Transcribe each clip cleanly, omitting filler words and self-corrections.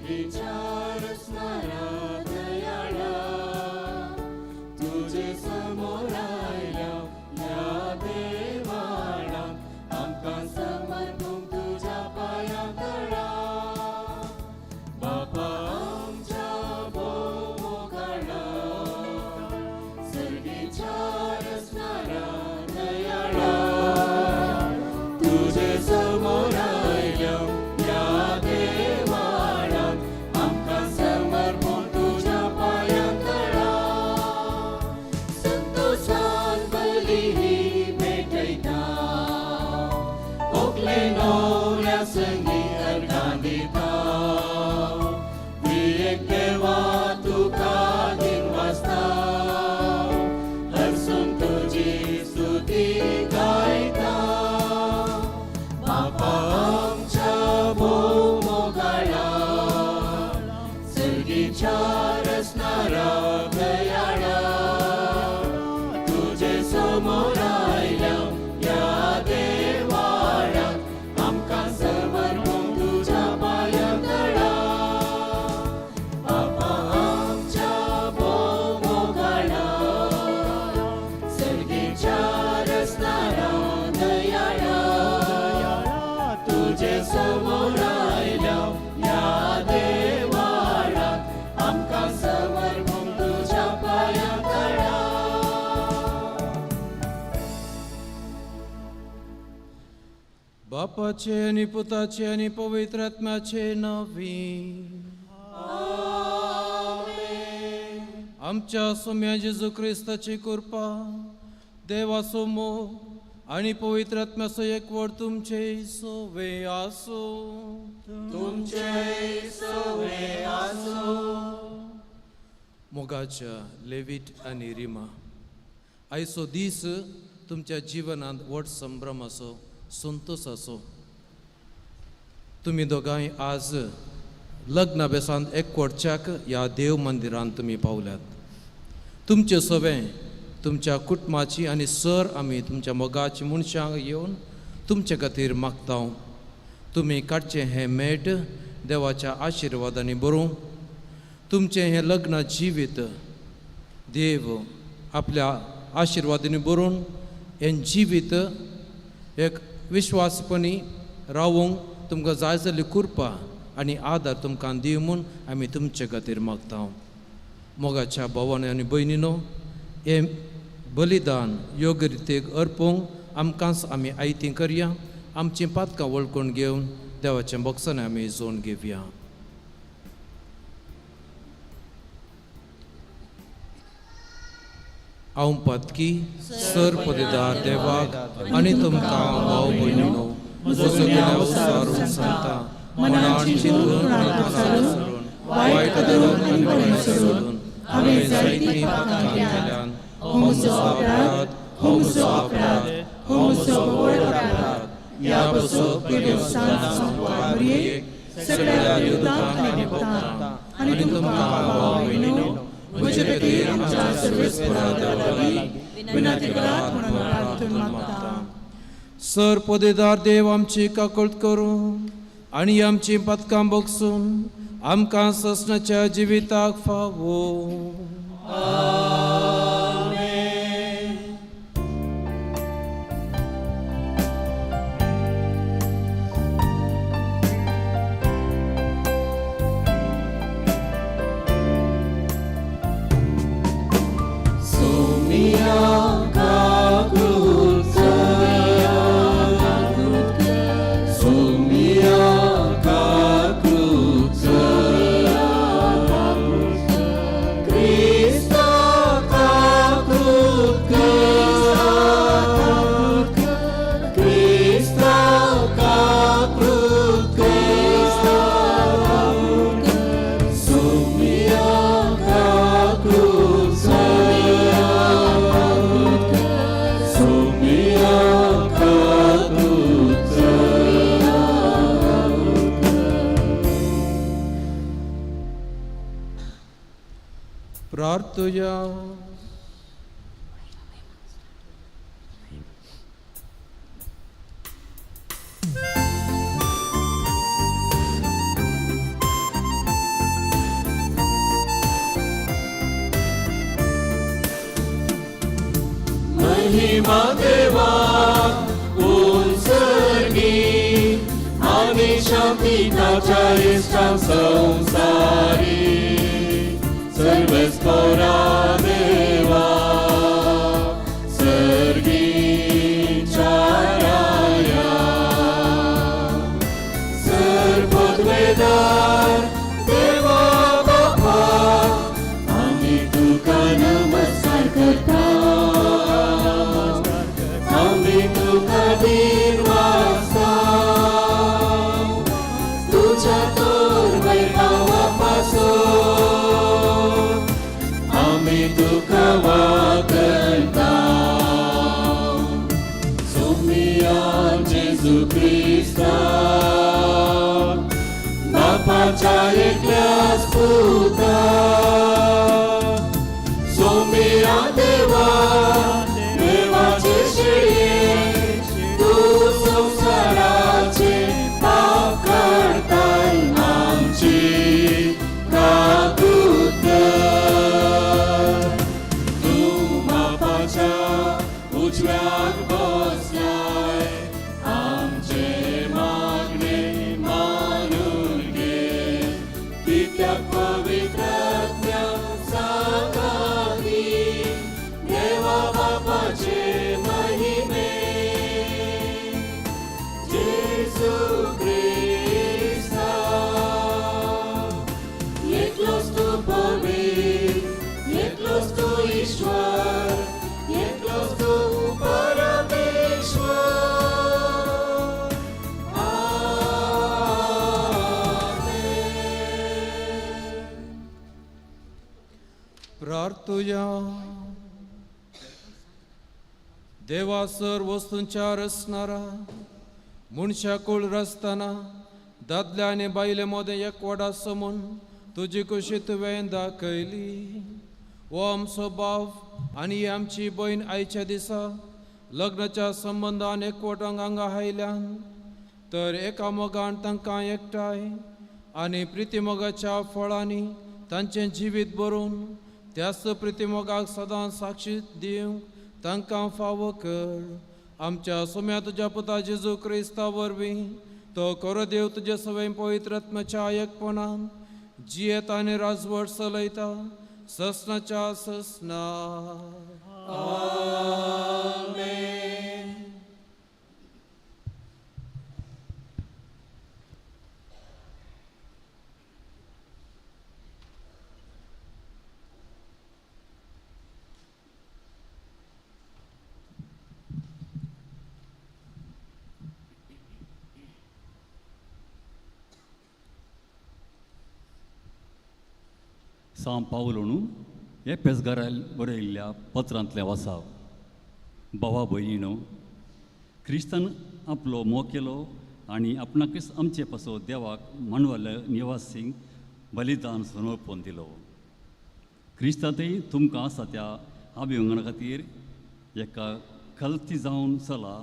सर्गीच्या रसणारा दयाळा, तुजे समोर आयल्या ह्या देवाळा, आमकां समर्पूंक तुज्या पांयां तळा. बापा आमच्या भोव मोगाळा, सर्गीच्या रसणारा दयाळा, तुजे समोर आयल्या ह्या देवाळा, आमकां समर्पूंक तुज्या पांयां तळा. संतोषान बली ही भेटयता, होकले न्हवऱ्या संगी अर्घां दिता. त्रिएक देवा तुका दिनवासता, हरसून तुजी स्तुती गायता. बापा आमच्या भोव मोगाळा, सर्गीच्या रसणारा दयाळा, तुजे समोर आयल्या ह्या देवाळा, आमकां समर्पूंक तुज्या पांयां तळा. बापा आमच्या भोव मोगाळा, सर्गीच्या रसणारा दयाळा, तुजे समोर आयल्या ह्या देवाळा, आमकां समर्पूंक तुज्या पांयां तळा. बापाचे आनी पुताचे आनी पवित्र आत्म्याचे नांवी. आमच्या सोम्या जेजू क्रिस्ताची कृपा, देवाचो मोग आनी पवित्र आत्म्याचो एकवट तुमचे सोवे आसूं. तुमचे सवे आसूं. मोगाच्या लेवीट आनी रिमा, आयचो दीस तुमच्या जिवनांत व्हड संभ्रम आसो, संतोश आसो. तुमी दोगांय आज लग्ना बेसांत एकवटच्याक ह्या देव मंदिरांत तुमी पावल्यात. तुमचे सवें तुमच्या कुटुंबाची आनी सर आमी तुमच्या मोगाची मनशांक येवन तुमचे खातीर मागता. तुमी काडचें हें मेट देवाच्या आशिर्वादांनी बरोवं. तुमचें हें लग्न जिवीत देव आपल्या आशिर्वादांनी बरोवन हें जिवीत एक विश्वासपणी रावूंक तुमकां जाय जाल्ली कृपा आनी आदार तुमकां दिव म्हूण आमी तुमचे खातीर मागता. मोगाच्या भावान आनी भयणीनो, हें बलिदान योग्य रितीक अर्पूंक आमकांच आमी आयती करया. आमचीं पातकां वळखून घेवन देवाच्या बॉक्सांनी आमी जोन घेवया. हांव पातकी सर पदेदार देवाक आनी तुमकां भाव भयणीनो म्हजो गुन्यांव सारून सांगता, मनान चिंतून आनी तोंडान सोडून, वायट धरून आनी बरें सोडून हांवें जायतीं पातकां केल्यान. हो म्हजो अपराध, हो म्हजो अपराध, हो म्हजो व्हड अपराध. ह्या पासून सगळ्या देवतांक आनी भक्तांक आनी तुमकां भाव भयणीनो म्हजे खातीर आमच्या सर्वेस्परा देवा लागीं विनंती करात म्हणून प्रार्थना मागता. सर पदेदार देव आमची काकळत करूं आनी आमची पातकां बगसून आमकां ससनाच्या जिविताक फावो. सोमिया काकूत कर, सोमिया काकूत कर, क्रिस्ता काकूत कर, क्रिस्ता काकूत कर, सोमिया काकूत कर, सोमिया काकूत प्रार्थुया. महिमा देवाक उंचर्गी आनी शांती ताच्या इश्टांक संवसारी सर्वेस्पोरा देवा सर्गीच्या राया सर्वपदवेदार देवा बापा आमी तुका नमस्कार करता आमी तुका दिनवासता तुज्या तोर वयर पावपासो आमी तुका वागता सोमिया जेजू क्रिस्ता बापाच्या एकल्याच पुता सोमिया देवा देवाचे शिळये तूं संवसाराचे पाप काडताय आमची काकूत कर. तूं बापाच्या उजव्याक बसलाय आमचे मागणे मानून घे कित्याक पवित्रात्म्या सांगाती देवा बापाचे महिमे जेजू क्रिस्ता एकलोच तूं पवित्र एकलोच तूं ईश्वर एकलोच तूं परमेश्वर. आमेन. प्रार्थुया. देवा सर वस्तूंच्या रचणारा मनशा कूळ रचतना दादल्या आनी बायले मदें एकवट आसा म्हूण तुजी कुशी तुवें दाखयली. हो आमचो भाव आनी ही आमची भयण आयच्या दिसा लग्नाच्या संबंदान एकवटांक हांगा आयल्यान तर एका मोगान तांकां एकठांय आनी प्रितीमोगाच्या फळांनी तांचें जिवीत भरून त्याच प्रितीमोगाक सदां साक्षी दिवंक तांकां फावो कर. आमच्या सोम्या तुज्या पुता जेजू क्रिस्ता वरवीं तो खरो देव तुजे सवय पवित्र आत्म्याच्या एकपणान जियेत आनी राजवट चलयता ससनाच्या ससना. आमेन. सां पावलून एपेसगारा बरयल्ल्या पत्रांतलें वासाव. भावा भयणीनो, क्रिस्तान आपलो मोग केलो आनी आपणाकच आमचे पासो देवाक मांडवाले निवासींक बलिदान समर्पण दिलो. क्रिस्तांतय तुमकां आसा त्या अभिवंगणा खातीर एका खलती जावन चला.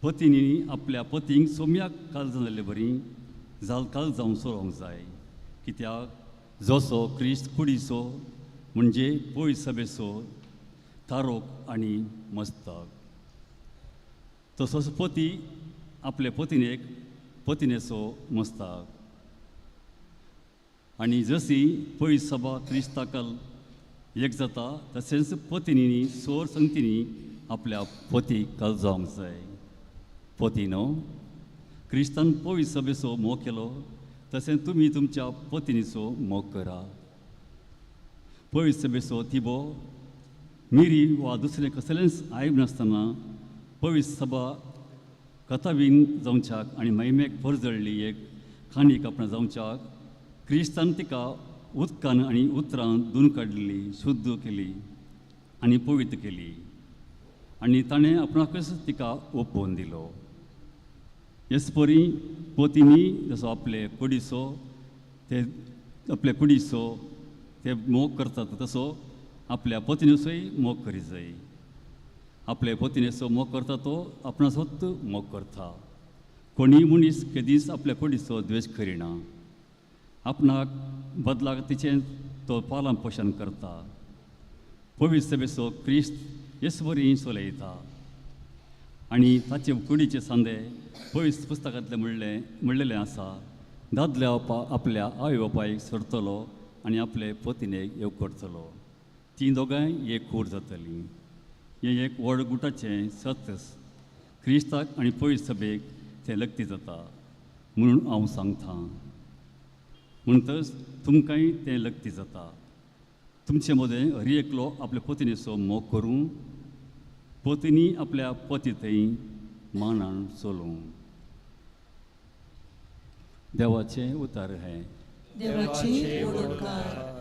पतींनी आपल्या पतींक सोम्याक काल जाल्ले बरी जाल काल जावन चलोवंक जाय, कित्याक जसो क्रिस्त कुडीचो म्हणजे पयस सभेचो तारोक आनी मस्तक, तसोच पती आपले पतिनेक पतिनेचो मस्ताक. आनी जशी पयस सभा क्रिस्ताकल एक जाता तशेंच पतिनी सोर संगतीनी आपल्या पतीक कल जावंक जाय. पतीनो, क्रिस्तान पयस सभेचो मोग केलो तशें तुमी तुमच्या पतिनीचो मोग करा. पयस सभेचो तिबो मिरी वा दुसरें कसलेंच आयब नासतना पवित्र सभा कथावीन जावच्याक आनी महिमेक परजळ्ळी एक खाणी कापणां जावच्याक क्रिस्तान तिका उदकान आनी उतरान धुवन काडली, शुद्ध केली आनी पवित्र केली आनी ताणें आपणाकच तिका ओपोवन दिलो. हेच परी पतींनी जसो आपले कुडीचो ते आपले कुडीचो ते मोग करतात तसो आपल्या पतिनीचोय मोग करी जाय. आपले पतिनेचो मोग करता तो आपणाचोच मोग करता. कोणीय मनीस केदींच आपल्या कुडीचो द्वेश करिना, आपणाक बदलाक तिचें तो पालन पोशण करता. पवित्र सभेचो क्रिस्त येस बरी चलयता आनी ताचे कुडीचे सांदे पयस पुस्तकांतलें म्हणलेलें आसा, दादले आपल्या आवय बापायक सोडटलो आनी आपले पतिनेक एक करतलो, तीं दोगांय एक कूड जातलीं. हें एक व्हड गुटाचें सत क्रिस्ताक आनी पयस सभेक तें लग्ती जाता म्हणून हांव सांगता. म्हणटच तुमकांय तें लग्ती जाता. तुमचे मदें हर एकलो आपले पतिनेचो मोग करूं, पतिनी आपल्या पती थंय मानान चलूं. देवाचें उतार हें. देवाची उपकार.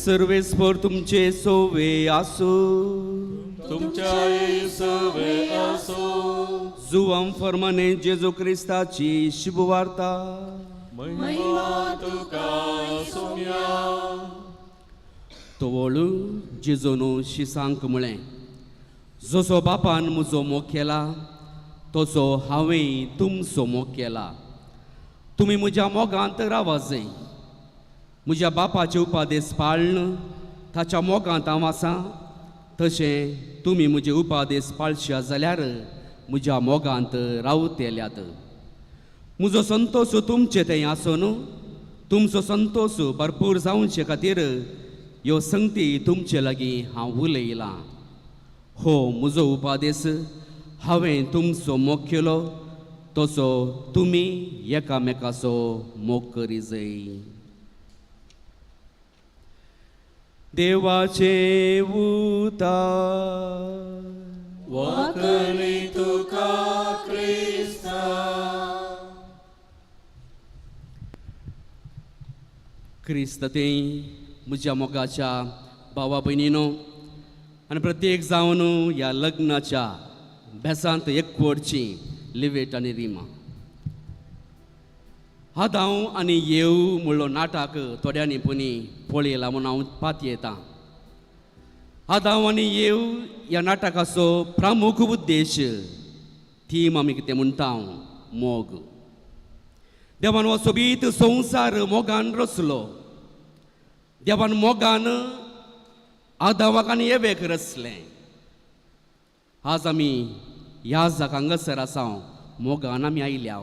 सर्वेस्पर तुमचे सोवे आसू, तुमच्या सोवे आसू. आसूं. जुवां फर्माने जेजू क्रिस्ताची शुभवार्ता. महिमा तुका सोम्या. तवळू जेजून शिसांक म्हळें, जसो बापान म्हजो मोग केला तसो हांवें तुमचो मोग केला. तुमी म्हज्या मोगांत रावा जाय. म्हज्या बापाचे उपादेस पाळन ताच्या मोगांत हांव आसा, तशें तुमी म्हजे उपादेस पाळशा जाल्यार म्हज्या मोगांत रावतेल्यात. म्हजो संतोश तुमचे थंय आसून तुमचो संतोश भरपूर जावचे खातीर ह्यो संगती तुमचे लागीं हांव उलयलां. हो म्हजो उपादेस, हांवें तुमचो मोग केलो तसो तुमी एकामेकाचो मोग करी जाय. देवाचें उतर. वखली तुका क्रिस्ता. क्रिस्त ते म्हज्या मोगाच्या भावा भयणीनो आनी प्रत्येक जावन ह्या लग्नाच्या बेसांत एकवटची लिवेट आनी रिमा. आदांव आनी येव म्हणलो नाटक थोड्यांनी पुणी पळयला म्हूण हांव पातयेतां. आदांव आनी येव ह्या नाटकाचो प्रमुख उद्देश थीम आमी कितें म्हणटा मोग. देवान हो सोबीत संवसार मोगान रचलो. देवान मोगान आदावाक आनी येवेक रचलें. आज आमी ह्या जाक हांगासर आसा मोगान आमी आयल्या.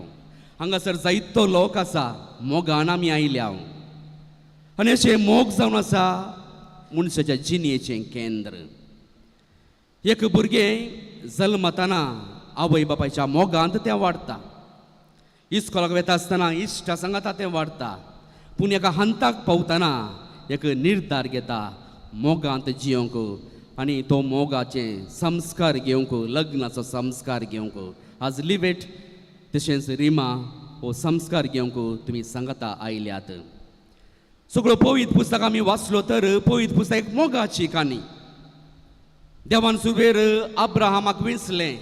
हांगासर जायतो लोक आसा मोगान आमी आयल्या. आनी अशें मोग जावन आसा मनशाच्या जिणेचें केंद्र. एक भुरगें जल्मताना आवय बापायच्या मोगांत तें वाडटा. इस्कोलाक वता आसतना इश्टा सांगाता तें वाडटा. पूण एका हंताक पावतना एक निर्धार घेता मोगांत जियोंक आनी तो मोगाचे संस्कार घेवंक, लग्नाचो संस्कार घेवंक. आज लिवेट तशेंच रिमा हो संस्कार घेवंक तुमी सांगाता आयल्यात. सगळो पवित्र पुस्तक आमी वाचलो तर पवित्र पुस्तक एक मोगाची काणी. देवान सुरवेर अब्राहमाक विंचलें.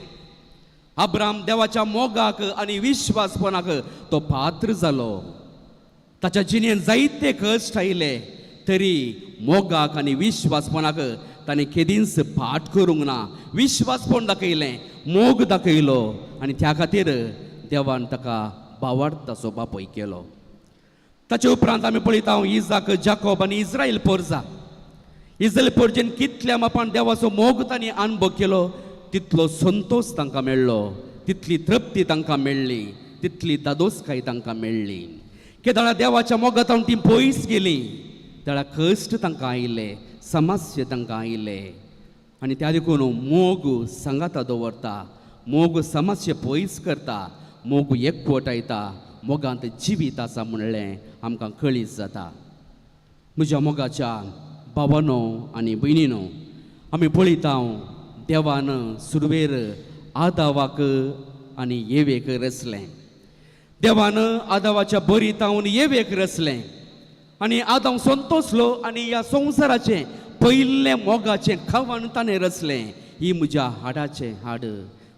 अब्राहम देवाच्या मोगाक आनी विश्वासपणाक तो पात्र जालो. ताच्या जिणेंत जायते कश्ट आयले तरी मोगाक आनी विश्वासपणाक ताणें केदींच फाट करूंक ना. विश्वासपण दाखयलें, मोग दाखयलो आनी त्या खातीर देवान ताका बावार्थाचो बापूय केलो. ताचे उपरांत आमी पळयता इजाक, जाकोब आनी इस्रायल पोरजा. इस्रायल पोरजेन कितल्या मापान देवाचो मोग तांणी अनुभव केलो तितलो संतोश तांकां मेळ्ळो, तितली तृप्ती तांकां मेळ्ळी, तितली दादोसकाय तांकां मेळ्ळी. केदळा देवाच्या मोगांत ती पयस गेली तेळा कश्ट तांकां आयले, समस्या तांकां आयले. आनी त्या देखून मोग सांगाता दवरता, मोग समस्या पयस करता, मोग एकवटायता, मोगांत जिवीत आसा म्हणलें आमकां कळीत जाता. म्हज्या मोगाच्या भावानो आनी भयणीनो, आमी पळयता देवान सुरवेर आदावाक आनी येवेक रचलें. देवान आदावाच्या बरी तावन येवेक रचलें आनी आदाव संतोसलो आनी ह्या संवसाराचें पयलें मोगाचें खावण ताणें रचलें. ही म्हज्या हाडाचें हाड,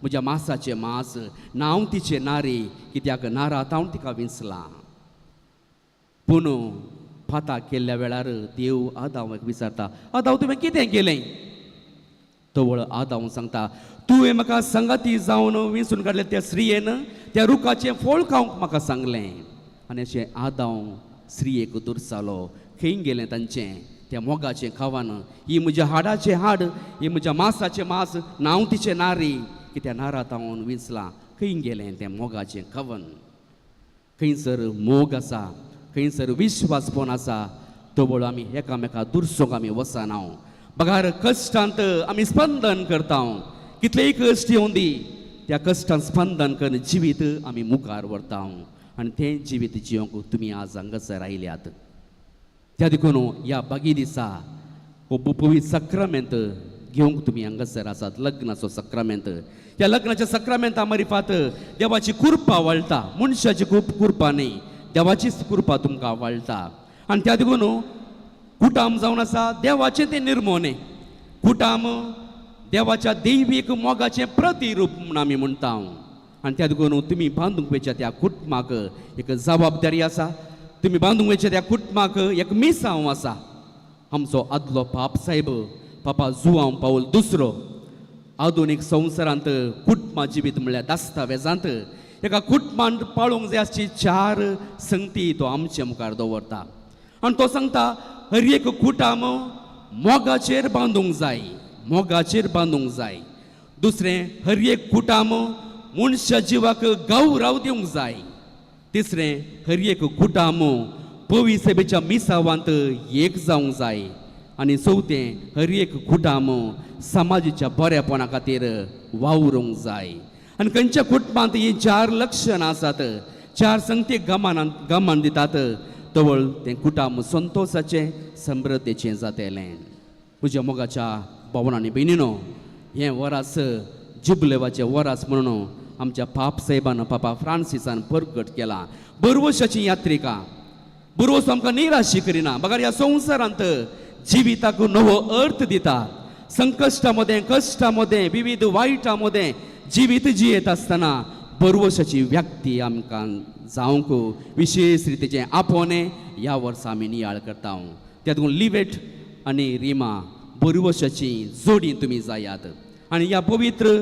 म्हज्या मासाचें मास, नांव तिचें नारी, कित्याक नारा तावन तिका विंचलां. पूण फाता केल्ल्या वेळार देव आदावाक विचारता, आदाव तुवें कितें केलें? तवळ आदाव सांगता, तुवें म्हाका संगाती जावन विंचून काडलें त्या स्त्रियेन त्या रुखाचें फळ खावंक म्हाका सांगलें. आनी अशें आदाव स्त्रियेक दुरसालो. खंय गेलें तांचें त्या मोगाचें खावन? ही म्हज्या हाडाचें हाड, ही म्हज्या मासाचें मास, नांव तिचें नारी, कित्या नारा तावन विंचलां. खंय गेलें तें मोगाचें खावन? खंयसर मोग आसा, खंयसर विश्वासपण आसा, तवळ आमी एकामेका दुरसोंक आमी वचना. बगार कश्टांत आमी स्पंदन करता. कितलेय कश्ट येवं दी, त्या कश्टांत स्पंदन करून जिवीत आमी मुखार व्हरता आनी तें जिवीत जियोंक तुमी आज हांगासर आयल्यात. त्या देखून ह्या बागी दिसा हो पवित्र सक्रामेंत घेवंक तुमी हांगासर आसात, लग्नाचो सक्रामेंत. ह्या लग्नाच्या सक्रामेंता मारिफात देवाची कृपा वाळटा, मनशाची खूब कृपा न्ही, देवाचीच कृपा तुमकां वाळटा. आनी त्या देखून कुटाम जावन आसा देवाचें तें निर्मोणें. कुटाम देवाच्या दैवीक मोगाचें प्रतिरूप म्हूण आमी म्हणटा. आनी त्या देखून तुमी बांदूंक वयच्या त्या कुटुंबाक एक जबाबदारी आसा, तुमी बांदूंक वयच्या त्या कुटुंबाक एक मिसांव आसा. आमचो आदलो पाप साहेब पापा जुवांव पावल दुसरो आधुनीक संवसारांत कुटुंबा जिवीत म्हणल्यार दस्तावेजांत एका कुटुंबांत पाळूंक जाय आसची चार संगती तो आमचे मुखार दवरता. आनी तो सांगता हर एक कुटुंब मोगाचेर बांदूंक जाय, मोगाचेर बांदूंक जाय. दुसरें, हर एक कुटुंब मनशा जिवाक गौरव दिवंक जाय. तिसरें, हर एक कुटुंब पवी सभेच्या मिसावांत एक जावंक जाय. आनी चवथें, हर एक कुटुंब समाजाच्या बऱ्यापणा खातीर वावरूंक जाय. आनी खंयच्या कुटुंबांत हीं चार लक्षणां आसात, चार संगती गमानान गमान दितात, तवळ तें कुटुंब संतोशाचें समृद्धेचें जातलें. म्हज्या मोगाच्या भोवनां आनी भयणीनो, हें वरास जुबलेवाचें वरास म्हणून आमच्या पाप साहेबान पापा फ्रांसिसान परगट केलां. बरवशाची यात्रिका बरवस आमकां निराशी करिना, बगर ह्या संवसारांत जिविताक नवो अर्थ दिता. संकश्टा मदें, कश्टा मदें, विविध वायटा मदें जिवीत जियेत आसतना बरवशाची व्यक्ती आमकां जावंक विशेश रितीचें आपोवणें ह्या वर्सा आमी नियाळ करता. त्या देखून लिवेट आनी रिमा बरवशाची जोडी तुमी जायात आनी ह्या पवित्र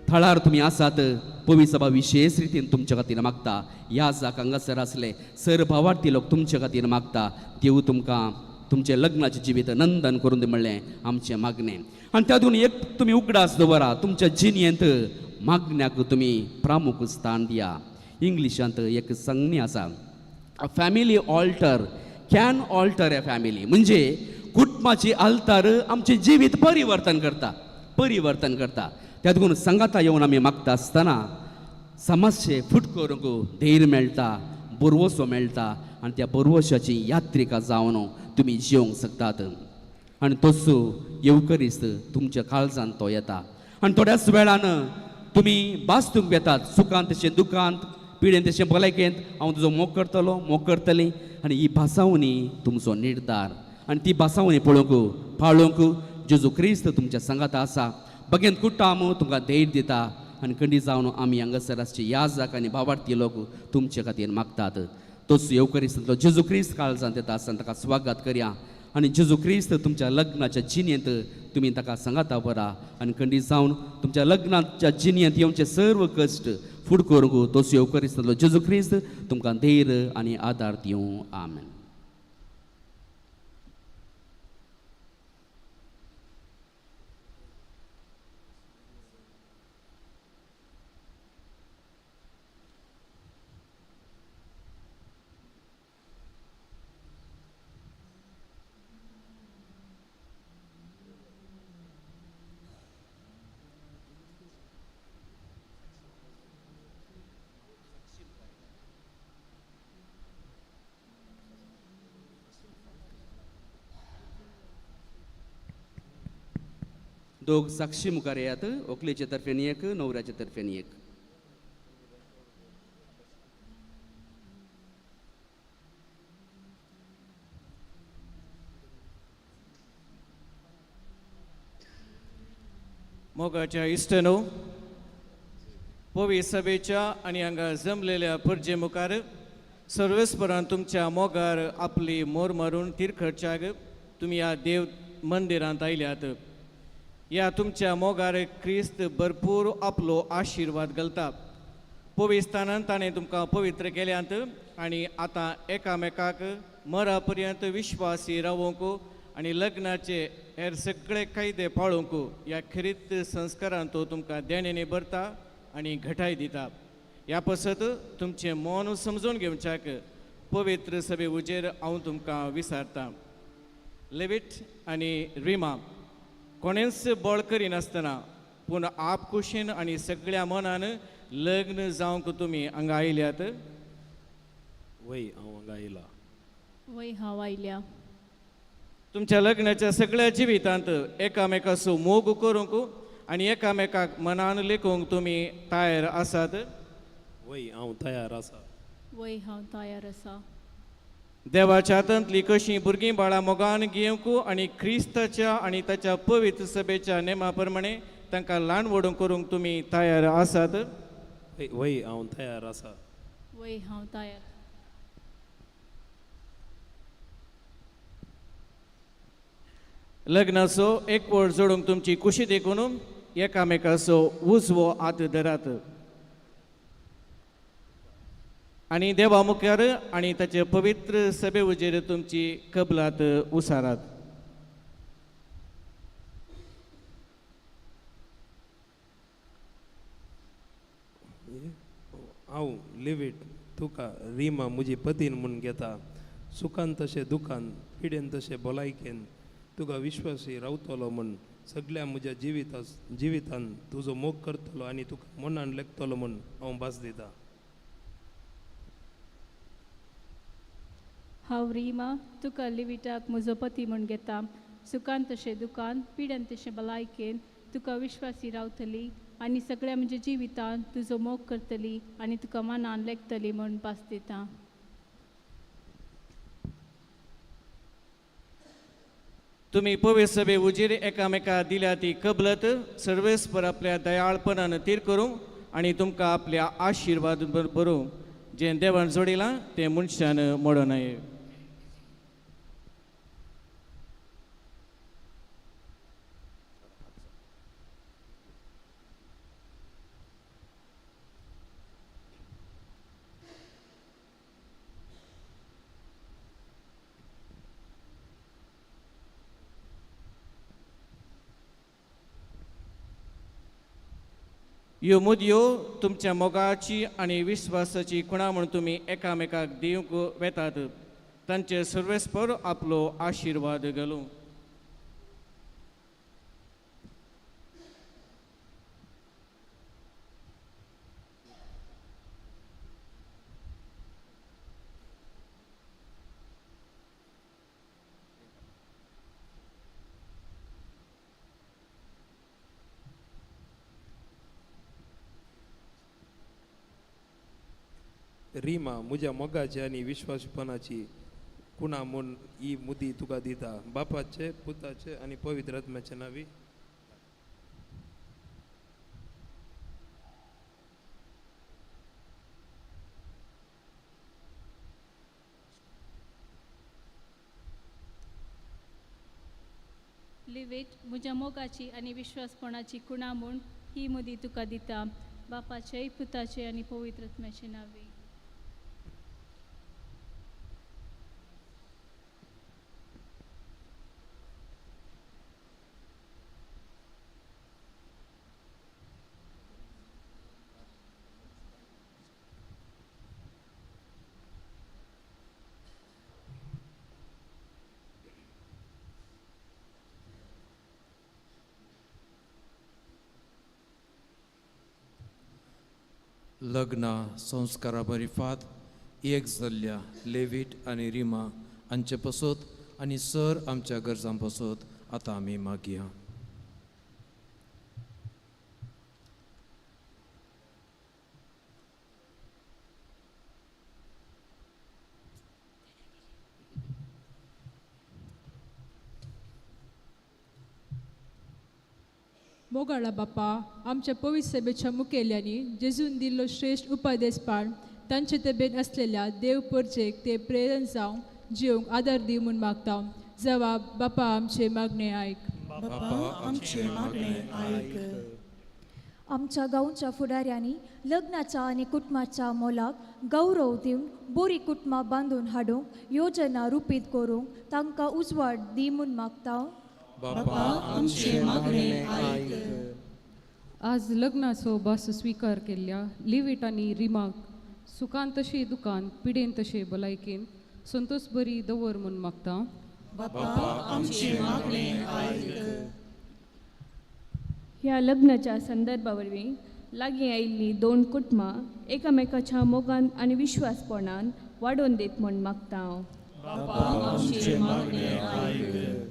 थळार तुमी आसात. पवी सभा विशेश रितीन तुमच्या खातीर मागता. ह्या जाक हांगासर आसले सर भावार्थी लोक तुमच्या खातीर मागता. देव तुमकां तुमचें लग्नाचें जिवीत नंदन करून दी म्हणलें आमचें मागणें. आनी त्या देखून एक तुमी उगडास दवरा, तुमच्या जिणेंत मागण्याक तुमी प्रामुख स्थान दिया. इंग्लिशांत एक संज्ञा आसा, a family altar can alter a family. म्हणजे कुटुंबाची आल्तार आमचें जिवीत परिवर्तन करता, परिवर्तन करता. त्या देखून सांगाता येवन आमी मागता आसतना समस्ये फूट करूंक धैर्य मेळटा, बरवसो मेळटा आनी त्या बरवशाची यात्रिका जावन तुमी जिवंक शकतात. आनी तसो येवकरीस्त तुमच्या काळजान तो येता आनी थोड्याच वेळान तुमी बास्तूंक येतात, सुखांत तशें दुखांत, पिडेन तशें भलायकेंत हांव तुजो मोग करतलो, मोग करतली. आनी ही भासावणी तुमचो निर्धार आनी ती भासावणी पळोवंक पाळोवंक जेजू क्रिस्त तुमच्या सांगाता आसा. बगेन कुटाम तुमकां धैर्य दिता आनी खंडी जावन आमी हांगासर आसचे याजक आनी भावार्थी लोक तुमचे खातीर मागतात. तोच येवकरिस्तांतलो जेजू क्रिस्त काळजांत येता आसतना ताका स्वागत करया आनी जेजू क्रिस्त तुमच्या लग्नाच्या जिणेंत तुमी ताका सांगाता बरा आनी खंडी जावन तुमच्या लग्नाच्या जिणेंत येवचे सर्व कश्ट फूड करूंक तोच येवकरिस्तांतलो जेजू क्रिस्त तुमकां धैर्य आनी आदार दिवं. आमेन. दोग साक्षी मुखार येयात, व्हंकलेचे तर्फेन एक, न्हवऱ्याचे तर्फेन एक. मोगाच्या इश्टनो, पवी सभेच्या आनी हांगा जमलेल्या परजे मुखार सर्वेस्परान तुमच्या मोगार आपली मोर मारून तिरखडच्याक तुमी ह्या देव मंदिरांत आयल्यात. ह्या तुमच्या मोगार क्रिस्त भरपूर आपलो आशिर्वाद घालता. पविस्थानान ताणें तुमकां पवित्र केल्यांत आनी आतां एकामेकाक मरा पर्यंत विश्वासी रावोंक आनी लग्नाचे हेर सगळे कायदे पाळोवंक ह्या खेरीत संस्कारान तो तुमकां देणेंनी भरता आनी घटाय दिता. ह्या पसत तुमचें मन समजून घेवच्याक पवित्र सभे उजेर हांव तुमकां विचारतां. लेवीट आनी रिमा कोणेंच बळ करिनासतना पूण आप कुशीन आनी सगळ्या मनान लग्न जावंक तुमी हांगा आयल्यात. वय हांव हांगा आयला. वय हांव आयल्या. तुमच्या लग्नाच्या सगळ्या जिवितांत एकामेकाचो मोग करूंक आनी एकामेकाक मनान लेखूंक तुमी तयार आसात. वय हांव तयार आसा. वय हांव तयार आसा. देवाच्या हातांतली कशीं भुरगीं बाळां मोगान घेवंक आनी क्रिस्ताच्या आनी ताच्या पवित्र सभेच्या नेमा प्रमाणे तांकां ल्हान व्हडूंक करूंक तुमी तयार आसात? वय वय हांव तयार आसा. वय हांव तयार. लग्नाचो एकवट जोडूंक तुमची कुशी देखून एकामेकाचो उजवो हात धरात आनी देवा मुखार आनी ताचे पवित्र सभे उजेर तुमची कबलात उसारात. हांव लिवीट तुका रिमा म्हजी पतीन म्हूण घेता. सुखान तशें दुखान, पिडेन तशें भलायकेन तुका विश्वासी रावतलो म्हूण सगळ्या म्हज्या जिवितान तुजो मोग करतलो आनी तुका मनान लेखतलो म्हूण हांव भास दिता. हांव रिमा तुका लिविटाक म्हजो पती म्हूण घेता. सुखान तशें दुकान, पिड्यान तशें भलायकेन तुका विश्वासी रावतली आनी सगळ्या म्हज्या जिवितान तुजो मोग करतली आनी तुका मनान लेखतली म्हूण भास दिता. तुमी पवित्र सभे उजीर एकामेका दिल्या ती कबलत सर्वेस्पर आपल्या दयाळपणान तीर करूं आनी तुमकां आपल्या आशिर्वाद बरोवं. जें देवान जोडिलां तें मनशान मोडो नये. ह्यो मुदयो तुमच्या मोगाची आनी विस्वासाची खुणा म्हूण तुमी एकामेकाक दिवंक वेतात. तांचे सर्वेस्पर आपलो आशिर्वाद घालूं. रिमा म्हज्या मोगाची आनी विश्वासपणाची कुणा म्हूण ही मुदी तुका दिता. बापाचे, पुताचे आनी पवित्र आत्म्याचे नांवी. लिवीट म्हज्या मोगाची आनी विश्वासपणाची कुणा म्हूण ही मुदी तुका दिता. बापाचे, पुताचे आनी पवित्र आत्म्याचे नांवी. लग्न संस्कारा बरीफात एक जाल्ल्या लेवीट आनी रिमा हांचे पसत आनी सर आमच्या गरजां पसत आतां आमी मागया. मोगाळा बापा, आमच्या पवित्र सभेच्या मुखेल्यांनी जेजून दिल्लो श्रेश्ठ उपदेश पाळ तांचे तबेन आसलेल्या देव परजेक ते प्रेरण जावंक जिवंक आदार दी म्हूण मागता. जवाब बापा आमचे मागणे आयक. बापा आमचे मागणे आयक. आमच्या गांवच्या फुडाऱ्यांनी लग्नाच्या आनी कुटुंबाच्या मोलाक गौरव दिवन बरी कुटुंबां बांदून हाडूंक योजना रुपीत करूंक तांकां उजवाड दी म्हूण मागता. बापा आमचे मागणे आयक. आज लग्नाचो भास स्विकार केल्ल्या लिवीट आनी रिमाक सुखान तशें दुकान, पिडेन तशें भलायकेन संतोष बरी दवर म्हूण मागता. बापा आमचे मागणे आयक. ह्या लग्नाच्या संदर्भा वरवीं लागीं आयिल्लीं दोन कुटुंबां एकामेकाच्या मोगान आनी विश्वासपणान वाडोवन दीत म्हूण मागता हांव. बापा आमचे मागणे आयक.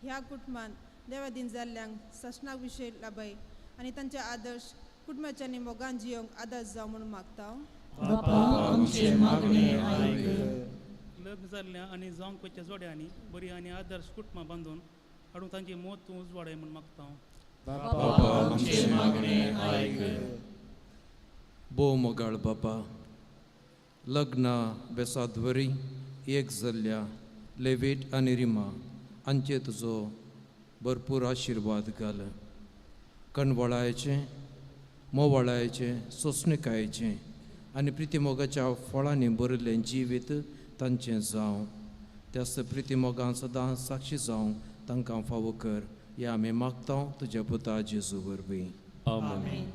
ह्या कुटुंबान देवादीन जाल्ल्यांक सशनाक विशय लाभय आनी तांचे आदर्श कुटुंबाच्या मोगान जिवंक आदर्श जावं म्हूण मागता. बापा आमचे मागणे आयक. लग्न जाल्ल्या आनी जावंक वयच्या जोड्यांनी बरी आनी आदर्श कुटुंबां बांदून हाडूंक तांची मोत तूं उजवाडाय म्हूण मागता. बापा आमचें मागणें आयक. भोव मोगाळ बापा, लग्ना बेसाद वरी एक जाल्ल्या लेवीट आनी रिमा हांचे तुजो भरपूर आशिर्वाद घाल. कणवळायचें, मोवाळायचें, सोंसणिकायेचें आनी प्रितीमोगाच्या फळांनी भरिल्लें जिवीत तांचें जावं. त्याच प्रितीमोगान सदां साक्षी जावंक तांकां फावो कर, हें आमी मागता तुज्या पुता जेजू वरवीं. आमेन.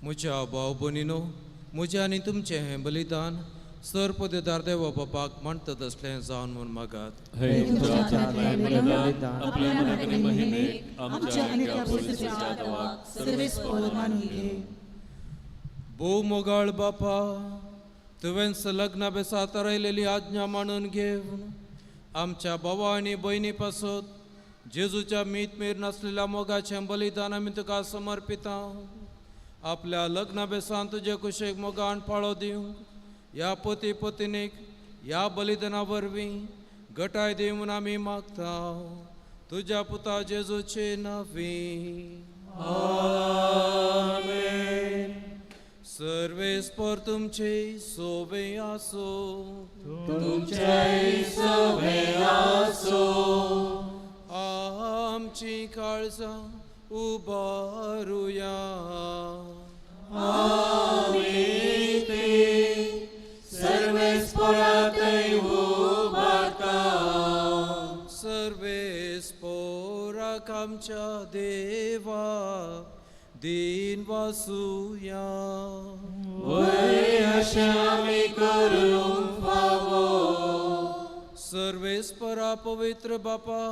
म्हज्या भाव भयणीनो, म्हजें आनी तुमचें हें बलिदान सर पदेदार देवा बापाक मांडटत असलें जावन म्हूण मागात. भोव मोगाळ बापा, तुवें लग्ना बेसा थारायलेली आज्ञा मानून घेवन आमच्या भावा आनी भयणी पासत जेजूच्या मीत मेर नासलेल्या मोगाचें बलिदान आमी तुका समर्पिता. आपल्या लग्ना बेसान तुजे कुशेक मोगान पाळो दिवंक ह्या पती पत्नीक ह्या बलिदाना वरवीं गटाय दी म्हूण आमी मागता. तुज्या पुता जेजूचे नांवी आमेन. सर्वेस्पर तुमचे सोबे आसो, तुमचे सोबे आसो. आमची काळजां उबारुया. आमी ती सर्वेस्परातय उबारता. सर्वेस्पराक आमच्या देवा दिन वासुया. वय अशें आमी करूंक फावो. सर्वेस्परा पवित्र बापा,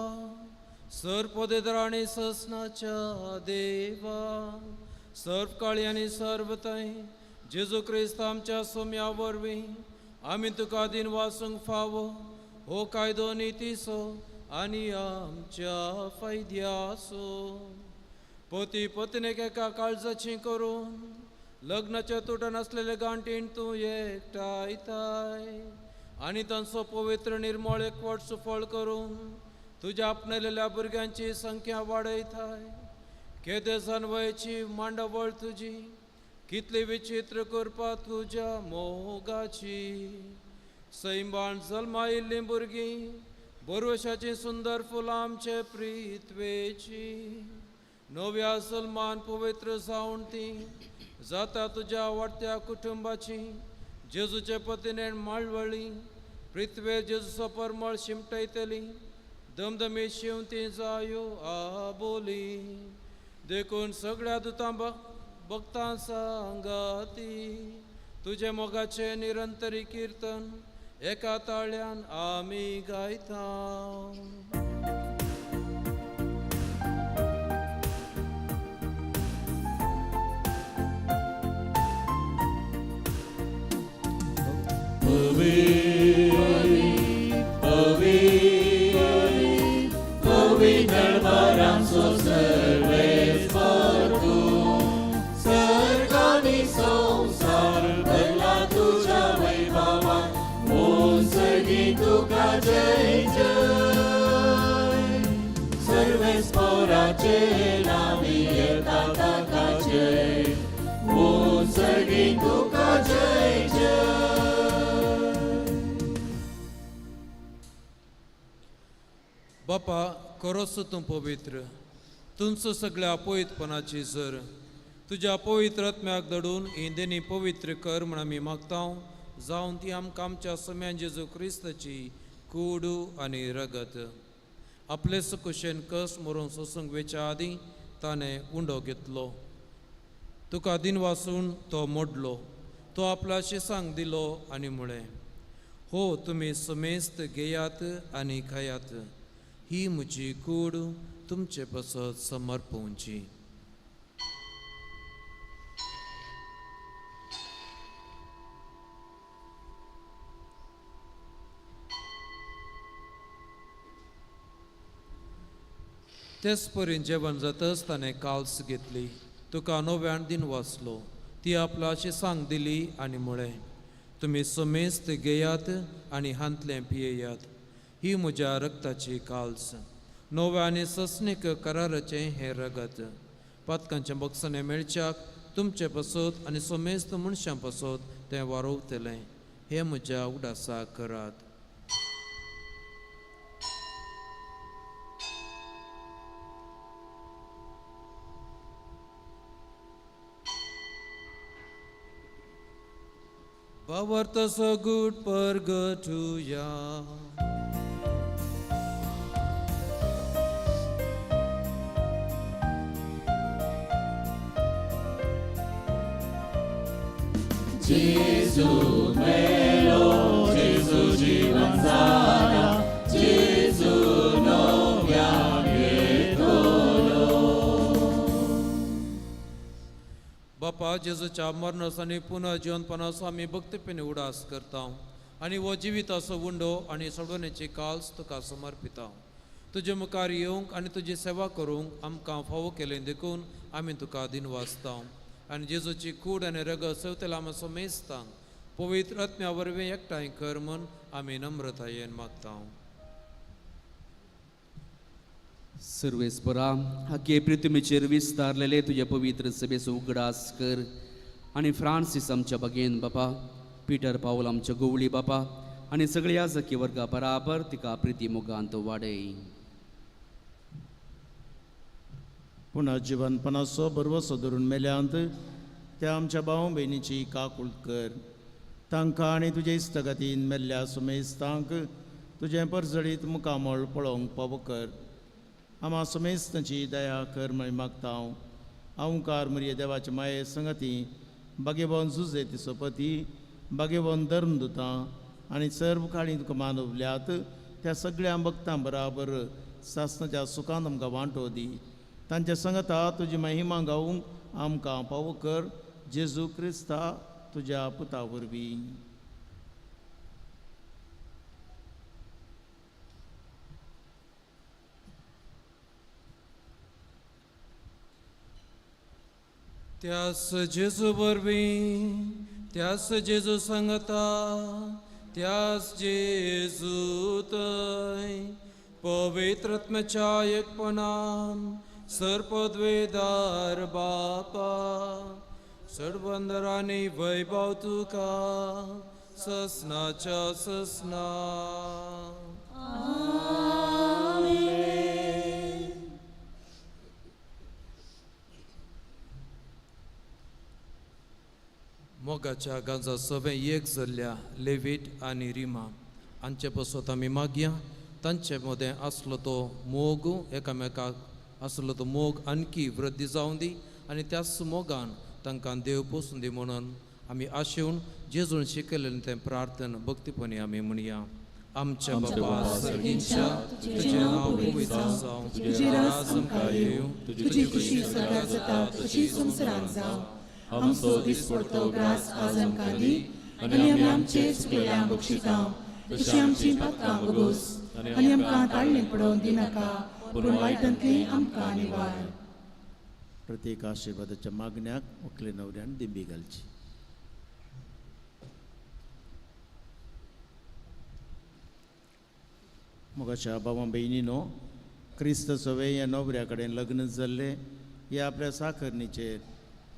सर्व आनी ससनाच्या देवा, सर्व काळी आनी सर्व थंय जेजू क्रिस्त आमच्या सोम्या वरवीं आमी तुका दिन वासूंक फावो हो कायदो नितीचो आनी आमच्या फायद्याचो. पती पत्नीक एका काळजाची करून लग्नाच्या तुटन आसलेले गांठीन तूं एकठांयताय आनी तांचो पवित्र निर्मळ एकवट सुफळ करून तुज्या आपणलेल्या भुरग्यांची संख्या वाडयताय. केदे जनवयची मांडावळ तुजी, कितली विचित्र करपा तुज्या मोगाची. सैमान जल्मायिल्लीं भुरगीं बरवशाचीं सुंदर फुलां आमचे प्रिथवेची. नव्या सलमान पवित्र जावन ती जाता तुज्या वाडत्या कुटुंबाची. जेजूचे पतीने माळवळी पृथ्वेर जेजूचो परमळ शिमटयतली. दमदमी शिंवती जायो आबोली. देखून सगळ्या दुतां भक्तां सांगाती तुजे मोगाचे निरंतरी किर्तन एका ताळ्यान आमी गायता. बापा, करोस तूं पवित्र तुमचो सगळ्या पवित्रपणाची जर तुज्या पवित्र आत्म्याक दडून इंदेनी पवित्र कर म्हण आमी मागता, जावन ती आमकां आमच्या सम्यान जेजू क्रिस्ताची कूड आनी रगत. आपले सुकुशेन कस मरून सोसूंक वेच्या आदीं ताणें उंडो घेतलो, तुका दिन वासून तो मोडलो, तो आपल्या शिसांक दिलो आनी म्हळें, हो तुमी समेस्त घेयात आनी खायात, ही म्हजी कूड तुमचे पासत समर्पवची. तेच परीन जेवण जातच ताणें काल्स घेतली, तुका नव्यान दिन वाचलो, ती आपल्या शिसांक दिली आनी म्हळें, तुमी समेस्त घेयात आनी हांतलें पियेयात, ही म्हज्या रक्ताची काल्स, नव्या आनी सस्नीक कराराचें हें रगत. पातकांच्या बक्षांनी मेळच्याक तुमचे पासत आनी समेस्त मनशां पासत तें वारोवतलें. हें म्हज्या उडासाक करात. भावार्थ सगूट परगटुया. Gesù melo, Gesù जीवन सारा, Gesù नव्या घेतलो. बापा, जेजूच्या मरणाचो आनी पुनः जिवनपणाचो आमी भक्तीपणे उडास करता आनी हो जिविताचो उंडो आनी सोडवणेची काल्स तुका समर्पिता. तुजे मुखार येवंक आनी तुजी सेवा करूंक आमकां फावो केलें देखून आमी तुका दिनवासता. आनी जेजूची कूड आनी रगत सवतेला आमी समेस्तांक पवित्र आत्म्या वरवीं एकठांय कर म्हूण आमी नम्रतायेन मागता. सर्वेस्परा, हागे पृथ्वीचेर विस्तारलेले तुज्या पवित्र सभेचो उगडास कर आनी फ्रांसीस आमच्या बागेन बापा, पिटर पावल आमच्या गोवळी बापा आनी सगळ्या जकी वर्गा बराबर तिका प्रिती मोगांत वाडय. पुनः जिवनपणाचो भरवसो धरून मेल्यांत त्या आमच्या भाव भयणीची काकूळ कर. तांकां आनी तुजे इश्टगतीन मेल्ल्या सुमेस्तांक तुजें परजळीत मुखामळ पळोवंक पावो कर. आमा सुमेस्तांची दया कर म्हण मागता हांव. ओंकार मरिये देवाचे माये संगती बागेवन जुजे तिचो पती बागेवन धर्मदुतां आनी सर्व काळी तुका मानवल्यात त्या सगळ्या भक्तां बराबर सासनाच्या सुखान आमकां वांटो दी. तांच्या संगता तुजी महिमा गावूंक आमकां पावो कर जेजू क्रिस्ता तुज्या पुता वरवीं. त्यास जेजू वरवीं, त्यास जेजू सांगता, त्यास जेजू थंय पवित्रत्म्याच्या एकपणान सर्पद्वेदार बापा सर्वंदरांनी वैभव तुका ससनाच्या ससना. मोगाच्या गांजा सवें एक जाल्ल्या लेवीट आनी रिमा हांचे पासत आमी मागया. तांचे मदें आसलो तो मोग एकामेकाक आसलो तो मोग आणखी वृद्धी जावं दी आनी त्याच मोगान तांकां देव पोसूं दी म्हणून आमी आशेवन जेजून शिकयलें तें प्रार्थना भक्तीपणी आमी म्हणया. आमच्या बाबा सर्गींच्या, तुजें नांव पवित्र जावं, तुजें राज आमकां येवं, तुजी खुशी स्वर्गात जाता तशी संवसारांत जावं. आमचो दिसपडतो ग्रास आज आमकां दी आनी आमी आमचे चुकलेल्यांक बक्षिता तशी आमची पातकां भोगोस आनी आमकां ताळणेक पडोवन दिनाका, पूण वायटांतली आमकां निवार. प्रत्येक आशिर्वादाच्या मागण्याक व्हंकले न्हवऱ्यान दिंबी घालची. मोगाच्या बाबा भयणीनो, क्रिस्त सवे ह्या न्हवऱ्या कडेन लग्न जाल्ले ह्या आपल्या साखरणीचेर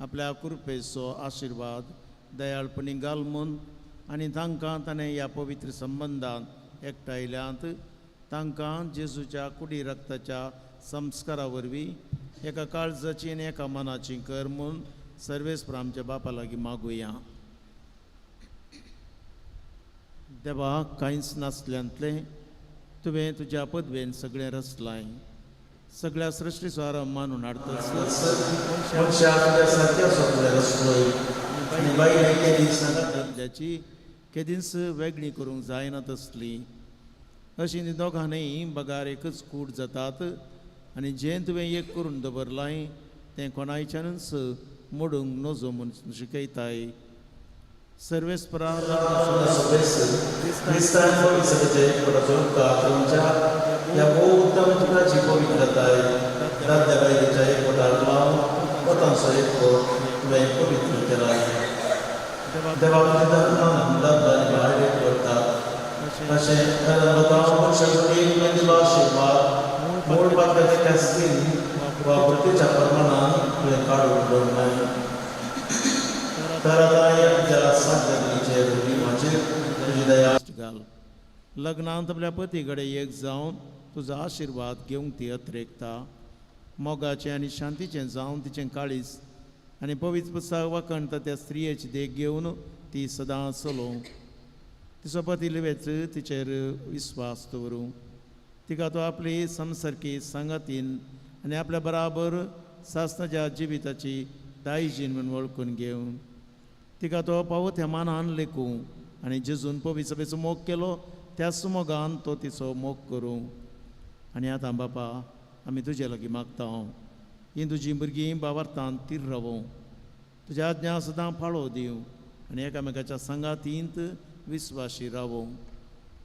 आपल्या कृपेचो आशिर्वाद दयाळपणी घाल म्हूण आनी तांकां ताणें ह्या पवित्र संबंदान एकठांयल्यांत तांकां जेजूच्या कुडी रक्ताच्या संस्कारा वरवीं एका काळजाची आनी एका मनाची कर म्हूण सर्वेस्पर आमच्या बापा लागीं मागुया. देवा, कांयच नासल्यांतलें तुवें तुज्या पदवेन सगळें रचलाय, सगळ्या सृश्टीचो आरंभ मानून हाडतच केदींच वेगळी करूंक जायना तसली अशी ती दोगांनय बगार एकच कूट जातात आनी जें तुवें एक करून दवरलाय तें कोणायच्यानूच मोडूंक नजो म्हूण शिकयताय. सर्वेस्परा घाल. लग्नांत आपल्या पती कडेन एक जावन तुजो आशिर्वाद घेवंक ती अत्रेकता मोगाचें आनी शांतीचें जावन तिचें काळीज आनी पवित्र पुस्तक वाखणता त्या स्त्रियेची देख घेवन ती सदां चलोवं. तिचो पती लिवेच तिचेर विस्वास दवरूं. तिका तो आपली संसारकी सांगातीन आनी आपल्या बराबर सासनाच्या जिविताची दायजीन म्हूण वळखून घेवन तिका तो पावो त्या मानान लेखूं आनी जेजून पवित्र सभेचो मोग केलो त्याच मोगान तो तिचो मोग करूं. आनी आतां बापा आमी तुजे लागीं मागता हीं तुजीं भुरगीं बावार्थान तीर रावूं, तुज्या आज्ञा सदां पाळो दिवं आनी एकामेकाच्या सांगातींत विस्वाशी रावूं.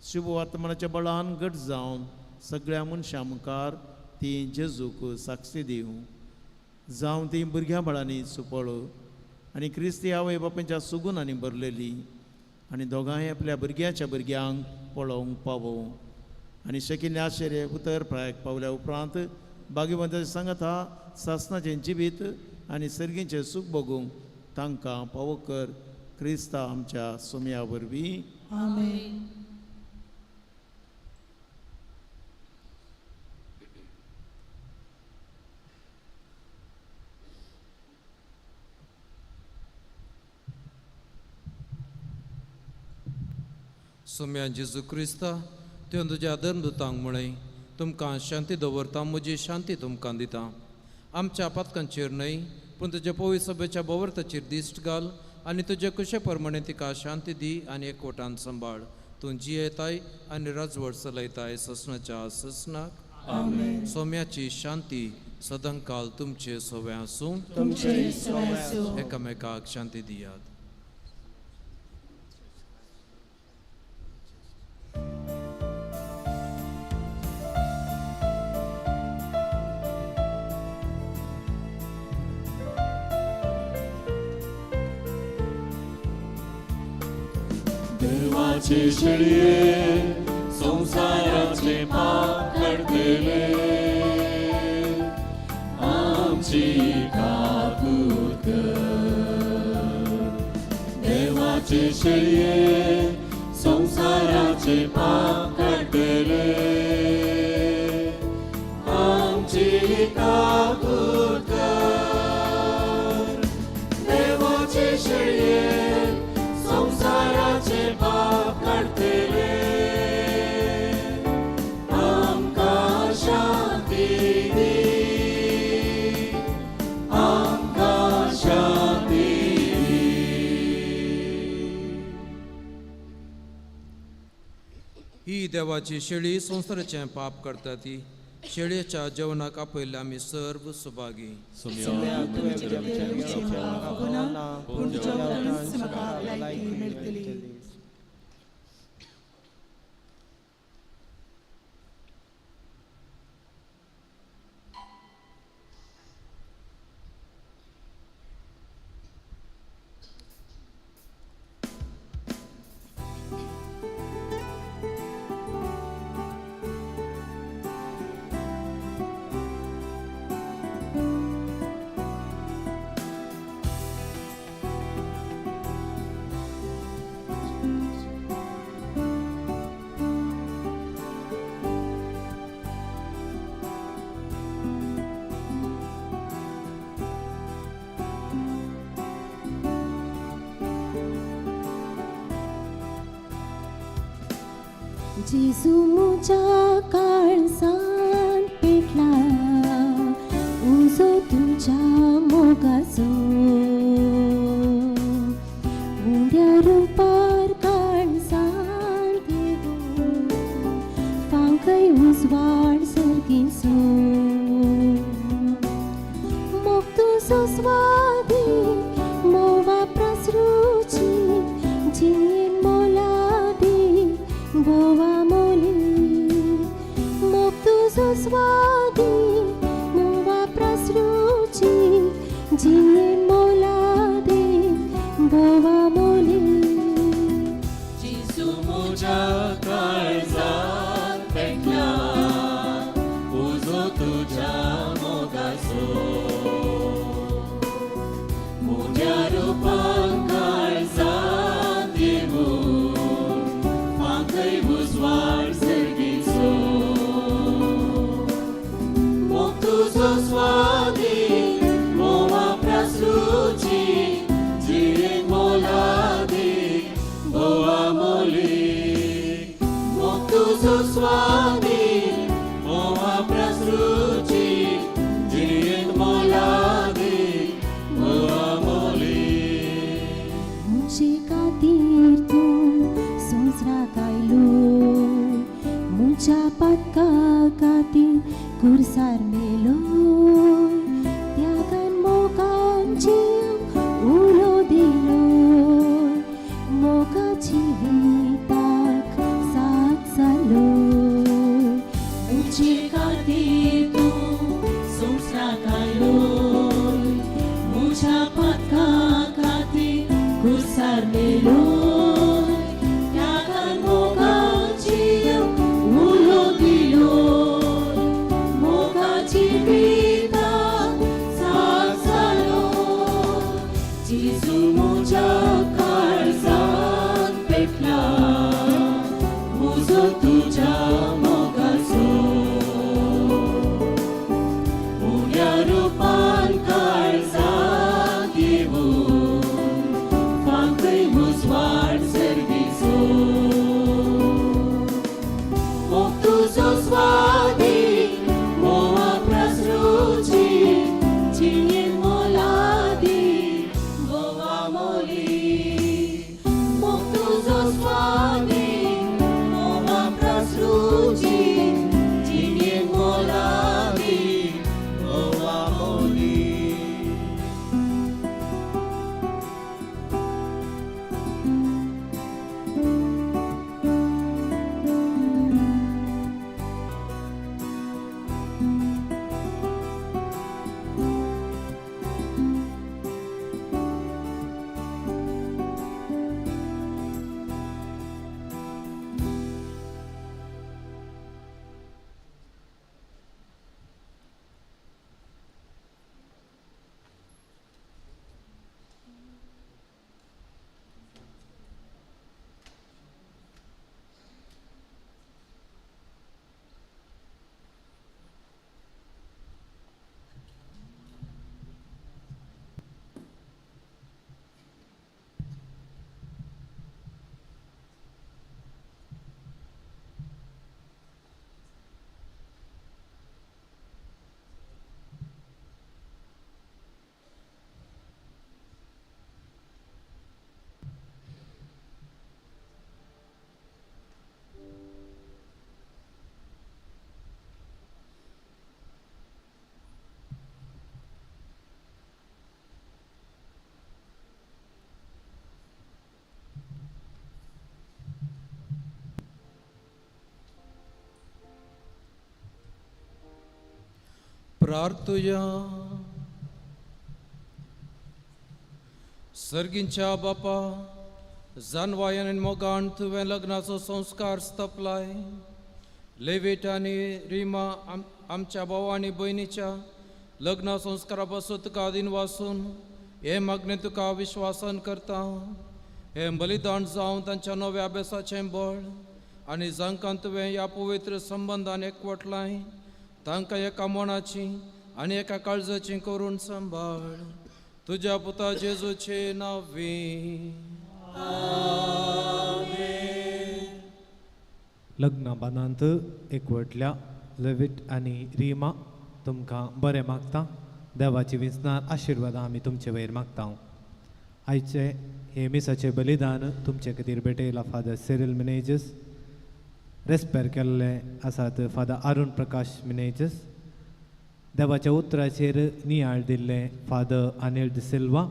शुभ वर्तमानाच्या बळान घट जावन सगळ्या मनशां मुखार ती जेजूक साक्षी दिवं. जावं ती भुरग्यां बळांनी सुपळ आनी क्रिस्ती आवय बापायच्या सुगुनांनी भरलेली आनी दोगांय आपल्या भुरग्याच्या भुरग्यांक पळोवंक पावोवं. आनी शकिल्ले आश्चर्य उतर प्रायक पावल्या उपरांत भाग्यवंताचे सांगाता सासनाचें जिवीत आनी सर्गीचें सूख भोगूंक तांकां पावो कर. क्रिस्ता आमच्या सोम्या वरवीं. आमेन. सोम्या जेजू क्रिस्ता, तुवें तुज्या धर्मदुतांक म्हळें, तुमकां शांती दवरता, म्हजी शांती तुमकां दिता. आमच्या पातकांचेर न्हय पूण तुज्या पवित्र सभेच्या बोवर्ताचेर दिश्ट घाल आनी तुजे कुशे प्रमाणे तिका शांती दी आनी एकवटान सांबाळ. तूं जियेताय आनी राजवट चलयताय ससनाच्या ससनाक. आमेन. सोम्याची शांती सदांकाल तुमचे सवे आसूं. तुमचे सवे आसूं. एकामेकाक शांती दियात. देवाचे शेळये संवसाराचे पाप काडटले आमची काकूत कर. देवाचे शेळये संवसाराचे पाप काडटले आमची काकूत कर. देवाचे शेळये संवसाराचे पाप काडटले आमकां शांती दी, आमकां शांती दी. ही देवाची शेळी संवसाराचें पाप करता ती शेळयेच्या जेवणाक आपयल्ले आमी सर्व सुभागी. सोम्या, तुवें म्हज्या भितर येवचें म्हाका फावना, पूण तुज्या उतरानच म्हाका भलायकी मेळटली. जेजू म्हज्या काळजांत पेटला उजो तुज्या मोगाचो, उंड्या रुपार काळजांत येवन फांकय उजवाड सर्गीचो. मोग तुजो स्वादी मोवा प्रसरूची जिणेन मोलादी गोवा मोली. मोग तुजो स्वादी मोवा प्रसरूची जिणेन मोलादी गोवा मोली. जेजू म्हज्या काळजांत पेटला उजो तुज्या मोगाचो, म्हज्या रुपान काळजांत येवन फांकय उजवाड सर्गीचो. मोग तुजो स्वादी मोवा प्रसरूची जिणेन मोलादी गोवा मोली. मोग तुजो स्वादी मोवा प्रसरूची जिणेन मोलादी गोवा मोली. म्हजे खातीर तूं संवसाराक आयलो, म्हज्या पातका खातीर कुर्सार मेलो. त्यागान मोगान जीव उलो दिलो, मोगा जिविताक साथ जालो. म्हजे खातीर तूं संवसाराक आयलो, म्हज्या पातका खातीर कुर्सार मेलो. त्यागान मोगान जीव उलो दिलो, मोगा जिविताक साथ जालो. जेजू म्हज्या काळजांत पेटला उजो तुज्या मोगाचो, उण्या रुपान काळजांत येवन फांकय उजवाड सर्गीचो. मोग तुजो स्वादी मोवा प्रसरूची प्रार्थुया. सर्गींच्या बापा, जानवायन आनी मोगान तुवें लग्नाचो संस्कार स्थापलाय. लेवीट आनी रिमा आमच्या भाव आनी भयणीच्या लग्न संस्कारा पासून तुका अधीन वासून हे मागणें तुका विश्वासान करता. हें बलिदान जावन तांच्या नव्या अभ्यासाचें बळ आनी जांकां तुवें ह्या पवित्र संबंदान एकवटलाय तांकां एका मनाची आनी एका काळजाची करून सांबाळ. तुज्या पुता जेजूचे नांवी. लग्न बांदांत एकवटल्या लेवीट आनी रिमा तुमकां बरें मागता. देवाची विंचणार आशिर्वादां आमी तुमचे वयर मागता. आयचे हे मिसाचें बलिदान तुमचे खातीर भेटयला फादर सिरील मिनेजस, रेस्पेर केल्ले आसात फादर अरुण प्रकाश मिनेजस, देवाच्या उतराचेर नियाळ दिल्ले फादर अनिल डिसिल्वा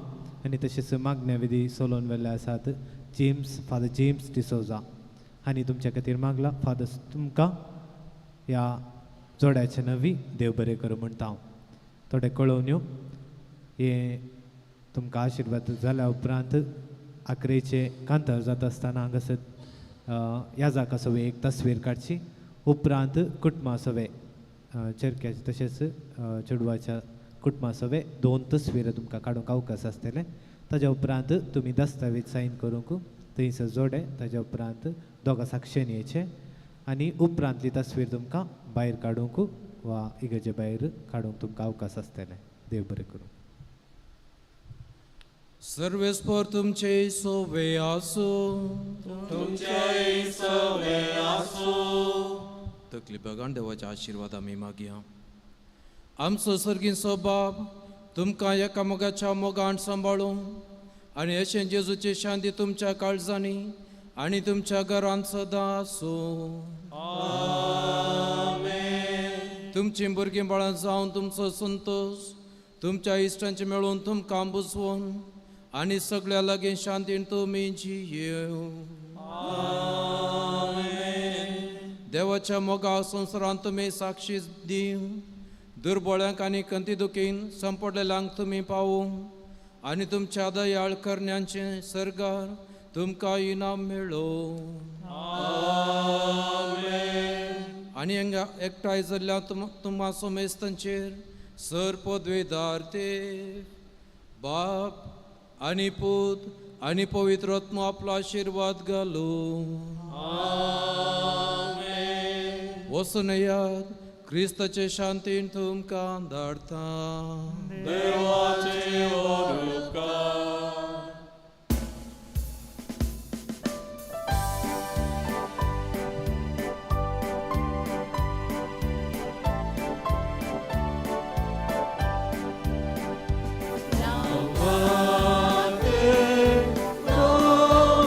आनी तशेंच मागण्या विधी सोलोवन वेल्ले आसात जेम्स फादर जेम्स डिसोजा हांणी तुमच्या खातीर मागला. फादर तुमकां ह्या जोड्याचे नवी देव बरें करूं म्हणटा हांव. थोडे कळोवन्यो हे तुमकां आशिर्वाद जाल्या उपरांत आकरेचे कांतार जाता आसतना हांगासर याजाका सवे एक तस्वीर काडची, उपरांत कुटुंबा सवे चेरक्याचे तशेंच चेडवाच्या कुटुंबा सवे 2 तस्वीर तुमकां काडूंक अवकाश आसतले. ताज्या उपरांत तुमी दस्तावेज सायन करूंक थंयसर जोडे, ताज्या उपरांत दोगां साक्षेन येचे आनी उपरांतली तस्वीर तुमकां भायर काडूंक वा इगर्जे भायर काडूंक तुमकां अवकाश आसतले. देव बरें करूं. सर्वेस्पर तुमचे सोवे आसूं. तुमचे सोवे आसूं. तकली बगान देवाच्या आशिर्वाद आमी मागया. आमचो सर्गीचो बाप तुमकां एका मोगाच्या मोगान सांबाळूं आनी अशें जेजूची शांती तुमच्या काळजांनी आनी तुमच्या घरांत सदां आसूं. तुमचीं भुरगीं बाळां जावन तुमचो संतोश तुमच्या इश्टांचे मेळून तुमकां बुजवून आनी सगळ्या लागीं शांतीन तुमी जियेवं. देवाच्या मोगा संवसारांत तुमी साक्षी दिव. दुर्बळ्यांक आनी कंती दुखीन संपडलेल्यांक तुमी पावूं आनी तुमच्या दयाळ करण्यांचें सर्गार तुमकां इनाम मेळो. आनी हांगा एकठांय जाल्ल्या तुमा सोमेस्तांचेर सर पदवेदार ते बाप आनी पूत आनी पवित्र आत्मो आपलो आशिर्वाद घालूं. वचून येयात, क्रिस्ताचे शांतीन तुमकां धाडटा. देवाचे उपकार. Laudate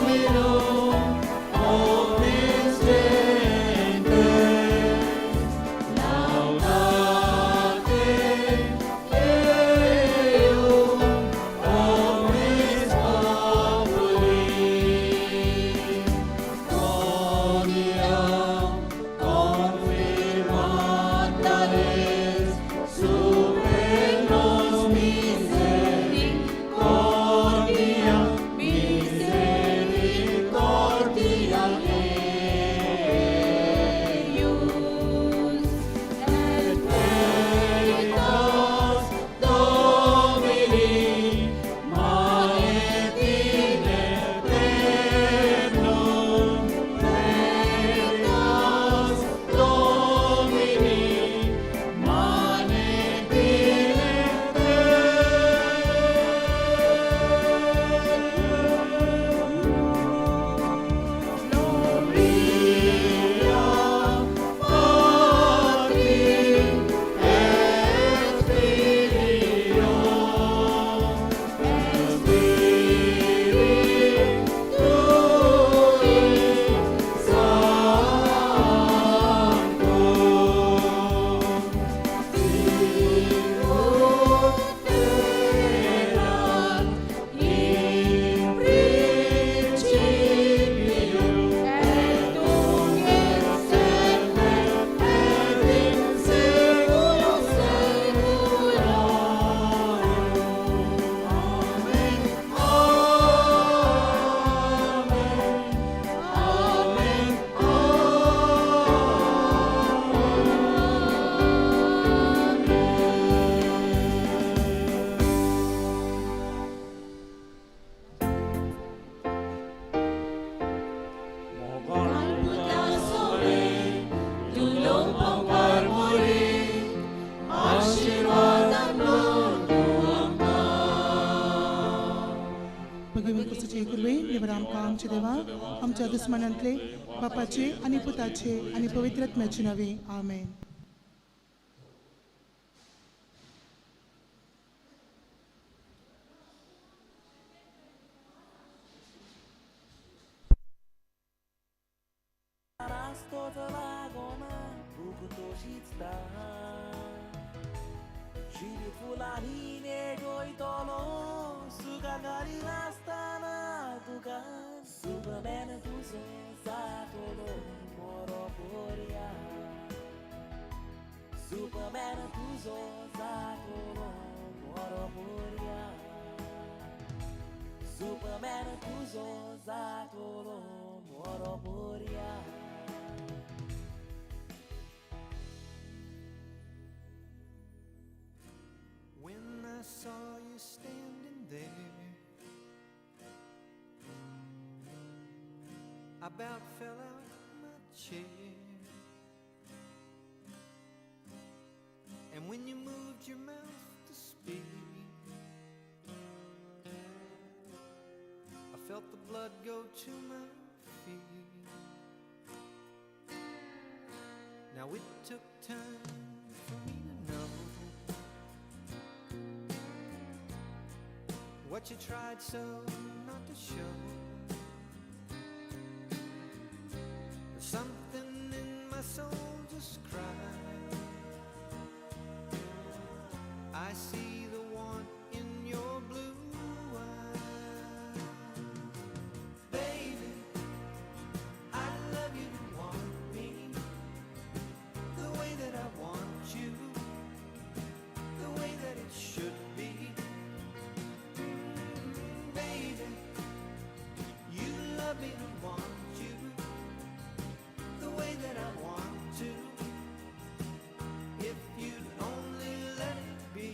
Deum, omnes घेवन कुसूचे कुरवे निवर आमकां आमच्या देवा आमच्या दुस्मनांतले बापाचे आनी पुताचे आनी पवित्र आत्म्याचे नांवे आमेन. When I saw you standing there, I about fell out my chair. And when you moved your mouth to speak, I felt the blood go to my feet. Now it took time for me to know what you tried so not to show. But something in my soul just cried. I see the want in your blue eyes. Baby, I love you to want me the way that I want you, the way that it should be. Baby, you love me to want you the way that I want to, if you'd only let it be.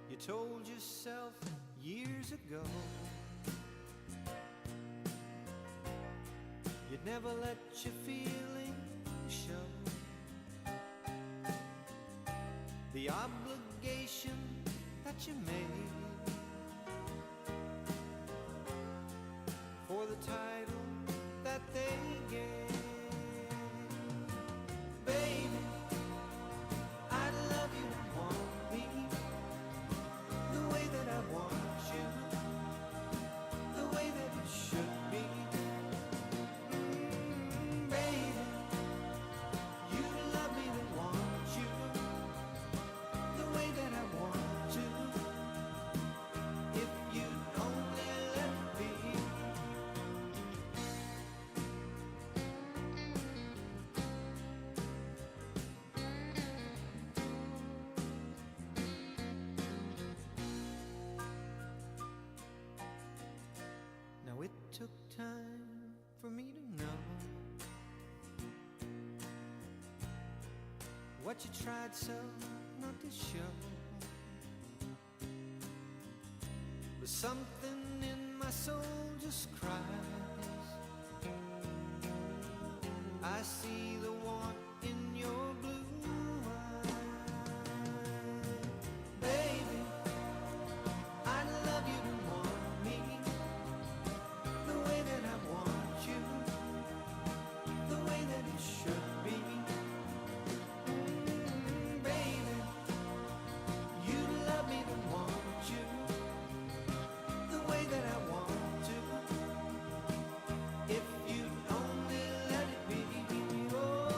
You told yourself years ago you'd never let your feelings show. The obligation that you made for the title that they gave. Baby, I love you to want me the way that I want you, the way that it should be. Baby, you love me to want you the way that I want to, if you'd only let me. Now it took time for me to know what you tried so not to show. But something in my soul just cries. I see the want in your blue eyes. Baby, I love you to want me the way that I want you, the way that it should be. Baby, you love me to want you the way that I want to, if you'd only let it be. Oh,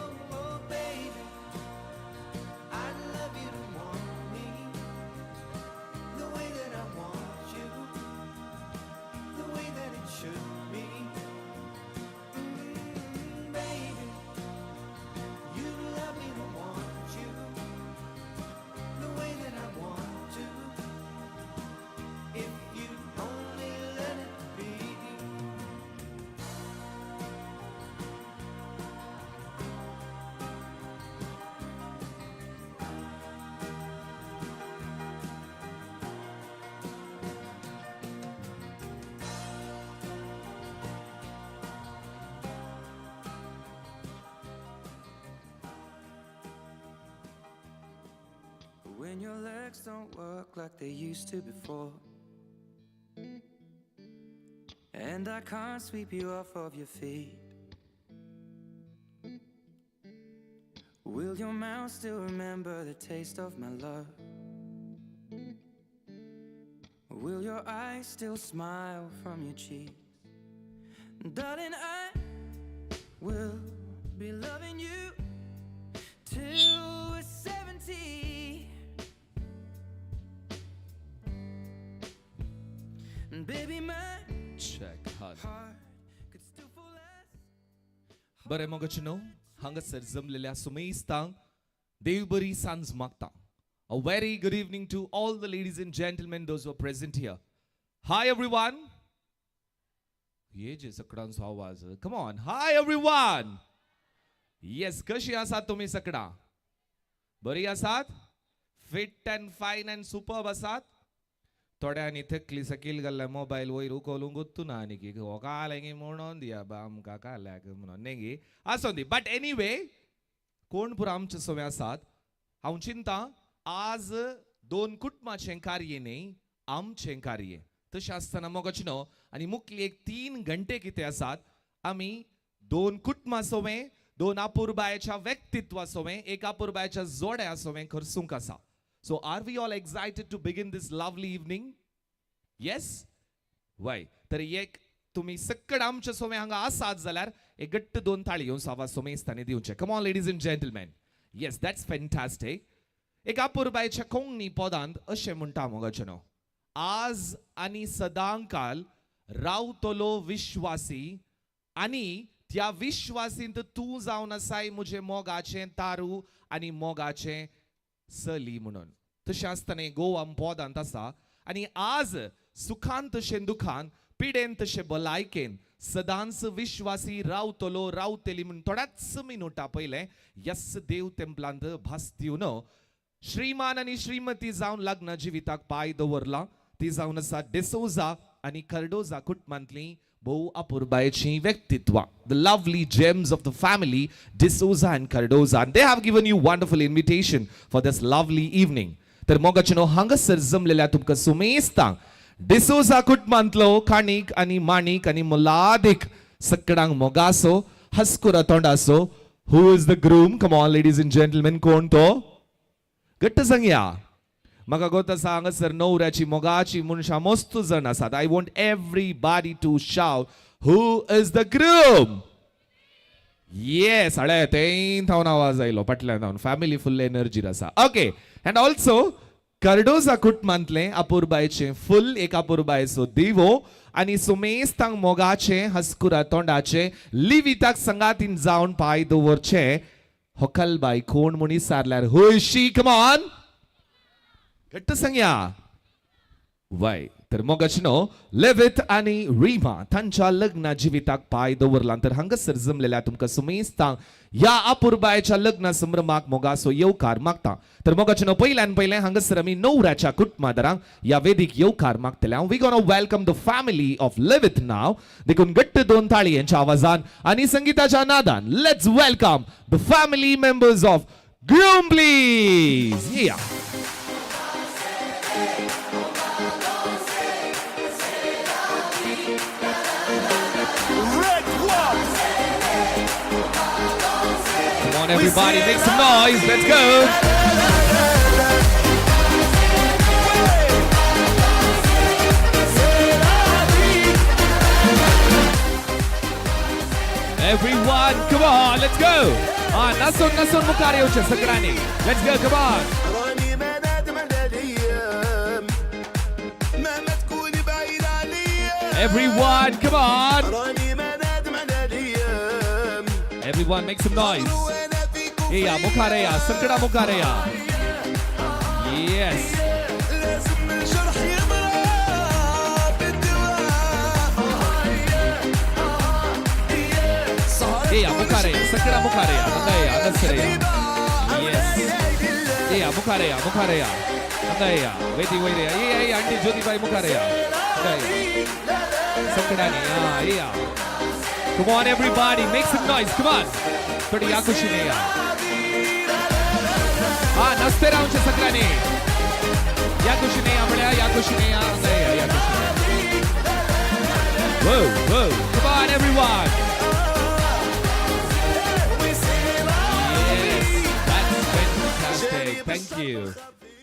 When your legs don't work like they used to before, and I can't sweep you off of your feet, will your mouth still remember the taste of my love? Will your eyes still smile from your cheeks? Darling, I will be loving you till we're 70. And baby, my Check hard. heart could still fall as बरें मोगाचे न्हू हांगासर जमलेल्या सुमेस्तांक देव बरी सांज मागता. A very good evening to all the ladies and gentlemen, those who are present here. Hi everyone. हे जे सकडांचो आवाज. Come on. Hi everyone. Yes, कशी आसात तुमी सकडां? बरी आसात? Fit and fine and superb आसात? थोड्यांनी थकली सकयल घाल्ल्या मोबायल वयर उखलूंक गुत्तू ना आनी की हो काल म्हणून दिया बा आमकां काल्याक म्हणून न्ही गे आसों दी. बट एनीवे, कोण पुरो आमचे सवे आसात. हांव चिंता आज दोन कुटुंबाचें कार्य न्ही, आमचें कार्य. तशें आसतना मोगाचे न्हू आनी मुखली एक 3 घंटे कितें आसात आमी दोन कुटुंबां सवें, दोन अपुरबायेच्या व्यक्तित्वा सवें, एक अपुरबायेच्या जोड्या सवें खर्चूंक आसा. So are we all excited to begin this lovely evening? Yes? Why? तर एक तुम्ही सक्कड आमच्या सोमे हांगा आसात जाल्यार एक गट्ट 2 ताळी येवन आवाज सोमेस्तांनी दिवचे. Come on ladies and gentlemen. Yes, that's fantastic. एक अपुरबायेच्या कोंकणी पदांत अशें म्हणटा मोगाचे न्हू, आज आनी सदांकाल रावतलो विश्वासी आनी त्या विश्वासींत तूं जावन आसाय म्हजें मोगाचें तारू आनी मोगाचें सली म्हणून. तशें आसतना गोवा पदांत आसा आनी आज सुखान तशें दुखान, पिडेन तशें भलायकेन सदांच विश्वासी रावतलो रावतली म्हूण थोड्याच मिनुटा पयलें यस देव तेंपलांत भास दिवन श्रीमान आनी श्रीमती जावन लग्न जिविताक पांय दवरला. ती जावन आसा डिसोजा आनी कर्डोजा कुटुंबांतली भोव अपुरबायेची व्यक्तित्वां, the lovely gems of the family D'Souza and Cardoza, and they have given you wonderful invitation for this lovely evening. तर मोगाचे न्हू हांगासर जमलेल्या तुमकां सुमेस्तांक डिसोजा कुटुंबांतलो काणीक आनी माणीक आनी मुलादीक सकडांक मोगासो हसकुरा तोंडासो. Who is the groom? Come on ladies and gentlemen, कोण तो? घट्ट सांगया. म्हाका गोत आसा हांगासर नवऱ्याची मोगाची मनशां मस्त जण आसात. I want everybody to shout who is the groom. Yes, हळे तें थावन आवाज आयलो फाटल्यान थावन. फॅमिली फुल एनर्जीर आसा. ओके, अँड ऑल्सो कर्डोजा कुटुंबांतलें अपुरबायेचें फुल एक अपुरबायेचो दिवो आनी सुमेस्तांक मोगाचें हसकुरा तोंडाचें लिविताक संगातीन जावन पांय दवरचें होकलबाय कोण म्हूण विचारल्यार हय शी? कम ऑन, घट्ट सांगया. वय तर मोगाचे न्हू लेवित आनी रिमा तांच्या लग्न जिविताक पांय दवरला. तर हांगासर जमलेल्या तुमकां सुमेस्तांक ह्या अपुरबायेच्या लग्न संभ्रमाक मोगासो येवकार मागता. तर मोगाचे न्हू पयल्यान पयलें हांगासर आमी नवऱ्याच्या कुटुंबादारांक ह्या वेदीक येवकार मागतले. We gonna welcome the family of Levit now. देखून घट्ट 2 ताळयांच्या आवाजान आनी संगीताच्या नादान let's welcome the family members of groom please. या. Come on everybody, make some noise. Let's go. Everyone, come on, let's go. Nasun nasun मुखार येवचें सगळ्यांनी. Let's go, come on. Everyone, come on. Everyone, make some noise. Yeah, मुखार या, सगळा मुखार या. Yes. या मुखार या, सगळा मुखार या. हांगा या, हांगासर या. Yes. या मुखार या, मुखार या. हांगा या, वेदी वयर या. या या आंटी ज्योतिबाई मुखार या. हांगा या. सगळ्यांनी हा या. Come on everybody, make some noise. Come on. थोडी या खुशीने या. हा नाचतो. उक्ते रावचे सगळ्यांनी. या कुशीने या म्हळ्या, या कुशीने या, हांगा या, या कुशीने. Whoa, whoa. Come on, everyone. Yes, that's fantastic. Thank you.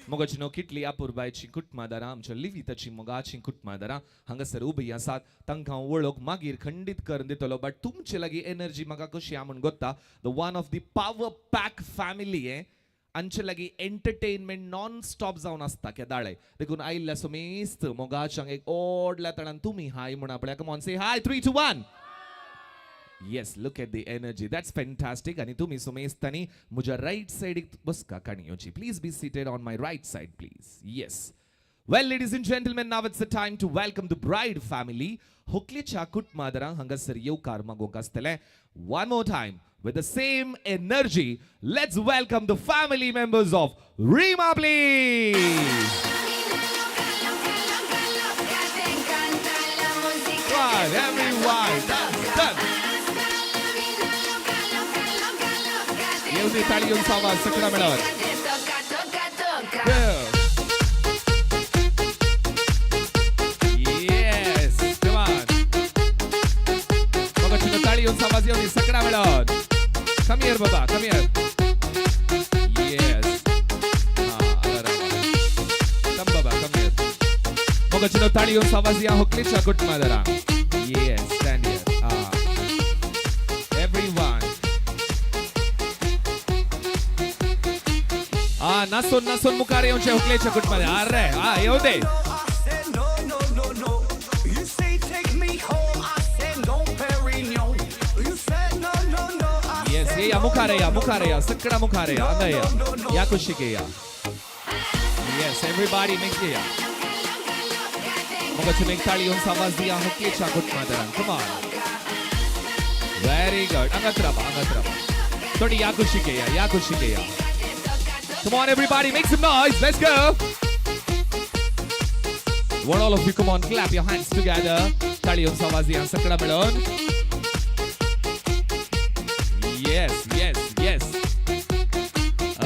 मोगाची न्हू कितली अपुरबायची कुटुंबादारां, आमच्या लिविताची मोगाची कुटुंबादारां हांगासर उबी आसात. तांकां हांव वळख मागीर खंडीत करून दितलो, बट तुमचे लागीं एनर्जी म्हाका कशी आहा म्हूण गोत्ता. The one of the power pack family हें आमचे लागीं एंटरटेनमेंट नॉन स्टॉप जावन आसता केदाळे. देखून आयिल्ल्या समेस्त मोगाच्यांक एक ओडल्या तणान तुमी हाय म्हणा पळया. Come on, say hi. 3, 2, 1. Yes, look at the energy. That's fantastic. आणि तुम्ही सुमेस्तानी म्हज्या रायट सायडीक बसका काणी येवची. Please be seated on my right side, please. Yes. Well, ladies and gentlemen, now it's the time to welcome the bride family. होकलेच्या कुटुंबादारांक हांगासर येवकार मागोवंक आसतलें. One more time, with the same energy, let's welcome the family members of Rima, please. Come on, everyone. Dance, dance. येवनी ताळयोंचो आवाज सगळा मेळत. Yes, come on. मोगाची ताळयोंचो आवाज येवनी सगळा मेळत. Come here, Baba, come here. Yes. Come, Baba, come here. मोगाची ताळयोंचो आवाज या होकलेच्या कुटुंबादारांक. Yes, stand here. Everyone. नासून नासून मुखार येवचे होकलेच्या कुटुंबादार. अरे, येऊ दे. Yes, या मुखार या, मुखार या, सगळा मुखार या, हांगा या, या कुशीक या. Yes, everybody make या. मोगाची एक ताळयोंचो आवाज दिया होकलेच्या कुटुंबादारांक. Come on. Very good. हांगात रावा, हांगात रावा. थोडी या कुशीक या, या कुशीक या. Come on, everybody, make some noise. Let's go. Want all of you, come on, clap your hands together. ताळयोंचो आवाज दिया सगळा मेळून. Yes, yes, yes.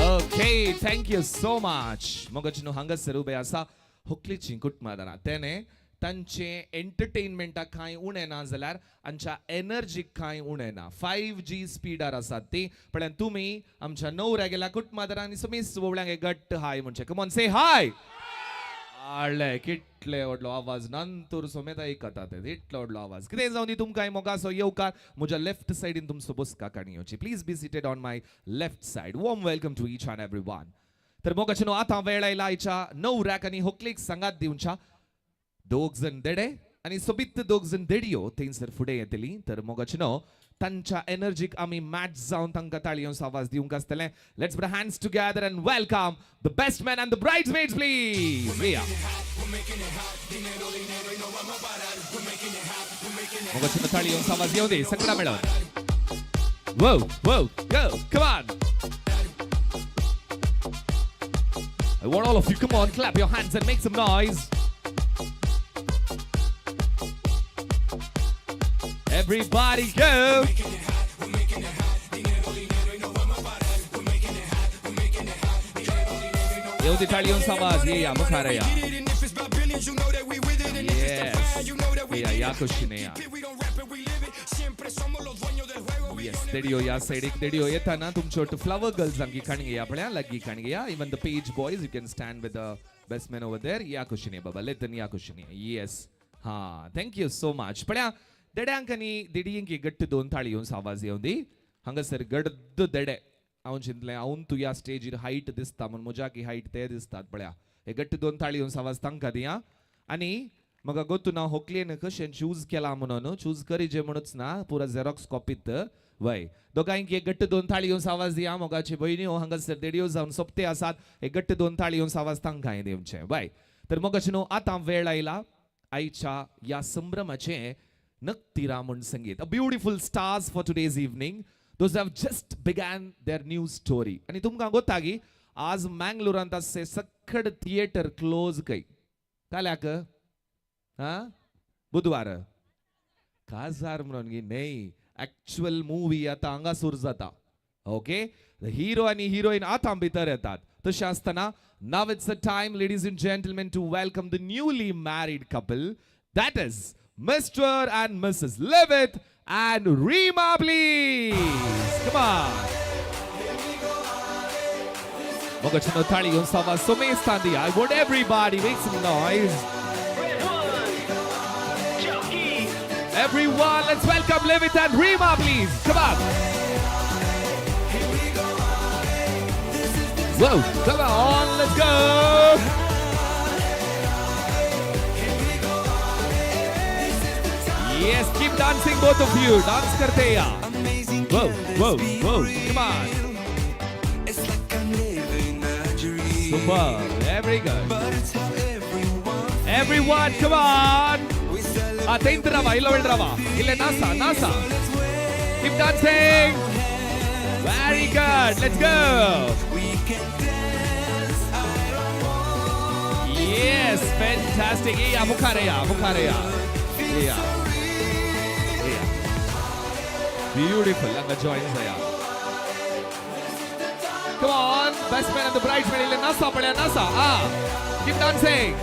Okay, thank you so much. मोगाची न्हू हांगासर उबे आसा होकलेची कुटुंबादारां. तेणे तांचे एंटरटेनमेंटाक कांय उणें ना जाल्यार आमच्या एनर्जीक कांय उणें ना. 5G स्पिडार आसात ती. पळय तुमी आमच्या न्हवऱ्या गेल्या कुटुंबादारां आनी समेस्त वोवळ्यांक एक घट्ट हाय म्हणचें. Come on, say hi. हाडले कितले व्हडलो आवाज नंतर समेत आयकता ते, इतलो व्हडलो आवाज. कितें जावं दी तुमकां मोगाचो येवकार. म्हज्या लेफ्ट सायडीन तुमचो बसका काणी येवची. Please be seated on my left side. Warm welcome to each and every one. तर मोगाचे न्हू आतां वेळ आयला आयच्या न्हवऱ्याक आनी होकलेक सांगात दिवच्या. दोग जण देडे आनी सोबीत दोग जण देडयो थंयसर फुडें येतली. तर मोगाचे न्हू तांच्या एनर्जीक आमी मॅच जावन तांकां ताळयोंचो आवाज दिवंक आसतलें. Let's put hands together and welcome the best man and the bridesmaids, please. या. मोगाचे न्हू ताळयोंचो आवाज येवं दे सगळा मेळून. Whoa, whoa, go, come on. I want all of you, come on, clap your hands and make some noise. Everybody go! येवदी ताळयोंचो आवाज. ये या मुखार या. Yes. या या कुशीने या. Yes, देडियो या सायडीक देडियो येताना तुमच्यो फ्लावर गर्ल्सांकी काणी घेया पळया, लागीं काणी घेया. Even the page boys, you can stand with the best man over there. या कुशीने बाबा, लेतन या कुशीने. Yes. हा, thank you so much. पळया देड्यांक आनी देडियेंक घट्ट दोन ताळयोंचो आवाज येवं दी. हांगासर गड्द देडे. हांव चिंतलें हांव तूं ह्या स्टेजीर हायट दिसता म्हूण म्हज्याकी हायट ते दिसतात पळया. हे घट्ट दोन ताळयोंचो आवाज तांकां दिया. आनी म्हाका गोतू ना होकलेन कशें चूज केला म्हणून चूज करीजे म्हणूच ना, पुरा झेरॉक्स कॉपीत वय. दोगांयक एक घट्ट दोन ताळयोंचो आवाज दिया. मोगाची भयणीयो हांगासर देडियो जावन सोपते आसात. एक घट्ट दोन ताळयोंचो आवाज तांकांय दिवचें वय. तर मोगाचे न्हू आतां वेळ आयला आयच्या ह्या संभ्रमाचें नक्तिरा म्हूण संगीत. A beautiful stars for today's evening, those have just began their new story. आनी तुमकां गोता की आज मँगलोरांत आसचे सक्कड थिएटर क्लोज खंय काल्याक हा बुधवार काजार म्हणून की न्हय, एक्चुअल मुवी आतां हांगा सुरू जाता. ओके, हिरो आनी हिरोईन आतां भितर येतात. तशें आसतना now it's a time, ladies and gentlemen, to welcome the newly married couple, that is Mr. and Mrs. Livit and Rima, please. Come on. Mogachino tali yung sama sumestandi. I want everybody make some noise. Everyone, let's welcome Livit and Rima, please. Come on. Whoa, come on, let's go. Yes, keep dancing, both of you. Dance karte ya. Whoa, whoa, whoa. Come on. It's like I'm living a dream. Super. Very good. But it's how everyone Everyone, come on. Ah, tenth rava, illa rava. Illa nasa, nasa. Keep dancing. Very good. Let's go. We can dance. I don't want Yes, fantastic. Yeah, mukhareya, mukhareya. Yeah. Yeah. Beautiful. Anga join saya. Come on, best man and the bridesmaid. Illa nasa padya nasa. Ah, keep dancing.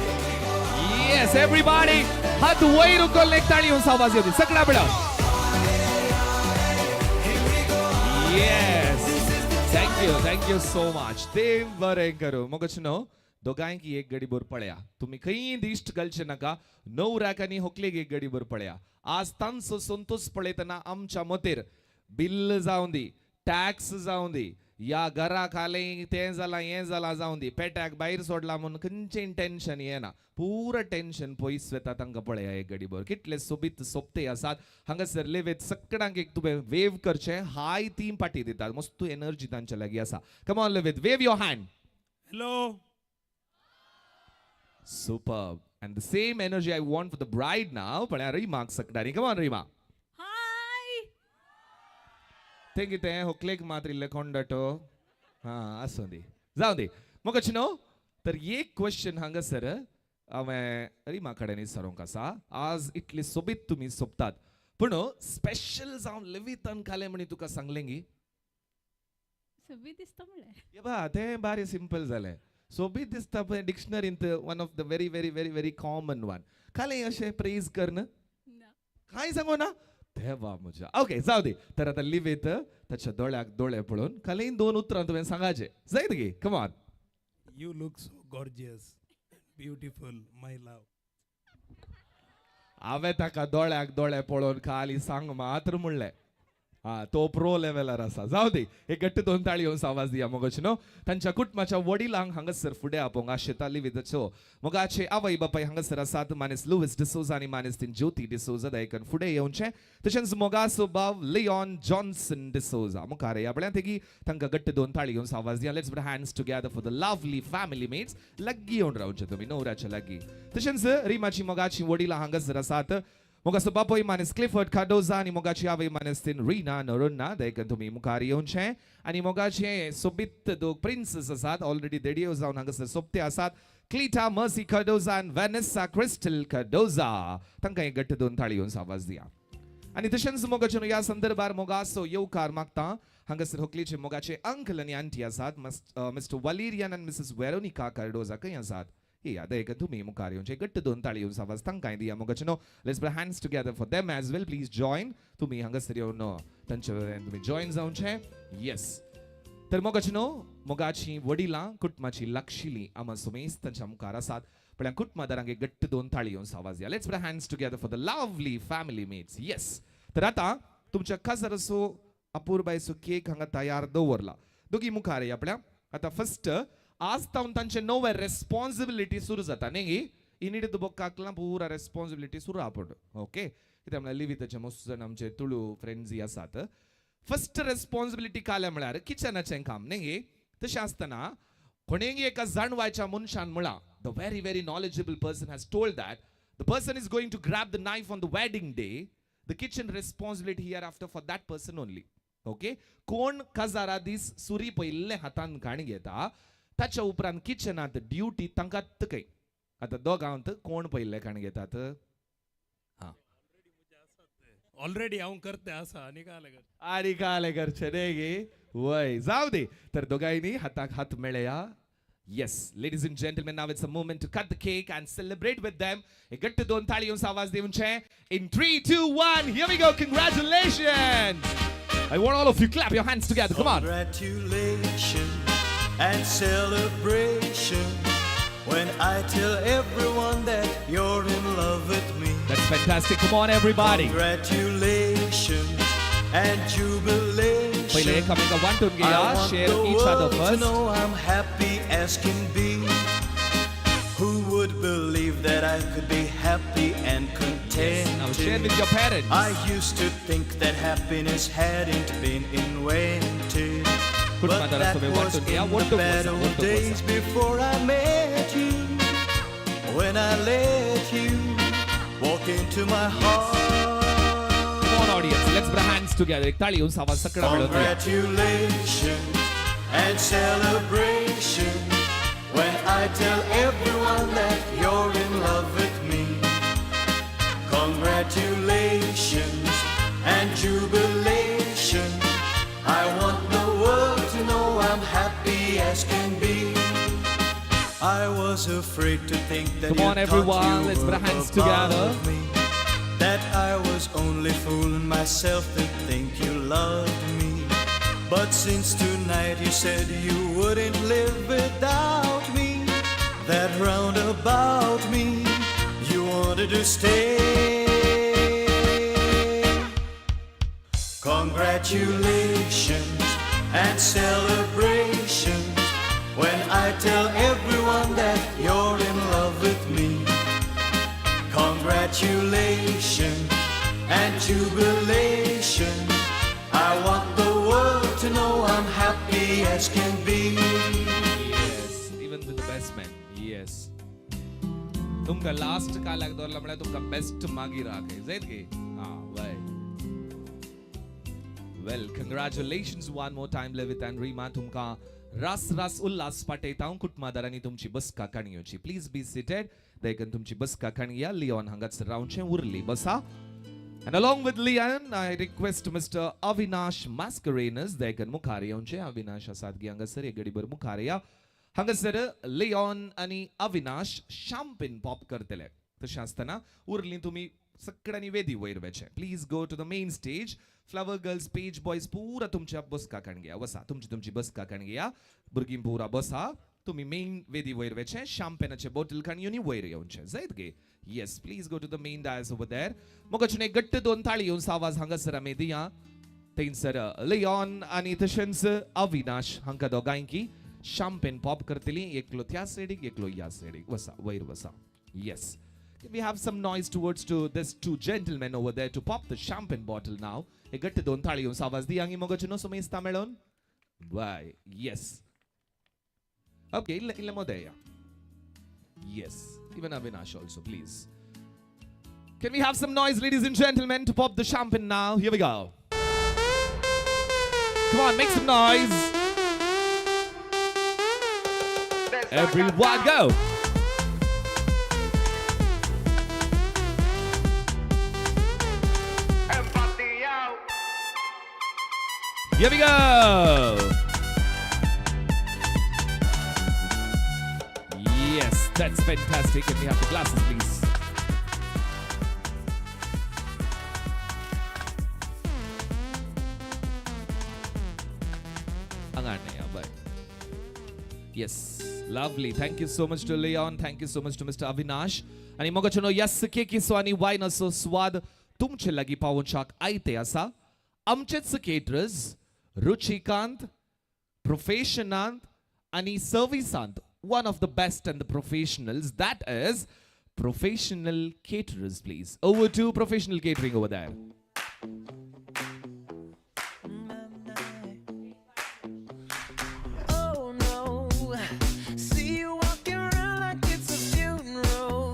Yes, everybody. हात वयर उखल एक ताळी येवन साबास येवदी सगळा बिळा. Yes, thank you so much. देव बरें करूं. मगच न्हू दोगांयक एक गडी भर पळया. तुमी खंय दिश्ट घालचे नाका. न्हवऱ्याक आनी होकलेक एक गडी भर पळया. आज तांचो संतोष पळयतना आमच्या मतेर बिल्ल जावं दी, टॅक्स जावं दी, या घरा खालें तें जालां हें जालां जावं दी, पेट्याक भायर सोडला म्हूण खंयचें टेन्शन येना. पुरा टेन्शन पयस वता तांकां पळया एक गडी भर. कितले सोबीत सोबते आसात हांगासर लेवेत. सगळ्यांक एक तुवें वेव करचें. हाय ती पाटी दितात. मस्त एनर्जी तांच्या लागीं आसा. Come on Levit, wave your hand. Hello. Superb. And the same energy I want for the bride now. पळया रिमाक सकडारी. Come on Rima. Hi. तें कितें होकलेक मात्र इल्लें कोंडटो. हां, आसूं दी, जावं दी. मगच न्हू तर एक क्वेश्चन हांगासर हांवें रिमा कडेन विचारूंक आसा. आज इतली सोबीत तुमी सोबतात, पूण स्पेशल जावन लेवितान खालें म्हणी तुका सांगलें गी? सोबीत दिसता म्हणलें. ये बा, तें बारी सिंपल जालें. सोबीत दिसता पळय डिक्शनरींत one of the very very very very common one. खालें अशें प्रेज करन कांय सांगू ना देवा म्हज्या. ओके, जावं दी. तर आतां लिवेत ताच्या दोळ्याक दोळे पळोवन खालें दोन उतरां तुवें सांगाचें जायत गी? Come on. You look so gorgeous, beautiful, my love. हांवें ताका दोळ्याक दोळे पळोवन खाली सांग मात्र म्हणलें. हा, तो प्रो लेवलार आसा. जावं दी. एक घट्ट दोन ताळी येवन आवाज दिया मगच न्हू. तांच्या कुटुंबाच्या वडिलांक हांगासर फुडें आपोवंक आशेता लिविताचो मोगाचे आवय बापाय हांगासर आसात. मानेस लुईस डिसोजा आनी मानेस तीन ज्योती डिसोजा दयकन फुडें येवचें. तशेंच मोगाचो भाव लिओन जॉन्सन डिसोजा मुखार या पळया तेगी. तांकां घट्ट दोन ताळी येवन आवाज दिया. Let's put hands together for the lovely family mates. लागीं येवन रावचें तुमी न्हवऱ्याच्या लागीं. तशेंच रिमाची मोगाची वडिलां हांगासर आसात. मोगाचो बापूय मानेस क्लिफर्ड कार्डोजा आनी मोगाची आवय मानेस तीन रिना नोरोन्ना दयकन तुमी मुखार येवचें. आनी मोगाचे सोबीत दोग प्रिन्सीस आसात ऑलरेडी देडियो जावन हांगासर सोबते आसात. क्लिटा मर्सी कार्डोजा आनी वेनेसा क्रिस्टल कार्डोजा तांकां एक घट्ट दोन ताळी येवन आवाज दिया. आनी तशेंच मोगाचे न्हू ह्या संदर्भार मोगाचो येवकार मागता. हांगासर होकलेचे मोगाचे अंकल आनी आंटी आसात. मिस्टर वलेरियन आनी मिसेस वेरोनिका कार्डोजा खंय आसात? या दयकन तुमी मुखार येवचें. घट्ट दोन ताळी येवन आवाज तांकांय दिया मोगाचे न्हू. Let's put hands together for them as well. Please join. तुमी हांगासर येवन तांचे तुमी जॉयन जावचें. येस, तर मोगाचे न्हू मोगाची वडिलां कुटुंबाची लागशिली आमा सुमेस तांच्या मुखार आसात. पळया कुटुंबादारांक एक घट्ट दोन ताळी येवन आवाज दिया. Let's put hands together for the lovely family mates. Yes, तर आतां तुमच्या काजाराचो अपुरबायचो केक हांगा तयार दवरला. दोगी मुखार या पळया. आतां फर्स्ट आज तावन तांचे नवे रेस्पॉन्सिबिलिटी सुरू जाता न्ही गी. इनिड दुबक्काकला पुरा रेस्पॉन्सिबिलिटी सुरू आपण. ओके, कित्याक म्हळ्यार लिविताचे मस्त जाण आमचे तुळू फ्रेंड्स आसात. फर्स्ट रेस्पॉन्सिबिलिटी काल्या म्हळ्यार किचनाचें काम न्ही गी. तशें आसतना कोणेंगी एका जाणवायच्या मनशान म्हळां, the very very knowledgeable person has told that the person is going to grab the knife on the wedding day, the kitchen responsibility here after for that person only. Okay, कोण काजारा दीस सुरी पयिल्ले हातान घाण घेता ताच्या उपरांत किचनांत ड्युटी तांकां खंय. आतां दोगांत कोण पयिल्ले घाण घेतात? हां, ऑलरेडी हांव करते आसा आनी काय करचें. आनी काय करचें न्ही गे? वय, जावं दी. तर दोगांयनी हाताक हात मेळया. Yes, ladies and gentlemen, now it's a moment to cut the cake and celebrate with them. एक गट्ट दोन ताळी आवाज दिवचे. In 3, 2, 1, here we go. Congratulations. I want all of you clap your hands together. Come on. Congratulations and celebration when I tell everyone that you're in love with me. That's fantastic. Come on, everybody. Congratulations and jubilation. पहिले एकामेका वांटून I घेया. want Share the each other world to first. know I'm happy as can be. Who would believe that I could be happy and contented? Now share with your parents. I used to think that happiness hadn't been invented. But कुटुंबादारा that सगळे was वांटून घ्या. in the ಒಟ್ಟು bad ಬಸ, old ಒಟ್ಟು ಬಸ. days before I met you. When I let you walk into my heart. Come on, audience. Let's put our hands together. एक ताळी येऊन आवाज सगळा मिळून घेऊया. Congratulations and celebration when I tell everyone that you're in love with me. Congratulations and jubilation. I want the world to know I'm happy as can be. I was afraid to think that Come you on, thought everyone. you Let's put our were hands together. above me. That I was only fooling myself to think you loved me. But since tonight you said you wouldn't live without me, that round about me you wanted to stay. Congratulations and celebrations when I tell everyone that you're in love with me. Congratulations and jubilation. I want the world to know I'm happy as can be. Yes, even with the best man. Yes. तुमका last कालाक दवरला म्हळ्यार तुमकां best मागीर आहा जायत गे. आं वय. Well, congratulations one more time, Levit and Rima. तुमकां रास रास उल्हास पाठयता हांव. कुटुंबादारांनी तुमची बसका काणी येवची. Please be seated. देखून तुमची बसका काणी या. लिओन हांगाच रावचें उरली बसा. And along with Leon, I request Mr. Avinash Mascarenas, देखून मुखार येवचें. अविनाश आसात गी हांगासर, एक गडीभर मुखार या. हांगासर लिओन आनी अविनाश शाम्पेन पॉप करतले. तशें आसतना उरली तुमी सगळ्यांनी वेदी वयर वचें. Please go to the main stage. Flower girls, page boys पुरा तुमच्या बसका काण घेया. वसा तुमची तुमची बसका काण घेया. भुरगीं पुरा बसा. तुमी मेन वेदी वयर वचें. शाम्पेनाचे बॉटल काण येवन वयर येवचें जायत गे. Yes, please go to the main dais over there. मोगाचें एक गट्ट दोन ताळी येवन आवाज हांगासर आमी दिया. थंयसर लिओन आनी तशेंच अविनाश हांकां दोगांयकी शाम्पेन पॉप करतली. एकलो त्या सायडीक, एकलो ह्या सायडीक. वसा वयर वसा. Yes. Can we have some noise towards to this two gentlemen over there to pop the champagne bottle now? एक गट्ट दोन ताळी येवन आवाज दिया मोगाचें न्हू सुमेस्ता मेळोन. बाय. Yes. Okay, इल्ले इल्ले मोदे या. Yes, even Avinash also, please. Can we have some noise, ladies and gentlemen, to pop the champagne now? Here we go. Come on, make some noise. Everyone go. Here we go. Yes, that's fantastic. Can we have the glasses, please? Bye. Yes, lovely. Thank you so much to Leon. Thank you so much to Mr. Avinash. आनी मोगाचेनो S केकीचो आनी वायनाचो स्वाद तुमचे लागीं पावोवच्याक आयते आसा आमचेच caterers रुचिकांत प्रोफेशनांत आनी सर्विसांत one of the best and the professionals, that is Professional Caterers. Please, over to Professional Catering over there. Oh no, see you walking around like it's a funeral.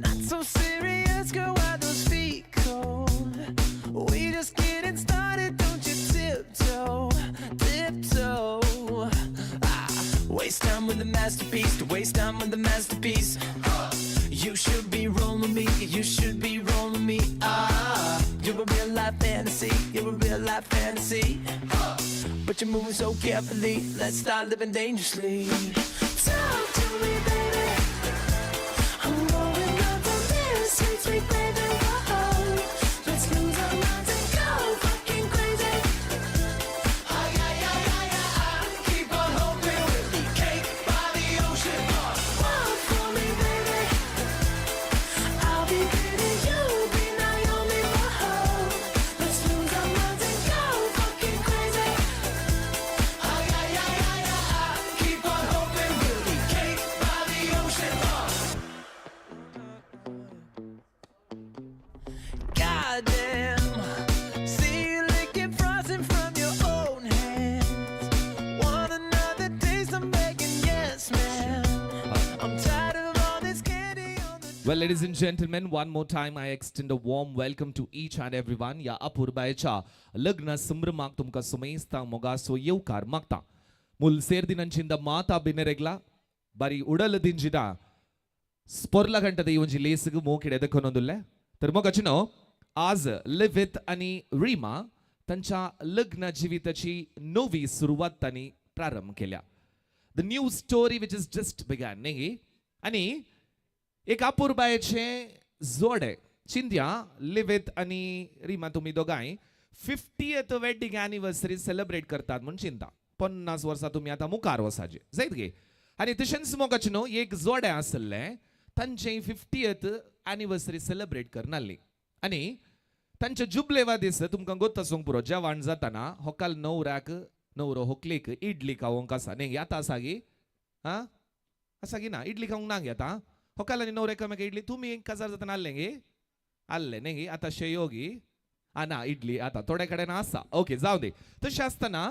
Not so serious, girl, why those feet cold? We just getting started, don't you tiptoe, tiptoe. Ah, waste time with the masterpiece, to waste time with the masterpiece. You should be rolling me, you should be rolling me. Ah. You're a real life fantasy. You're a real life fantasy. But you're moving so carefully. Let's start living dangerously. Talk to me, baby. I'm going up from there. Sweet, sweet baby. Whoa. Let's lose our minds and go fucking crazy. Ay, ay, ay, ay, ay, ay. Keep on hoping we'll be cake by the ocean. Walk for me, baby. I'll be pretty, you'll be Naomi. Whoa. Let's lose our minds and go fucking crazy. Ay, ay, ay, ay, ay, ay. Keep on hoping we'll be cake by the ocean. Goddamn. See you licking frosting from your own hands. Want another taste? I'm begging, yes, man. I'm tired of all this candy. Well, ladies and gentlemen, one more time I extend a warm welcome to each and everyone. ह्या अपुरबायेच्या लग्न संभ्रमाक तुमकां सुमेस्तांक मोगासो येवकार मागता. मुल सेर्दिनंचिंद माता बिनेरेगला बारी उडल ದಿಂಜಿದ स्पोर्ला घंटा ಈ ಒಂಜಿ ಲೇಸ್ಗ್ ಮೋಕಿಡೆ ದಕ್ಕೊನೊಂದುಲ್ಲೆ. तर मोगाची न्हू आज लिवित आनी रिमा तांच्या लग्न जिविताची नवी सुरवात तांणी प्रारंभ केल्या. The new story which is just began न्ही. आनी एक अपुरबायेचें जोडे चिंत्या लिवित आनी रिमा तुमी दोगांय 50th wedding anniversary celebrate करतात म्हूण चिंता. 50 वर्सां तुमी आतां मुखार वसाचे जायत गे. आनी तशेंच मोगाचें न्हू एक जोडें आसलें तांचें 50th anniversary celebrate करनासली. आनी तांच्या जुबलेवा दीस तुमकां गोत आसूंक पुरो जेवण जाताना होकाल न्हवऱ्याक न्हवरो होकलेक इडली खावंक आसा न्ही. आतां आसा गी आं आसा गी ना इडली खावंक ना गे आतां होकाल आनी न्हवरो एकामेका इडली तुमी काजार जाताना आहलें गे आहलें न्ही गे आतां शेयो गी आं ना इडली आतां थोडे कडेन आसा ओके जावं दी. तशें आसतना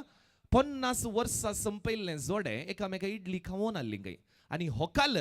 50 वर्सां संपयल्लें जोडें एकामेका इडली खावोन आहलीं खंय. आनी होकाल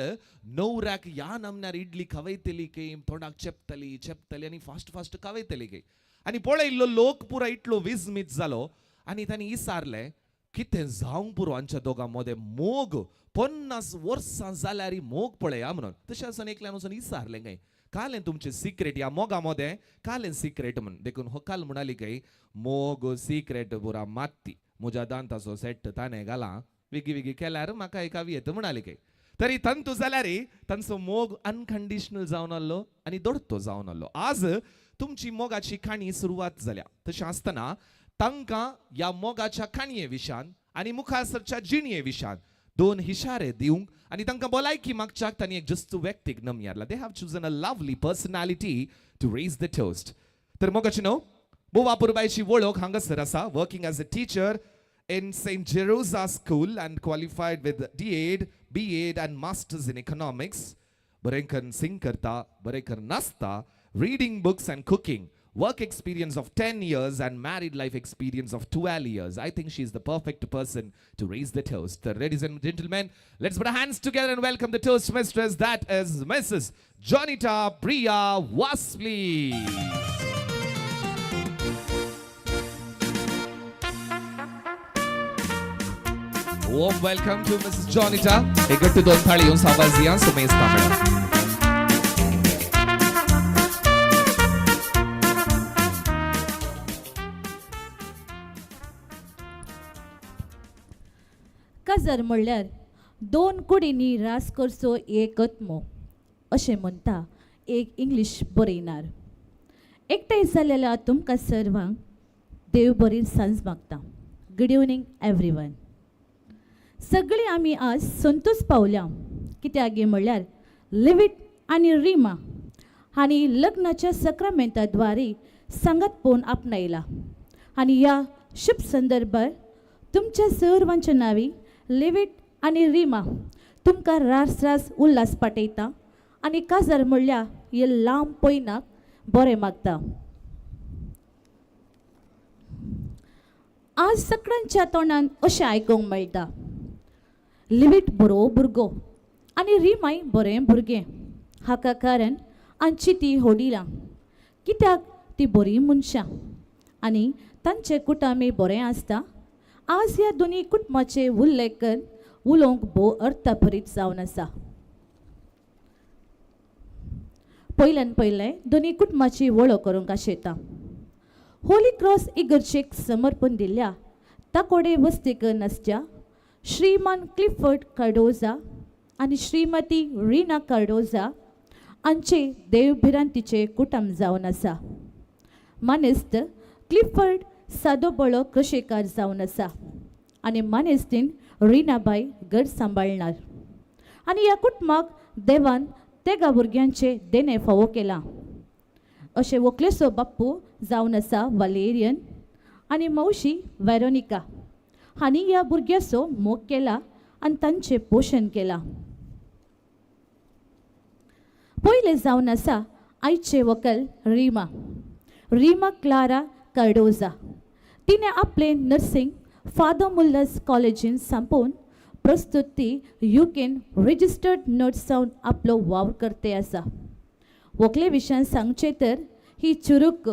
न्हवऱ्याक ह्या नमन्यार इडली खावयतली खंय तोंडाक चेपतली चेपतली आनी फास्ट फास्ट खावयतली खंय. आनी पळयल्लो लोक पुरा इतलो विजमीत जालो आनी तांणी विचारलें कितें जावंक पुरो आमच्या दोगां मदें मोग 50 वर्सां जाल्यार मोग पळया म्हणून. तशें आसून एकल्यान वचून विचारलें खंय कालें तुमचें सिक्रेट ह्या मोगा मदें कालें सिक्रेट म्हूण. देखून होकाल म्हणाली खंय मोग सिक्रेट पुरा मात्ती म्हज्या दांताचो सेट ताणें घाला वेगी वेगी केल्यार म्हाका एक येता म्हणाली खंय. तरी तंतू जाल्यार तांचो मोग अनकंडिशनल जावन आहलो आनी दोडतो जावन आहलो. आज तुमची मोगाची काणी सुरवात जाल्या. तशें आसतना तांकां ह्या मोगाच्या काणये विशान आनी मुखार सरच्या जिणये विशान दोन हिशारे दिवंक आनी तांकां भलायकी मागच्याक तांणी एक जस्तू व्यक्तीक नमयारला. They have chosen a lovely personality to raise the toast. तर मोगाची न्हू बोवा पुरबायची वळख हांगासर आसा. Working as a teacher in St. Jerosa School and qualified with D.Ed, B.Ed and Masters in Economics. बरें सिंग करता, बरें नाचता, reading books and cooking, work experience of 10 years and married life experience of 12 years. I think she is the perfect person to raise the toast. Ladies and gentlemen, let's put our hands together and welcome the toast mistress, that is Mrs. Jonita Priya Wasli. Warm welcome to Mrs. Jonita. एकट्टू दोन थाळी येऊन आवाज दिया सुमेश तांबडा. काजार म्हणल्यार दोन कुडींनी रास करचो एक आत्मो अशें म्हणटा एक इंग्लीश बरयणार. एकठांय जाल्ल्या तुमकां सर्वांक देव बरी सांज मागता. Good evening everyone. सगळीं आमी आज संतोष पावल्या कित्याक म्हणल्यार लिवीट आनी रिमा हांणी लग्नाच्या सक्रामेंताद्वारे सांगात पळोवन आपणायला आनी ह्या शुभ संदर्भार तुमच्या सर्वांच्या नांवी लिवीट आनी रिमा तुमकां रास रास उल्हास पाठयता आनी काजार म्हणल्यार हे लांब पयनाक बरें मागता. आज सगळ्यांच्या तोंडान अशें आयकूंक मेळटा, लिवीट बरो भुरगो आनी रिमाय बरें भुरगें. हाका कारण आमची ती होडिलां कित्याक ती बरी मनशां आनी तांचें कुटुंबय बरें आसता. आज ह्या दोनी कुटुंबाचें उल्लेख कर उलोवंक भोव अर्थभरीत जावन आसा. पयल्यान पयलें दोनी कुटुंबाची वळख करूंक आशेता. होली क्रॉस इगर्जेक समर्पण दिल्ल्या ताकोडे वस्तीक नासच्या श्रीमान क्लिफर्ड कार्डोजा आनी श्रीमती रिना कार्डोजा हांचे देवभिरांतीचे कुटुंब जावन आसा. मानेस्त क्लिफर्ड सादोबळो कृशेकार जावन आसा आनी मानेस्तीन रिनाबाय घर सांबाळणार आनी ह्या कुटुंबाक देवान तेगा भुरग्यांचे देणें फावो केलां. अशें व्हंकलेचो बाप्पू जावन आसा वालेरियन आनी मावशी वेरोनिका हांणी ह्या भुरग्याचो मोग केला आनी तांचें पोशण केलां. पयलें जावन आसा आयचें व्हंकल रिमा, रिमा क्लारा कार्डोजा. तिणें आपलें नर्सिंग फादर मुल्लस कॉलेजीन सोंपोवन प्रस्तुत ती युकेन रजिस्टर्ड नर्स जावन आपलो वावर करते आसा. व्हंकले विशयान सांगचें तर ही चुरूक,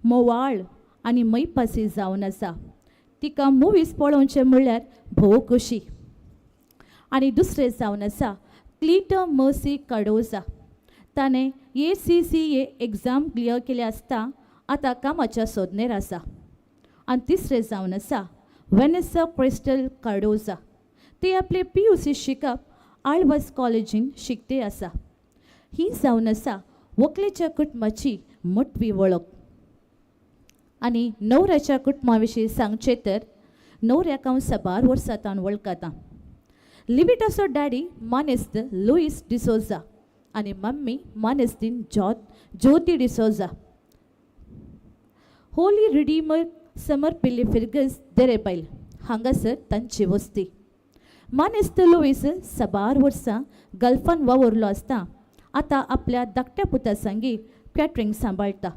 मोवाळ आनी मैपासी जावन आसा. तिका मुवीज पळोवचें म्हणल्यार भोव खोशी. आनी दुसरें जावन आसा क्लिटो मर्सी कार्डोजा. ताणें ACCA exam clear केले आसता आतां कामाच्या सोदनेर आसा. आनी तिसरें जावन आसा वेनेसा क्रिस्टल कार्डोजा. ती आपले PUC शिकप आळवास कॉलेजीन शिकते आसा. ही जावन आसा व्हंकलेच्या कुटुंबाची मोटवी वळख. आनी न्हवऱ्याच्या कुटुंबा विशीं सांगचें तर न्हवऱ्याक हांव साबार वर्सां तावन वळखतां. लिविटाचो डॅडी मानेस्त लुईस डिसोजा आनी मम्मी मानेस्तीन ज्योती डिसोजा. होली रिडीमर समर्पिल्ली फिरगज देरेबायल हांगासर तांची वस्ती. मानेस्त लुईस साबार वर्सां गल्फान वावुरलो आसता आतां आपल्या धाकट्या पुता संगी कॅटरींग सांबाळटा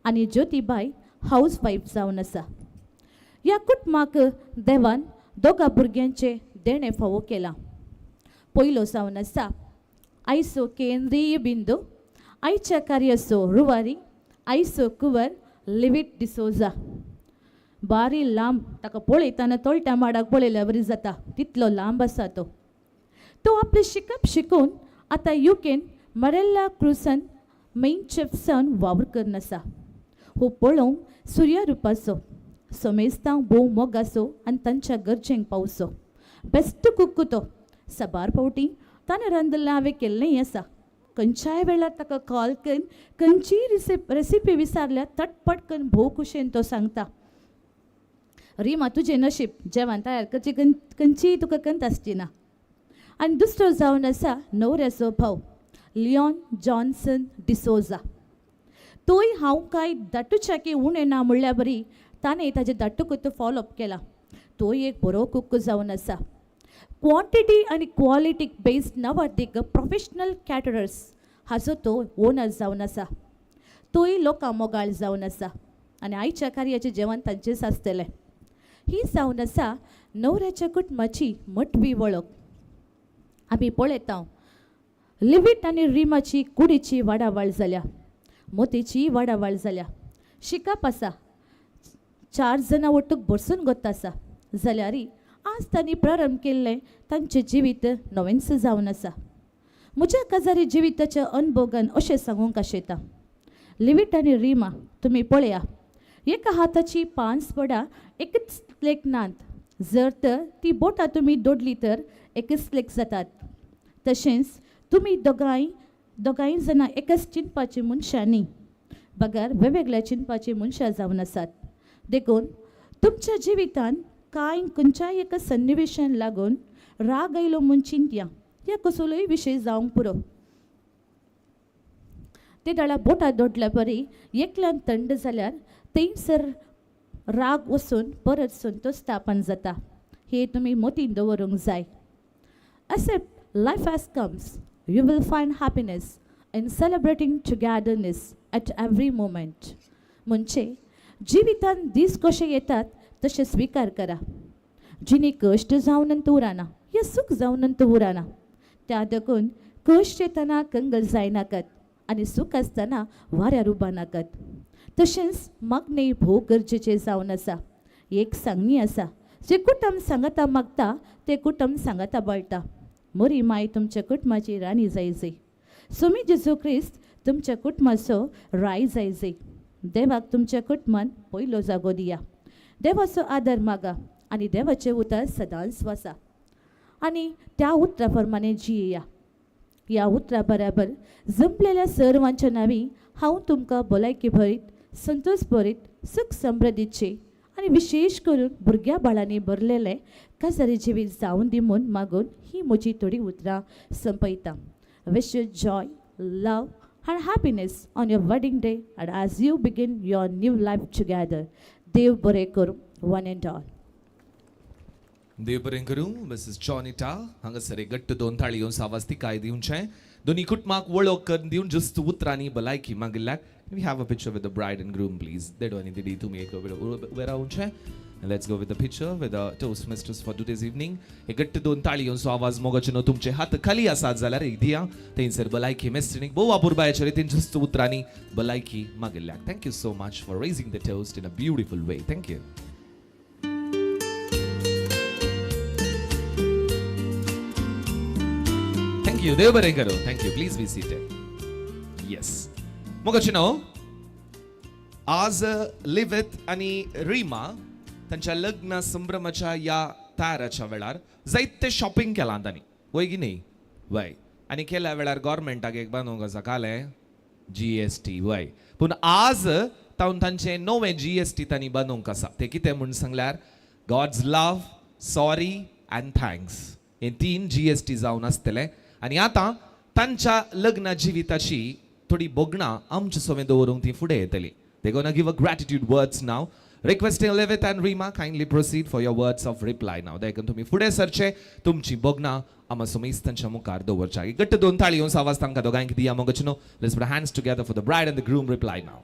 आनी ज्योतीबाय हावज वायफ जावन आसा. ह्या कुटुंबाक देवान दोगा भुरग्यांचें देणें फावो केलां. पयलो जावन आसा आयचो केंद्रीय बिंदू, आयच्या कार्याचो रुवारी, आयचो कुंवर लिवीट डिसोजा. बारी लांब, ताका पळयतना तोळट्या माडाक पळयल्या बरी जाता तितलो लांब आसा तो. तो आपलें शिकप शिकून आतां युकेन मरेल्ला क्रुसन मेन चेफ जावन वावर करून आसा. हो पळोवंक सुर्या रुपाचो, समेस्तांक भोव मोगाचो आनी तांच्या गरजेंक पावचो बेस्ट कुक्कू तो. साबार फावटी ताणें रांदिल्लें हांवें केल्लेंय आसा. खंयच्याय वेळार ताका कॉल करून खंयचीय रेसिपी विचारल्यार तटपट करून भोव खुशयेन तो सांगता. रिमा तुजें नशीब, जेवण तयार करची खंयचीय तुका कंत आसची ना. आनी दुसरो जावन आसा न्हवऱ्याचो भाव लियोन जॉन्सन डिसोजा. तोय हांव कांय दाटूच्याकी उणें ना म्हणल्यार बरी ताणें ताजें दाटूकूच फॉलोअप केला. तोय एक बरो कुक जावन आसा. क्वॉन्टिटी आनी क्वॉलिटीक बेस्ड नांवाडदीक प्रोफेशनल कॅटरर्स हाचो तो ओनर जावन आसा. तोय लोकां मोगाळ जावन आसा आनी आयच्या कार्याचें जेवण तांचेच आसतलें. ही जावन आसा न्हवऱ्याच्या कुटुंबाची मोटवी वळख. आमी पळयता लिवीट आनी रिमाची कुडीची वाडावळ जाल्या, मोतीची वाडावळ जाल्या. शिकप आसा, 4 जाणां वटूक बसून गोत आसा जाल्यार आज तांणी प्रारंभ केल्लें तांचें जिवीत नवेंच जावन आसा. म्हज्या काजारी जिविताच्या अनुभोगान अशें सांगूंक आशेता. लिवीट आनी रिमा तुमी पळया, एका हाताची 5 बोटां एकच लेख नात, जर तर ती बोटां तुमी दोडली तर एकच लेख जातात. तशेंच तुमी दोगांय जाणां एकच चिंतपाची मनशां न्ही, बगर वेगवेगळ्या चिंतपाची मनशां जावन आसात. देखून तुमच्या जिवितांत कांय खंयच्याय एका सन्निवेशान लागून राग आयलो म्हूण चिंतया, ह्या कसलोय विशय जावंक पुरो. ते डाळा बोटां दोडल्या परी एकल्यान थंड जाल्यार थंयसर राग वचून परत संतोष स्थापन जाता. हे तुमी मतीन दवरूंक जाय. Accept life as comes, you will find happiness in celebrating togetherness at every moment. म्हणजे जिवितांत दीस कशे येतात तशें स्विकार करा. जिणी कश्ट जावन नंतर उरना या सूख जावन नंतर उरना, त्या देखून कश्ट येतना कंगल जायनाकात आनी सूख आसतना वाऱ्यार उबा नाकात. तशेंच मागणें भोव गरजेचें जावन आसा. एक सांगणी आसा, जे कुटुंब सांगाता मागता तें कुटुंब सांगाता बळटा. मोरी माय तुमच्या कुटुंबाची राणी जायजय, सुमी जेजू क्रिस्त तुमच्या कुटुंबाचो राय जायजय. देवाक तुमच्या कुटुंबान पयलो जागो दिया, देवाचो आदर मागा आनी देवाचें उतर सदांच वाचा आनी त्या उतरा प्रमाणे जियेया. ह्या उतरा बराबर जमलेल्या सर्वांच्या नांवी हांव तुमकां भलायकी भरीत, संतोष भरीत, सुख समृद्धीचे आनी विशेश करून भुरग्या बाळांनी भरलेले काजारी जिवीत जावन दी म्हूण मागून ही म्हजी थोडीं उतरां संपयता. Wish you joy, love and happiness on your wedding day and as you begin your new life together. देव बरें करूं वन एंड ऑल. देव बरें करूं मिसेस जॉनिटा. हांगासर एक गट्ट दोन थाळी येवन सावाज तिकाय दिवचें, दोनी कुटुंबाक वळख करून दिवन जस्त उतरांनी भलायकी मागिल्ल्याक. We have a picture with the bride and groom, please. देडो आनी दिदी तुमी एक उबे रावचें. Let's go with the picture with the toast masters for today's evening. एक गट्ट दोन ताळी येवन आवाज मोगाचे न्हू, तुमचे हात खाली आसात जाल्यार एक दिया थंयसर भलायकी मेस्त्रीणीक भोव अपुरबायेच्या रितीन जस्त उतरांनी भलायकी मागिल्ल्याक. Thank you so much for raising the toast in a beautiful way. Thank you. Thank you. देव बरें करूं. Thank you. Please be seated. Yes. मोगाचे न्हू, आज लिवित आनी रिमा तांच्या लग्न संभ्रमाच्या ह्या तयाराच्या वेळार जायते शॉपिंग केलां तांणी, वय की न्ही? वय. आनी केल्या वेळार गोवोरमेंटाक एक बांदूंक आसा कालें GST, वय. पूण आज तावन तांचें नवें GST तांणी बांदूंक आसा. तें कितें म्हूण सांगल्यार God's love, sorry and thanks हे 3 GST जावन आसतले. आनी आतां तांच्या लग्न जिविताची थोडी भोगणां आमचे समेत दवरूंक ती फुडें येतली. They're gonna give a gratitude words now. Requesting Levit and Rima, kindly proceed for your words of reply now. देखून तुम्ही फुडें सरचे, तुमची भोगणां आमा समेस्तांच्या मुखार दवरच्या. एक गट्ट दोन ताळी येवन आवाज तांकां दोगांक दिया मोगचनो. न्हू. Let's put hands together for the bride and the groom reply now.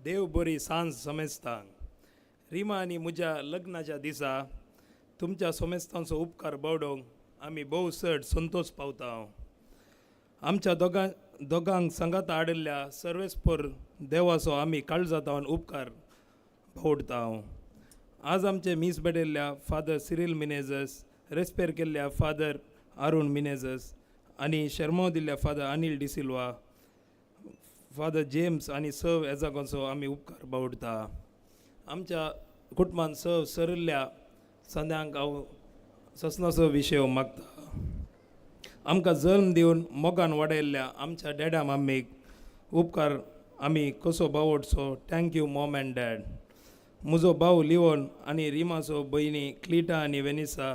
देव बरी सांज समेस्तांक. रिमा आनी म्हज्या लग्नाच्या दिसा तुमच्या समेस्तांचो उपकार बावडोवंक आमी भोव चड संतोश पावता. आमच्या दोगांक सांगाता हाडिल्ल्या सर्वेस्पर देवाचो आमी काळजातावन उपकार बावडता. आज आमचे मीस बडयल्ल्या फादर सिरील मिनेजस, रेस्पेर केल्ल्या फादर अरुण मिनेजस आनी शर्माव दिल्ल्या father Anil D'Silva, father James आनी सव एजाकांचो आमी उपकार बावडता. आमच्या कुटुंबान सव सरिल्ल्या संद्यांक हांव ससनाचो विशय मागता. आमकां जल्म दिवन मोगान वाडयल्ल्या आमच्या डॅडा मम्मीक उपकार आमी कसो बावडचो. Thank you mom and dad. म्हजो भाव लिवोन आनी रिमाचो भयणी क्लिटा आनी वेनिसा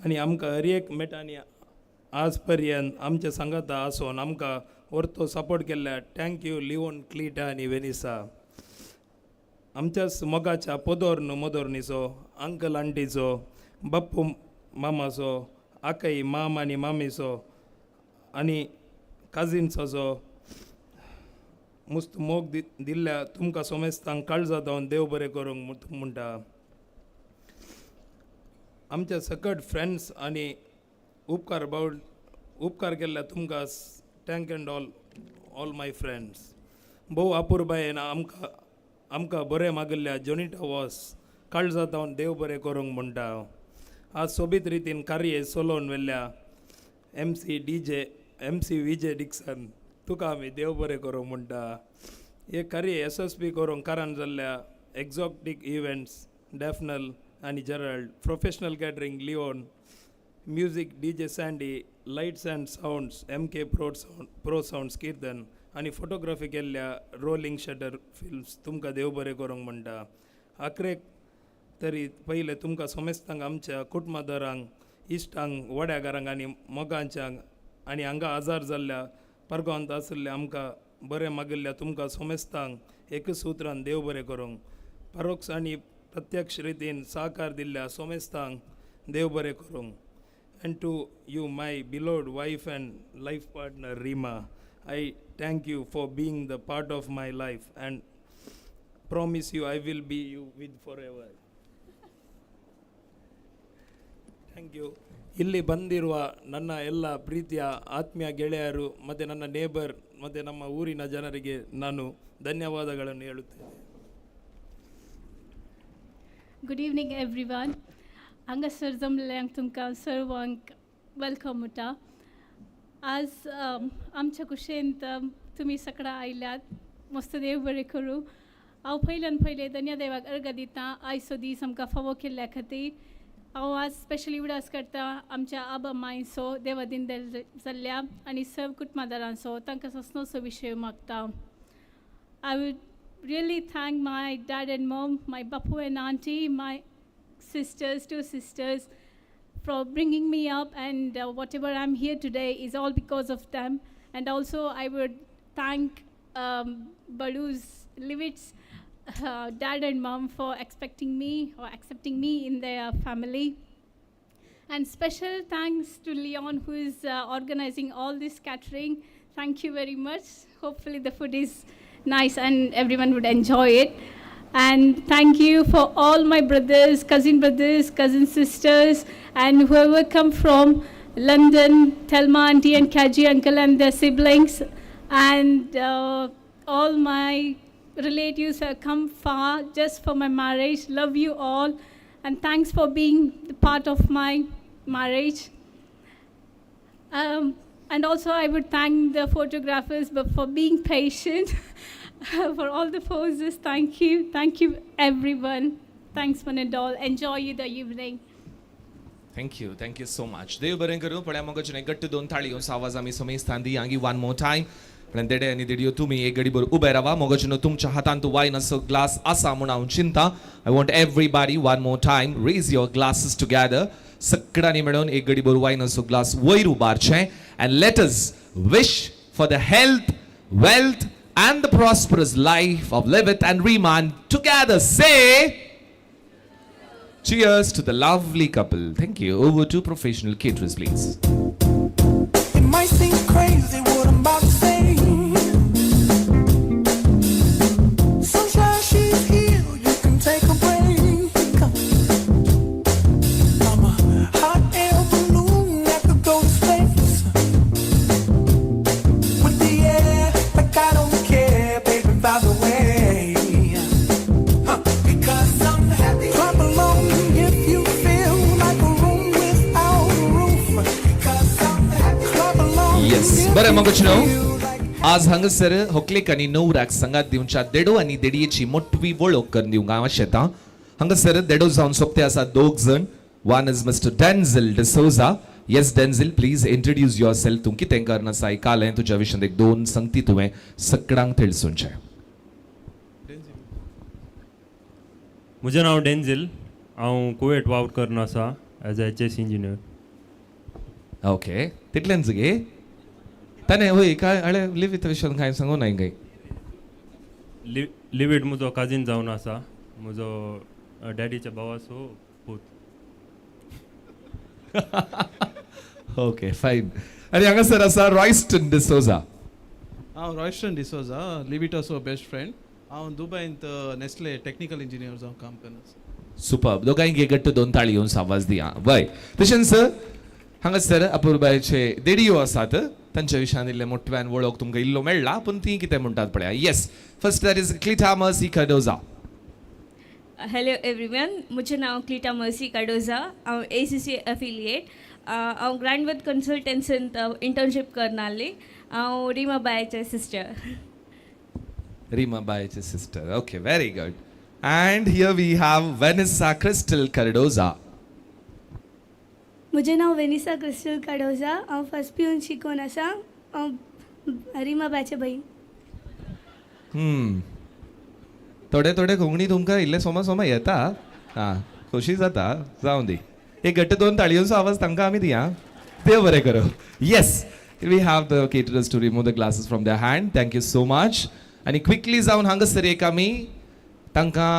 आनी आमकां हर एक मेटांनी आज पर्यंत आमच्या सांगाता आसोन आमकां वर्तो सपोर्ट केल्ल्या thank you Livon, क्लिटा आनी वेनिसा. आमच्याच मोगाच्या पोदोर्न मोदोर्नीचो, अंकल आंटीचो, बाप्पू मामाचो, आकय माम आनी मामीचो आनी काजिन्साचो मुस्त मोग दिल्ल्या तुमकां सोमेस्तांक काळजा जावन देव बरें करूंक म्हणटा. आमच्या सकट फ्रेंड्स आनी उपकार उपकार केल्ल्या तुमकां thank and all my friends. भोव अपुरबायेन आमकां बरें मागिल्ल्या जोनिटा वॉस काळजा जावन देव बरें करूंक म्हणटा. आज सोबीत रितीन कार्य चलोवन व्हेल्ल्या MC DJ MC Vijay Dixon तुका आमी देव बरें करूंक म्हणटा. हे कार्य येसस्वी करूंक कारण जाल्ल्या एक्झॉक्टीक इव्हेंट्स डॅफनल आनी Gerald, professional catering Leon, music DJ Sandy, lights and sounds MK pro sounds Kirtan आनी फोटोग्राफी केल्ल्या रोलिंग शटर फिल्म्स तुमकां देव बरें करूंक म्हणटा. आखरेक तरी पयलें तुमकां सोमेस्तांक आमच्या कुटुंबादारांक, इश्टांक, वड्यागारांक आनी मोगांच्यांक आनी हांगा आजार जाल्ल्या परगांत आशिल्ल्या आमकां बरें मागिल्ल्या तुमकां सोमेस्तांक एकच उतरान देव बरें करूंक. परोक्ष आनी प्रत्यक्ष रितीन सहकार दिल्ल्या सोमेस्तांक देव बरें करूंक. And to you, my beloved wife and life partner Rima, I thank you for being the part of my life and promise you I will be you with forever. Thank you. ಇಲ್ಲಿ ಬಂದಿರುವ ನನ್ನ ಎಲ್ಲ ಪ್ರೀತಿಯ ಆತ್ಮೀಯ ಗೆಳೆಯರು ಮತ್ತು ನನ್ನ neighbour ಮತ್ತು ನಮ್ಮ ಊರಿನ ಜನರಿಗೆ ನಾನು ಧನ್ಯವಾದಗಳನ್ನು ಹೇಳುತ್ತೇನೆ. Good evening everyone. हांगासर जमल्ल्यांक तुमकां सर्वांक welcome म्हणटा. आज आमच्या कुशेंत तुमी सगळां आयल्यात, मस्त देव बरें करूं. हांव पयल्यान पयलें धन्य देवाक अर्गां दिता आयचो दीस आमकां फावो केल्ल्या खातीर. हांव आज स्पेशली उडास करता आमच्या आबा मांयचो, देवा दिन जाल्ल्या आनी सर्व कुटुंबादारांचो, तांकां ससनोचो विशय मागता. I would really thank my dad and mom, my bapu and auntie, my sisters, two sisters, for bringing me up, and whatever I'm here today is all because of them. And also I would thank Balu's, Livit's dad and mom for expecting me or accepting me in their family. And special thanks to Leon, who is organizing all this catering. Thank you very much. Hopefully the food is nice and everyone would enjoy it. And thank you for all my brothers, cousin brothers, cousin sisters, and whoever come from London, Thelma auntie and Kaji uncle and their siblings, and all my relatives have come far just for my marriage. Love you all, and thanks for being the part of my marriage. And also I would thank the photographers but for being patient, for all the poses. Thank you. Thank you, everyone. Thanks, one and all. Enjoy the evening. Thank you. Thank you so much. देव बरें करूं. पळया मगो गट्ट दोन थाळी आवाज आमी समेस्तान दी आंगी one more time. पण देडे आनी देडियो तुमी एक घडी बरोबर उबे रावा. मोगोचें तुमच्या हातांत वायन असो ग्लास आसा म्हूण हांव चिंता. I want everybody one more time raise your glasses together. सगळ्यांनी मेळून एक घडी बरोबर वायन असो ग्लास वयर उबारचें and let us wish for the health, wealth and the prosperous life of Levit and Riemann together. Say cheers to the lovely couple. Thank you. Over to professional caterers, please. It might seem crazy what I'm about to say. Sunshine, she's here. You can take a break. I'm a hot air balloon that could go to space. With the air, like I don't care, baby, by the way. Huh, because I'm happy. Clap along if you feel like a room without a roof. Because I'm happy. Clap along. Yes, बरें मगो आज हांगासर होकलेक आनी नवऱ्याक सांगात दिवच्या देडो आनी देडयेची मोटवी वळख करून दिवंक हांव शेतां. हांगासर देडो जावन सोंपते आसा दोग जण. One is Mister Denzil D'Souza. Yes Denzil, please introduce yourself. तूं कितें करन आसा आयकालें तुज्या विशयांत एक दोन संगती तुवें सगळ्यांक तेळसूनचें. म्हजें नांव डेन्झील. हांव कुवेट वावर करून आसा as a HS engineer. Okay, तितलेंच गे ताणें वय काय अळे लिवीत विशयान कांय सांगू नाय काय? लिवीट म्हजो काजीन जावन आसा, म्हजो डॅडीच्या भावाचो पूत. Okay fine. आनी हांगासर आसा रॉयस्टन डिसोजा. हांव रॉयस्टन डिसोजा, लिविटाचो बेस्ट फ्रेंड. हांव दुबयंत नेस्ले टेक्निकल इंजिनियर जावन काम करना. सुपर. दोगांयक एक गट्ट दोन ताळी येवन आवाज दिया. वय तशेंच हांगासर अपुरबायचे देडियो आसात, तांच्या विशयान इल्लें मोटव्यान वळख तुमकां इल्लो मेळ्ळा, पूण ती कितें म्हणटात पळया. Yes, first that is Clita Mercy Cardoza. Hello everyone, म्हजें नांव क्लिटा मर्सी कार्डोजा. हांव ACC affiliate. हांव ग्रँडवर्थ कन्सल्टन्सींत इंटर्नशीप करनासली. हांव रिमा बायचे सिस्टर. रीमा बायचे sister. Okay, very good. And here we have Vanessa Crystal Cardoza. म्हजें नांव वेनिसा क्रिस्टल कार्डोजा. हांव फर्स्ट पिवन शिकोवन आसा. हांव रिमा बायचे बहीण. थोडे थोडे कोंकणी तुमकां इल्ले सोमा सोमा येता. हां, खोशी जाता. जावं दी. एक घट्ट दोन ताळयांचो आवाज तांकां आमी दिया. देव बरें करूं. Yes, we have the caterers to remove the glasses from the hand. Thank you so much. आनी क्विकली जावन हांगासर एक आमी तांकां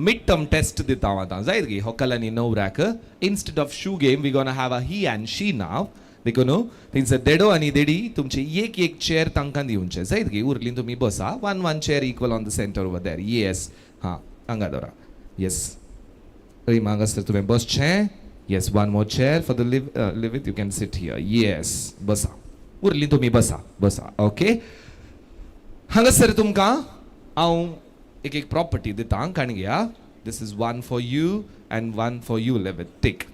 मिड टर्म टेस्ट दिता हांव आतां. जायत गी होकल आनी नवऱ्याक. Instead of shoe game we gonna have a he and she now. देखून थंयसर देडो आनी देडी तुमचे एक एक चेअर तांकां दिवचे. जायत गी उरली तुमी बसा. One one chair equal on the centre over there. Yes, हां हांगा दवरा. येस रिमा, हांगासर तुवें बसचें. Yes, one more chair for the live it. You can sit here. Yes, बसा. उरली तुमी बसा बसा. ओके, हांगासर तुमकां हांव एक एक प्रॉपर्टी दिता. काणग्या This is one for you and one for you Levit. Take.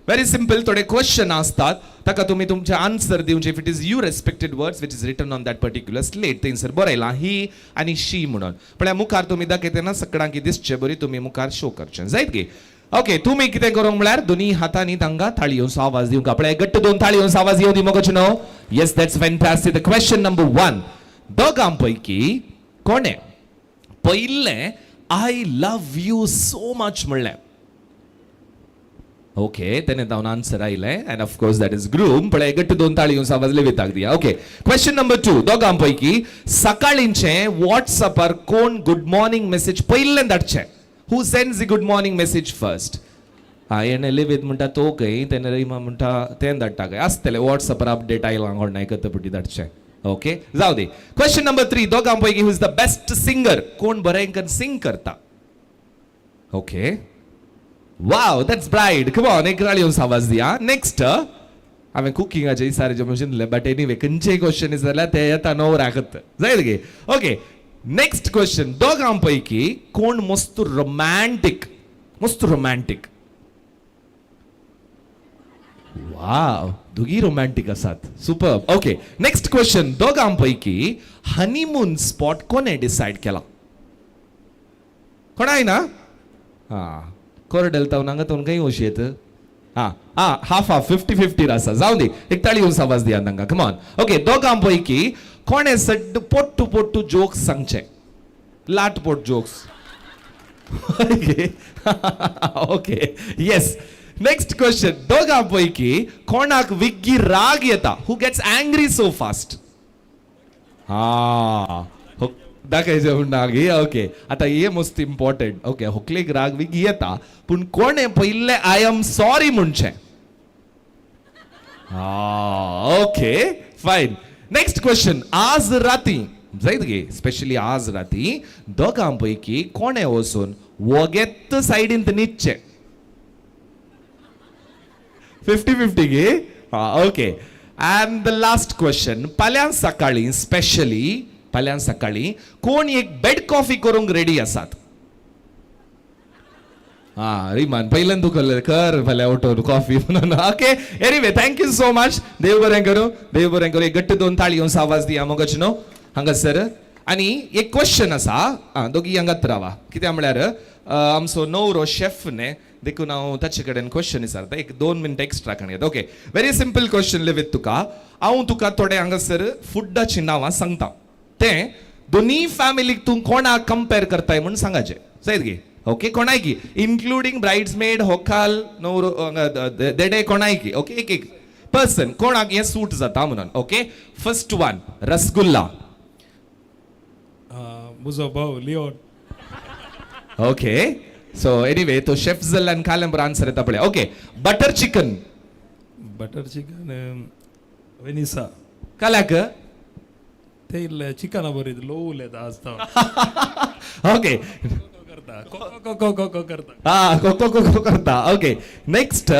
Very simple, थोडे क्वेश्चन आसतात ताका तुमी तुमचे आन्सर दिवचे. If it is you respected words which is written on that particular slate, थंयसर बरयलां ही आनी शी म्हणून. पळया मुखार तुमी दाखयतना सगळ्यांक दिसचे बरी तुमी मुखार शो करचें जायत गे. ओके, तुमी कितें करूंक म्हळ्यार दोनी हातांनी तांकां ताळयोंचो आवाज दिवंक. पळया घट्ट दोन ताळयोंचो आवाज येवं दी मगो न्हू. Yes, that's fantastic. The question number 1, दोगां पैकी कोणें पयलें I love you so much म्हणलें? ओके, तेणे तावन आन्सर आयलें and of course that is groom. पळय घट्ट दोन ताळयोंचो आवाज लेविताक दिया. ओके, क्वेश्चन नंबर 2, दोगां पैकी सकाळींचें वॉट्सअपार कोण गुड मॉर्निंग मेसेज पयलें धाडचें? Who sends the good morning message first? हा, हेणे लेवीत म्हणटा तो खंय, तेणे रिमा म्हणटा तें धाडटा खंय. आसतलें वॉट्सअपार अपडेट आयलां कोण कतपटी धाडचें. ओके, जावं दी. क्वेश्चन नंबर 3, दोगां पैकी who is the best singer? कोण बरें करून सिंग करता? Okay, wow, that's bride. Come on, एक ताळयोंचो आवाज दिया. नेक्स्ट, हांवें कुकिंगाचे इसारेचे म्हणून, बट एनीवे खंयचेय क्वेश्चन जाल्यार ते येता न्हवऱ्याकच जायत गे. ओके, नेक्स्ट क्वेश्चन, दोगां पैकी कोण मस्त रोमॅन्टीक? मस्त रोमॅन्टीक. वाव, दोगी रोमॅन्टीक आसात. सुपर. ओके, नेक्स्ट क्वेश्चन, दोगां पैकी हनीमून स्पॉट कोणें डिसायड केला? कोणाय ना? हां, कोरडेल तावन हांगा तावन खंय वशी येत. हां हां, हाफ हाफ, 50-50 आसा. जावं दी, एक ताळी आवाज दिया तांकां. कमॉन. ओके, दोगां पैकी कोणें सड्ड पोट्टू पोट्टू जोक्स सांगचे? लाट पोट jokes. Okay okay, yes. Next question, दोगां पैकी कोणाक विग्गी राग येता? Who gets angry so fast? हा, दाखयचें म्हणटा. ओके, आतां हे मोस्ट इम्पॉर्टंट. ओके, होकलेक राग विग्गी येता, पूण कोणें पयलें I am sorry म्हणचें? हा, ओके, फायन. नेक्स्ट क्वेश्चन, आज राती जायत गे, स्पेशली आज राती दोगां पैकी कोणें वचून वोगेत सायडींत न्हिदचें? 50-50 गे. हा, okay. And the last question, फाल्यां सकाळीं, स्पेशली फाल्यां सकाळीं कोण एक बेड कॉफी करूंक रेडी आसात? हा, रिमान पयल्यान तूं कर फाल्यां उठून कॉफी म्हणून. Okay, anyway, thank you so much. देव बरें करूं, देव बरें करूं. एक घट्ट दोन ताळयोंचो आवाज दिया मगच न्हू हांगासर. आनी एक क्वेश्चन आसा. आं, दोगी हांगात रावा. कित्याक म्हळ्यार आमचो नवरो शेफ न्ही, देखून हांव ताचे कडेन क्वेश्चन विचारता. एक 2 मिनट एक्स्ट्रा कण घेता. ओके, व्हेरी सिंपल क्वेश्चन लेवीत तुका. हांव तुका थोडे हांगासर फुडाची नांवां सांगता, तें दोनी फॅमिलीक तूं कोणाक कंपेर करताय म्हूण सांगाचें जायत गे. ओके, कोणायकी इन्क्लुडींग ब्रायड्समेड, होकाल, नवरो, देडे, कोणायकी. ओके, एक एक पर्सन कोणाक हें सूट जाता म्हणून. Okay, first one, rasgulla. म्हजो भाव लिओन. ओके, सो एनीवे तो शेफ जाल्ल्यान खाल्यान बरो आन्सर येता पळय. Okay, butter chicken. Butter chicken Vanessa. काल्याक ते इल्लें चिकना बरी लो उलयता आसता. ओके, करता को को को को करता. हा, को को को करता. Okay, next,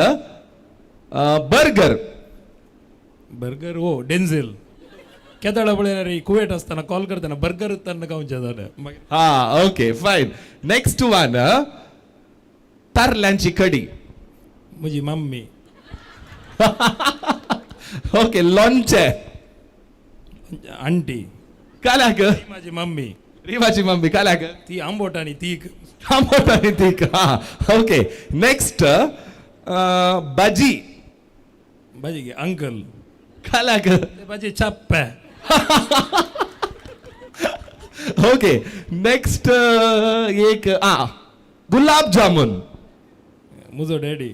burger. Burger हो डेन्झिल. केदाळा पळय रे कुवेट आसतना कॉल करतना बर्गर तेन्ना खावचें जालें मागीर. हा, ओके, फायन. नेक्स्ट वन, तारल्यांची कडी. म्हजी मम्मी. ओके, लोणचें. आंटी. काल्याक? माझी मम्मी. रिमाची मम्मी. काल्याक? ती आंबट आनी तीख. आंबट आनी तीख. हा, ओके. नेक्स्ट, भाजी. भाजी अंकल. काल्याक? भाजी चाप्पे. ओके, नेक्स्ट एक आ गुलाब जामुन. म्हजो डॅडी.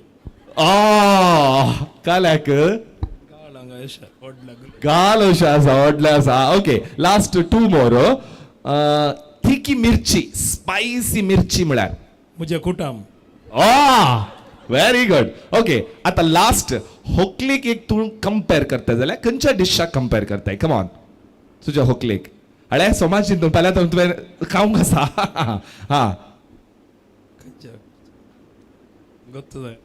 काल्याक? गाल हांगा अशें व्हडलें. गाल अशें आसा, व्हडलें आसा. ओके, लास्ट टू मोर, तिखी मिरची, स्पायसी मिरची म्हळ्यार? म्हजें कुटुंब. Very good. ओके, आतां लास्ट, होकलेक एक तूं कंपेर करता जाल्यार खंयच्या डिशाक कंपेर करताय? कमॉन, तुज्या होकलेक. अळे सोमाज चिंतून फाल्यां तुवें खावंक आसा. हा,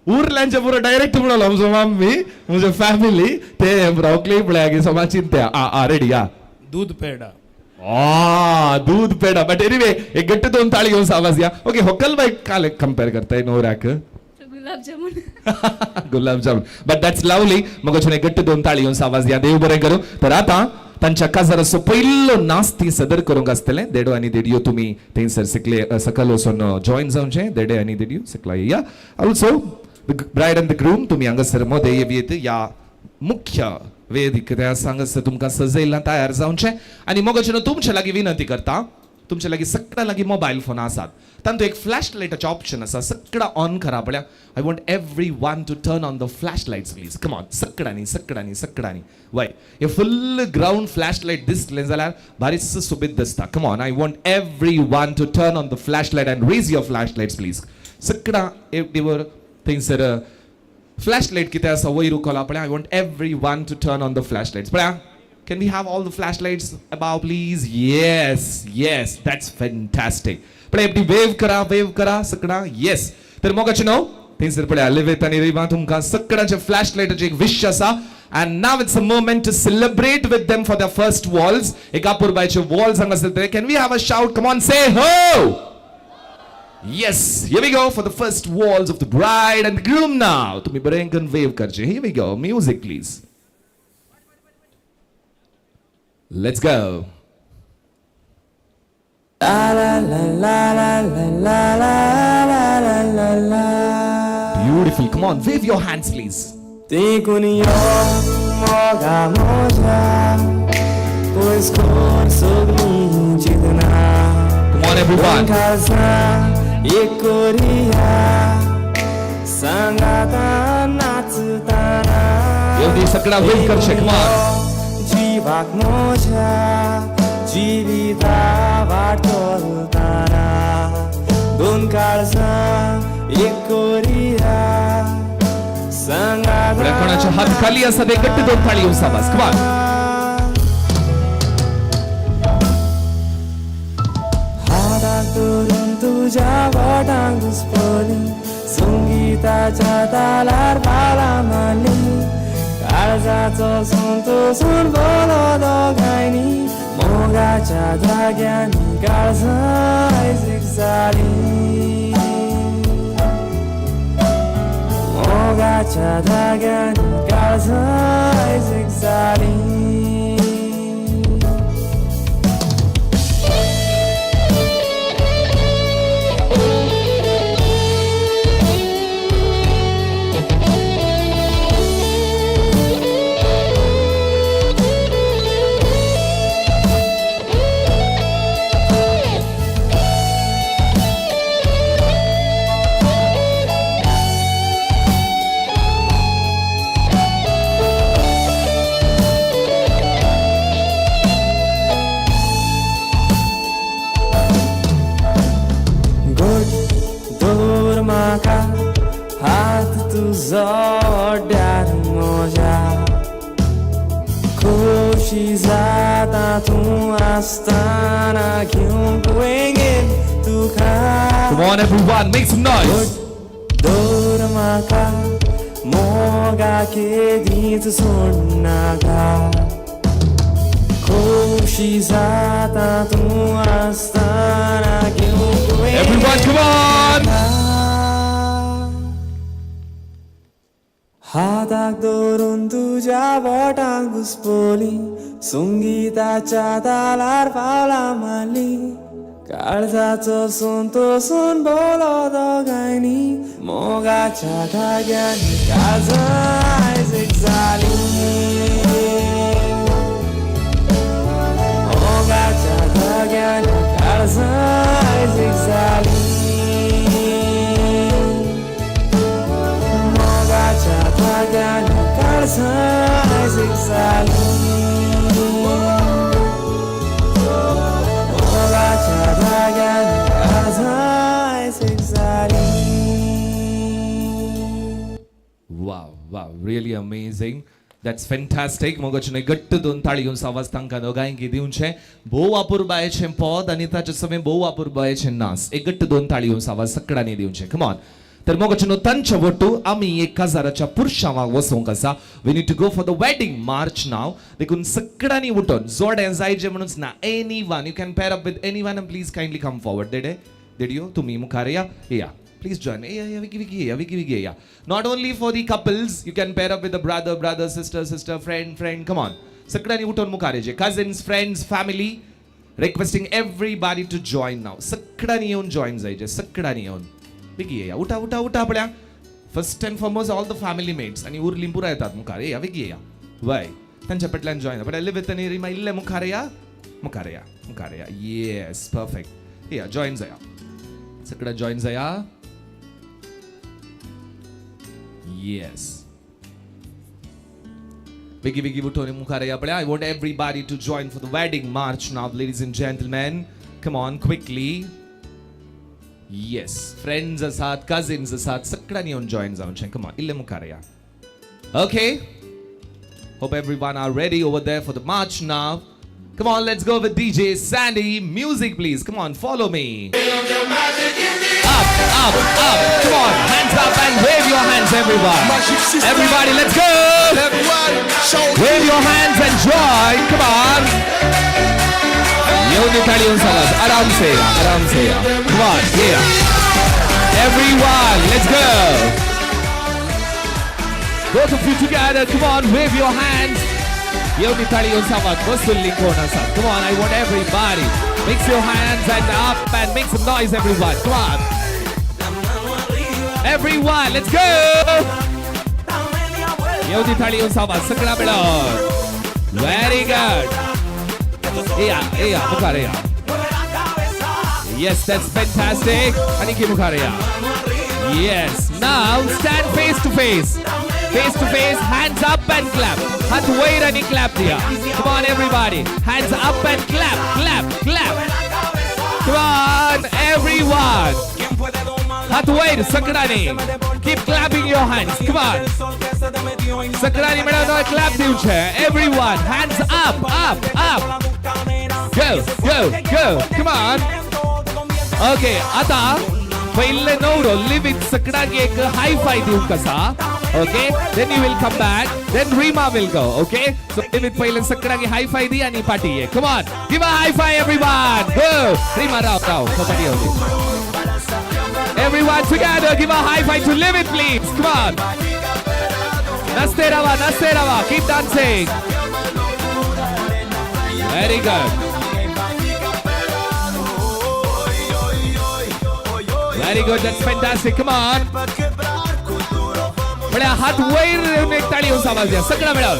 उरल्यांचे पुरो डायरेक्ट म्हणलो आमचो मम्मी, म्हजे फॅमिली, ते होकलेक पळया की सोमाज चिंत्या. आ आ, रेडी. आ दूध पेडा. आ दूध पेडा. बट एनिवे, एक गट्ट दोन ताळी घेऊन आवाज या. ओके, होकल बाय काल कंपेअर करताय नवऱ्याक? Gulab jamun. Gulab jamun. But that's lovely. मग अशें गट्ट दोन ताळी घेवन आवाज या. देव बरें करूं. तर आतां तांच्या काजाराचो पयलो नास्ती सदर करूंक आसतलें. देडो आनी देडियो तुमी थंयसर सकले सकल वचून जॉयन जावचें. देडे आनी देडियो सकला या. Also the bride and the groom तुमी हांगासर मदें येवयेत. ह्या मुख्य वेदीक कितें आसा हांगासर तुमकां सजयलां, तयार जावचें. आनी मोगाचें तुमचे लागीं विनंती करता, तुमचे लागीं सगळ्यां लागीं मोबायल फोन आसात, तातूंत एक फ्लॅश लायटाचें ऑप्शन आसा, सगळं ऑन करा पळया. I want everyone to turn on the flash lights please. Come on, सगळ्यांनी सगळ्यांनी सगळ्यांनी. वय, हे फुल ग्रावंड फ्लॅश लायट दिसलें जाल्यार बारीच सोबीत दिसता. Come on, I want everyone to turn on the flash light and raise your flash lights please. सगळ्यां एकटीवर थंयसर फ्लॅश लायट कितें आसा वयर उखला पळया. I want everyone to turn on the flash lights पळया. Can we have all the flashlights above, please? Yes, yes, that's fantastic. पळय, एकटी वेव करा, वेव करा सगळा. येस, तर मोगाचें नाव थंयसर पळया, लिवेत आनी रिवा, तुमकां सगळ्यांचे फ्लॅश लायटाची एक विश आसा. And now it's a moment to celebrate with them for the first waltz. एक अपुरबायचे वॉल्स हांगासर. Can we have a shout? Come on, say ho. Yes, here we go for the first waltz of the bride and the groom now. तुम्ही बरें करून वेव करचे. Here we go. Music, please. Let's go. La la la la la la la la la la la. Beautiful. Come on, wave your hands, please. देखून यो मोगा मोजा पयस कर सगळीं चिंतना. Come on, everyone. एक करिया सांगाता नाचताना. येवदी सगळा वेव करचे. Come on. जिवाक मोजा जिविता वाट चलताना दोन काळजां एक करिया सांगाता. कोणाचे हात खाली आसा ते गट्ट दोन थाळी येवन साबास. Come on. हाताक धरून तुज्या बोटांक घुसपली संगीताच्या तालार पावलां मारली काळजाचो संतोसून बोलो दोगांयनी मोगाच्या धाग्यांनी काळजां आयज जालीं मोगाच्या धाग्यांनी काळजां आयज जालीं. गोड दवर म्हाका हात तुजो ड्यार म्हज्या खोशी जाता तूं आसतना घेवंक वेंगेन तुका. Come on, everyone, make some noise. दवर म्हाका मोगा केदींच सोडनाका खोशी जाता तूं आसतना घेवंक. Everyone, come on. हाताक धरून तुज्या बोटांक घुसपली संगीताच्या तालार पावलां मारली काळजाचो संतोसून बोलो दोगांयनी मोगाच्या धाग्यांनी काळजां आयज एक जालीं मोगाच्या धाग्यांनी काळजां आयज एक जालीं मोगाच्या धाग्यांनी काळजां आयज एक जालीं मोगाच्या धाग्यांनी काळजां आयज एक जालीं. Wow, really amazing. That's fantastic. मोगाचें गट्ट दोन ताळी घेवन आवाज तांकां दोगांयकी दिवचें. भोव अपुरबायेचें पद आनी ताचे समें भोव अपुरबायेचें नाच. एक गट्ट दोन ताळी घेवन आवाज सगळ्यांनी दिवचें. Come on. तर मोगाचेनो तांच्या वट्टू आमी एक काजाराच्या पुरशावाक वचोंक आसा. We need to go for the wedding march now. देखून सगळ्यांनी उठोन जोडें जायचे म्हणून ना, anyone you can pair up with anyone and please kindly come forward. देडे देडियो तुमी मुखार या, या प्लीज जॉईन. या या विकी विकी या विकी विकी या. Not only for the couples, you can pair up with the brother, brother, sister, sister, friend, friend. Come on, सगळ्यांनी उठून मुखार येचे. Cousins, friends, family, requesting everybody to join now. सगळ्यांनी येऊन join जायचे, सगळ्यांनी येऊन बेगी या. उठा उठा उठा आपल्या. First and foremost all the family mates आणि उरली पुरा येतात मुखार या, बेगी या. वय तांच्या पेटल्यान जॉईन. पण लिवित आनी रिमा इल्ले मुखार या, मुखार या, मुखार या. येस, परफेक्ट. या जॉईन जाया, सगळ्या जॉईन जाया. येस, बेगी बेगी उठून मुखार या पळया. I want everybody to join for the wedding march now, ladies and gentlemen. Come on quickly. Yes, friends आसात, कझिन्स आसात, सगळ्यांनी येवन जॉईन जावचें. कम ऑन, इल्ले मुखार या. Okay, hope everyone are ready over there for the march now. Come on, let's go with DJ Sandy. Music, please. Come on, follow me. Up, up, up. Come on, hands up and wave your hands, everyone. Everybody, let's go. Wave your hands and join. Come on. येऊन ताळी येऊन चालत. आराम से, आराम से. Come on, yeah. Everyone, let's go. Both of you together. Come on, wave your hands. येऊन ताळी येऊन सांगात बसून कोण आसात. Come on, I want everybody. Mix your hands and up and make some noise, everyone. Come on. Everyone, let's go. येऊन ताळी येऊन सांगात सगळा मेळून. Very good. या या मुखार या. Yes, that's fantastic. आणि मुखार या. Yes, now stand face to face. Face to face, hands up and clap. हात वयर आणि clap दिया. Come on everybody. Hands up and clap, clap, clap. Come on everyone. हात वयर सगळ्यांनी. Keep clapping your hands. Come on. सगळ्यांनी मिळून clap दिवचे. Everyone, hands up, up, up. Go, go, go. Come on. Okay, आता पहिले नवरो लिविंग सगळ्यांक एक हाय फाय दिवंक आसा. Okay, then you will come back, then Rima will go. Okay, so Livit पहिले सगळ्यांक हाय फाय दी आणि पाटी ये. Come on, give a high five everyone. Go. Rima Rao Rao पाटी येऊ. Everyone together, give a high five to Livit, please. Come on. Naste rava, naste rava. Keep dancing. Very good. Very good, that's fantastic. Come on. बड्या हात वयर एक ताळी येऊन आवाज द्या सगळं मिळाल.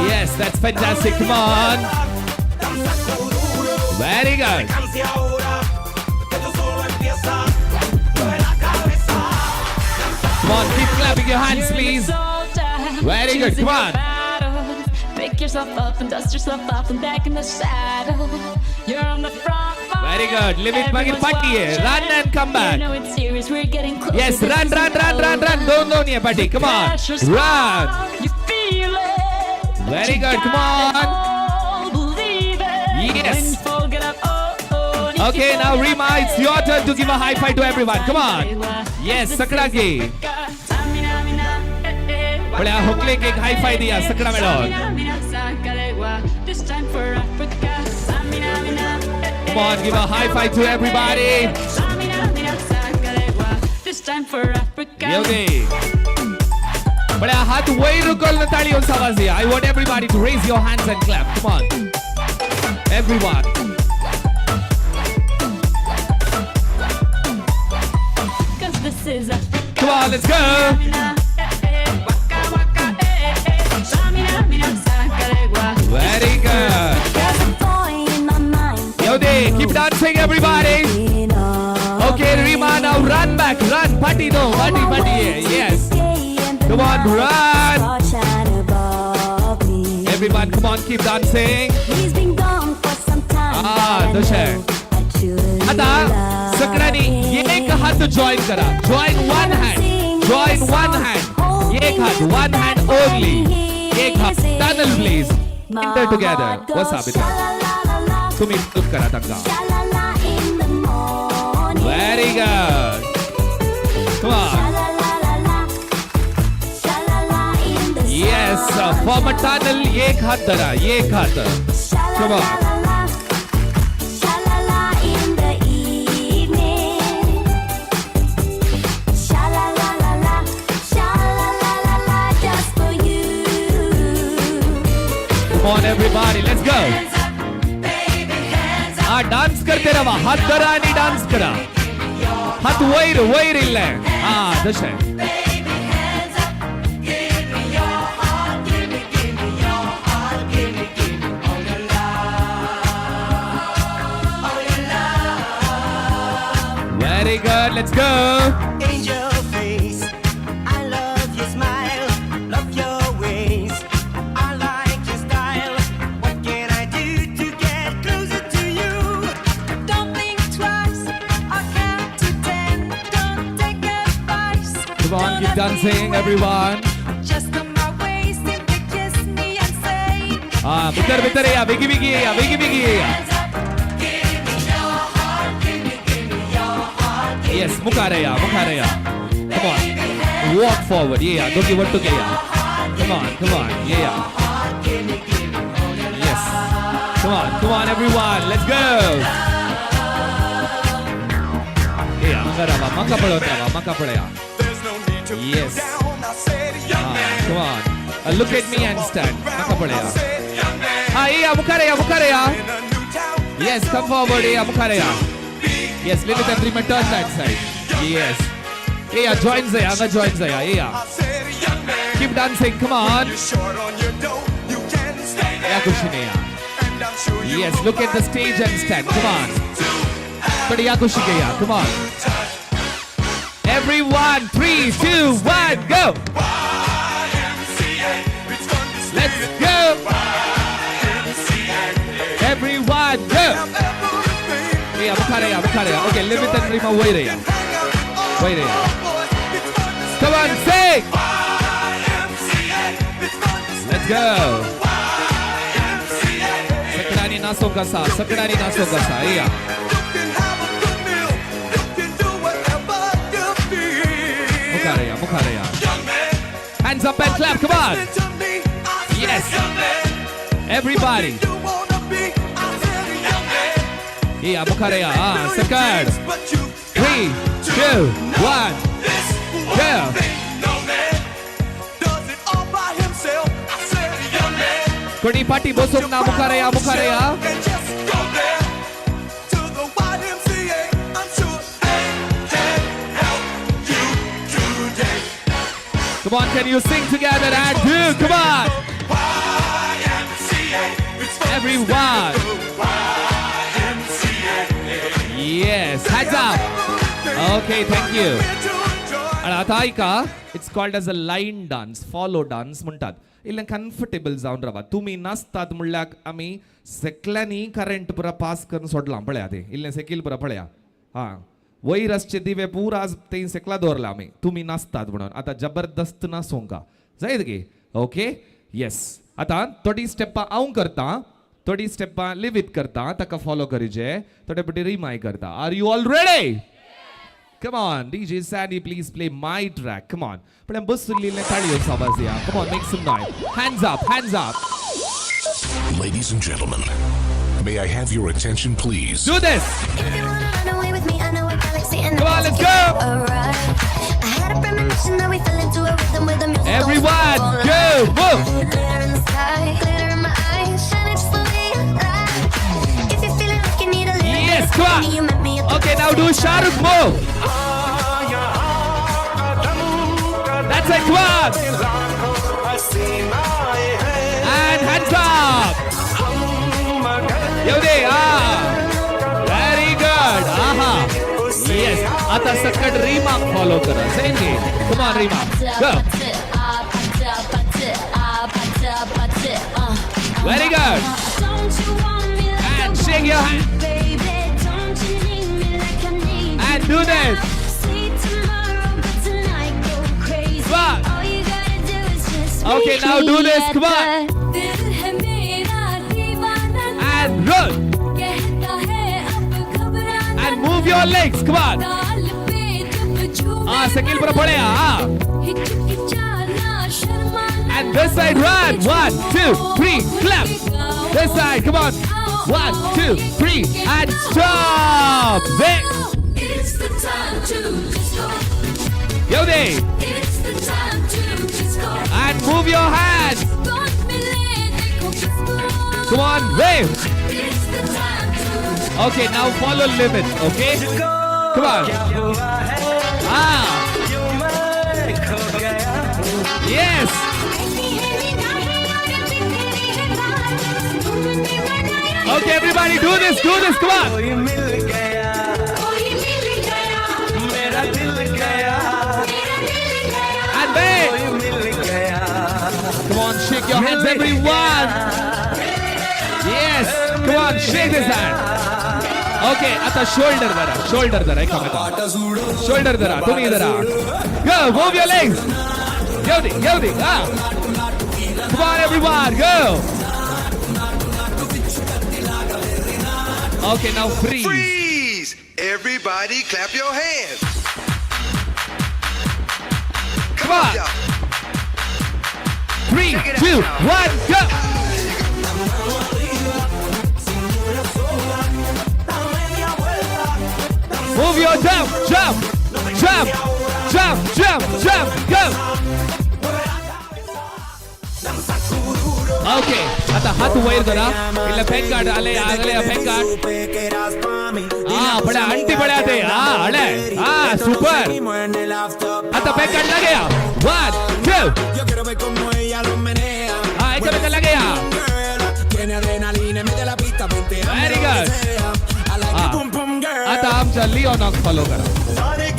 Yes, that's fantastic. Come on. Very good. Come on, keep clapping your hands, please. Very good. Come on. Pick yourself up and dust yourself off and back in the saddle. You're on the front line. Very good. Live it, Magir Party. Run and come back. You know it's serious. We're getting closer. Yes, run, run, run, run, run. Don't know near party. Come on. Run. You feel it. Very good. Come on. Believe it. Yes. Okay, now Rima, it's your turn to give a high five to everyone. Come on. Yes, Sakragi. बड्या होकलेक एक हाय five दिया सगळा मेळोन. Come on, give a high five to everybody. येऊ दे. बड्या हात वयर करून ताळी येऊन आवाज दिया. I want everybody to raise your hands and clap. Come on. Everyone. Come on, let's go. Very good. Yode, keep dancing, everybody. Okay, Rima, now run back, run. Party, no, party, party. Yes. Come on, run. Everyone, come on, keep dancing. Ah, doshe. आता सगळ्यांनी एक हात join करा. Join one hand. Join one hand. एक हात, one hand only. एक हात tunnel please enter together वसा भितर तुमी हेल्प करा तांकां. Very good. Come on. Yes, form a tunnel. एक हात धरा, एक हात. Come on. Come on everybody, let's go. हा डान्स करते रावा, हात धरा आणि डान्स करा. हात वयर वयर इल्ले. हा तशें. Very good, let's go. Angel face, I love your smile, love your ways, I like your style. What can I do to get closer to you? Don't think twice, I'll count to 10. Don't take advice. Come on, keep dancing, everyone. Just on my waist, simply kiss me and say, हा भितर भितर या, बेगी बेगी या, बेगी बेगी या. Yes, मुखार या, मुखार या. Come on, walk forward. Yeah, दोघी वट्टू या. Come on, come on, yeah. Yes. Come on, come on, everyone, let's go. Yeah, हांगा रावा, म्हाका पळोवन रावा, म्हाका पळया. Yes. Come on. Look at me and stand. म्हाका पळया. हा, या, मुखार या, मुखार या. Yes, come forward, या, मुखार या. Yes, little and Rima, turn that side. Yes. Yeah, join Zaya, hanga join Zaya. Yeah. Keep dancing, come on. Yeah, Kushi yeah. Yes, look at the stage and stand. Come on. But yeah, Kushi yeah, come on. Everyone, 3, 2, 1, go. Let's go. Everyone, go. Yeah, मुखार या, मुखार या. Okay, live it and Rima, wait here. Wait here. Come on, sing. Let's go. सकडानी नासो कसा, सकडानी नासो कसा. Yeah. मुखार या, मुखार या. Hands up and clap. Come on. Yes. Everybody. Yeah, मुखार या. Second. 3, 2, 1, go. कोणी पाटी बसूंक ना, मुखार या, मुखार या. Come on, can you sing together and do? Come on. Everyone. Yes, hands up. Okay, thank you. आणि आता ऐका, it's called as a line dance, follow dance म्हणतात. इल्लें कम्फर्टेबल जावन रावा. तुमी नाचतात म्हणल्यार आमी सकल्यांनी करंट पुरा पास करून सोडलां पळया तें, इल्लें सेकील पुरा पळया. हां, वयर आसचे दिवे पुरा आज ते सकला दवरला आमी, तुमी नाचतात म्हणून. आतां जबरदस्त नाचोंका जायत गे. ओके, येस. आतां थोडी स्टेपां हांव करता, थोडी स्टेपां लिवीत करता, ताका फॉलो करीजे, थोडे पटी रिमाय करता. Are you all ready? Come on, DJ Sandy, please play my track. Come on. But I'm busuli ताळयो आवाज दिया. Come on, make some noise. Hands up, hands up. Ladies and gentlemen, may I have your attention, please? Do this. If you wanna run away with me, I know a galaxy and Come on, let's go. I had a premonition that we fell into a rhythm with the music. Everyone, go, move. Glitter in the sky, glitter in my eyes, shining just the way you like. If you're feeling like you need a little Yes, bit of come on. company, you met me at the Okay, now do Shahrukh move. That's it, come on. And hands up. येऊ दे. Very good. आहा, yes. आता सकट रीमाक follow करा. Same गे. Come on Reema, go. Very good. And shake your hand. And do this. One. Okay. Okay, now do this. Come on. दिल है मेरा दीवाना And roll. कहता है अब घबराना And move your legs. Come on. ताल pay जब झूमे Ah, second पर पड़े. Ah. हिचकिचाना शर्माना And this side, run. 1, 2, 3, clap. This side, come on. 1, 2, 3, and stop. There. It's the time to disco. Yo there. It's the time to disco. And move your hands. कौन मिले देखो किसको. Come on, wave. It's the time to Okay, now follow limit. Okay? Come on. Ah. Yes. Okay, everybody, do this, do this. Come on. And wait. Come on, shake your hands, everyone. Yes. Come on, shake this hand. Okay, आता shoulder धरा, shoulder धरा, एकामेका. Shoulder धरा, तुम्ही धरा. Go, move your legs. Yodi, yodi, ah. Come on, everyone, go. Okay, now freeze. Freeze! Everybody clap your hands. Come on. 3, 2, 1, go. Move your jump, jump, jump, jump, jump, jump, go. Okay, आता हात वयर धरा इल्ले pan card आले आगले pan card. हा बड्या aunty बड्या ते. हा हळे. हा सुपर. आता पॅन कार्ड लागे. 1 2. हा एकामेका लागे. Very good. आता आमच्या लिओनाक फॉलो करा.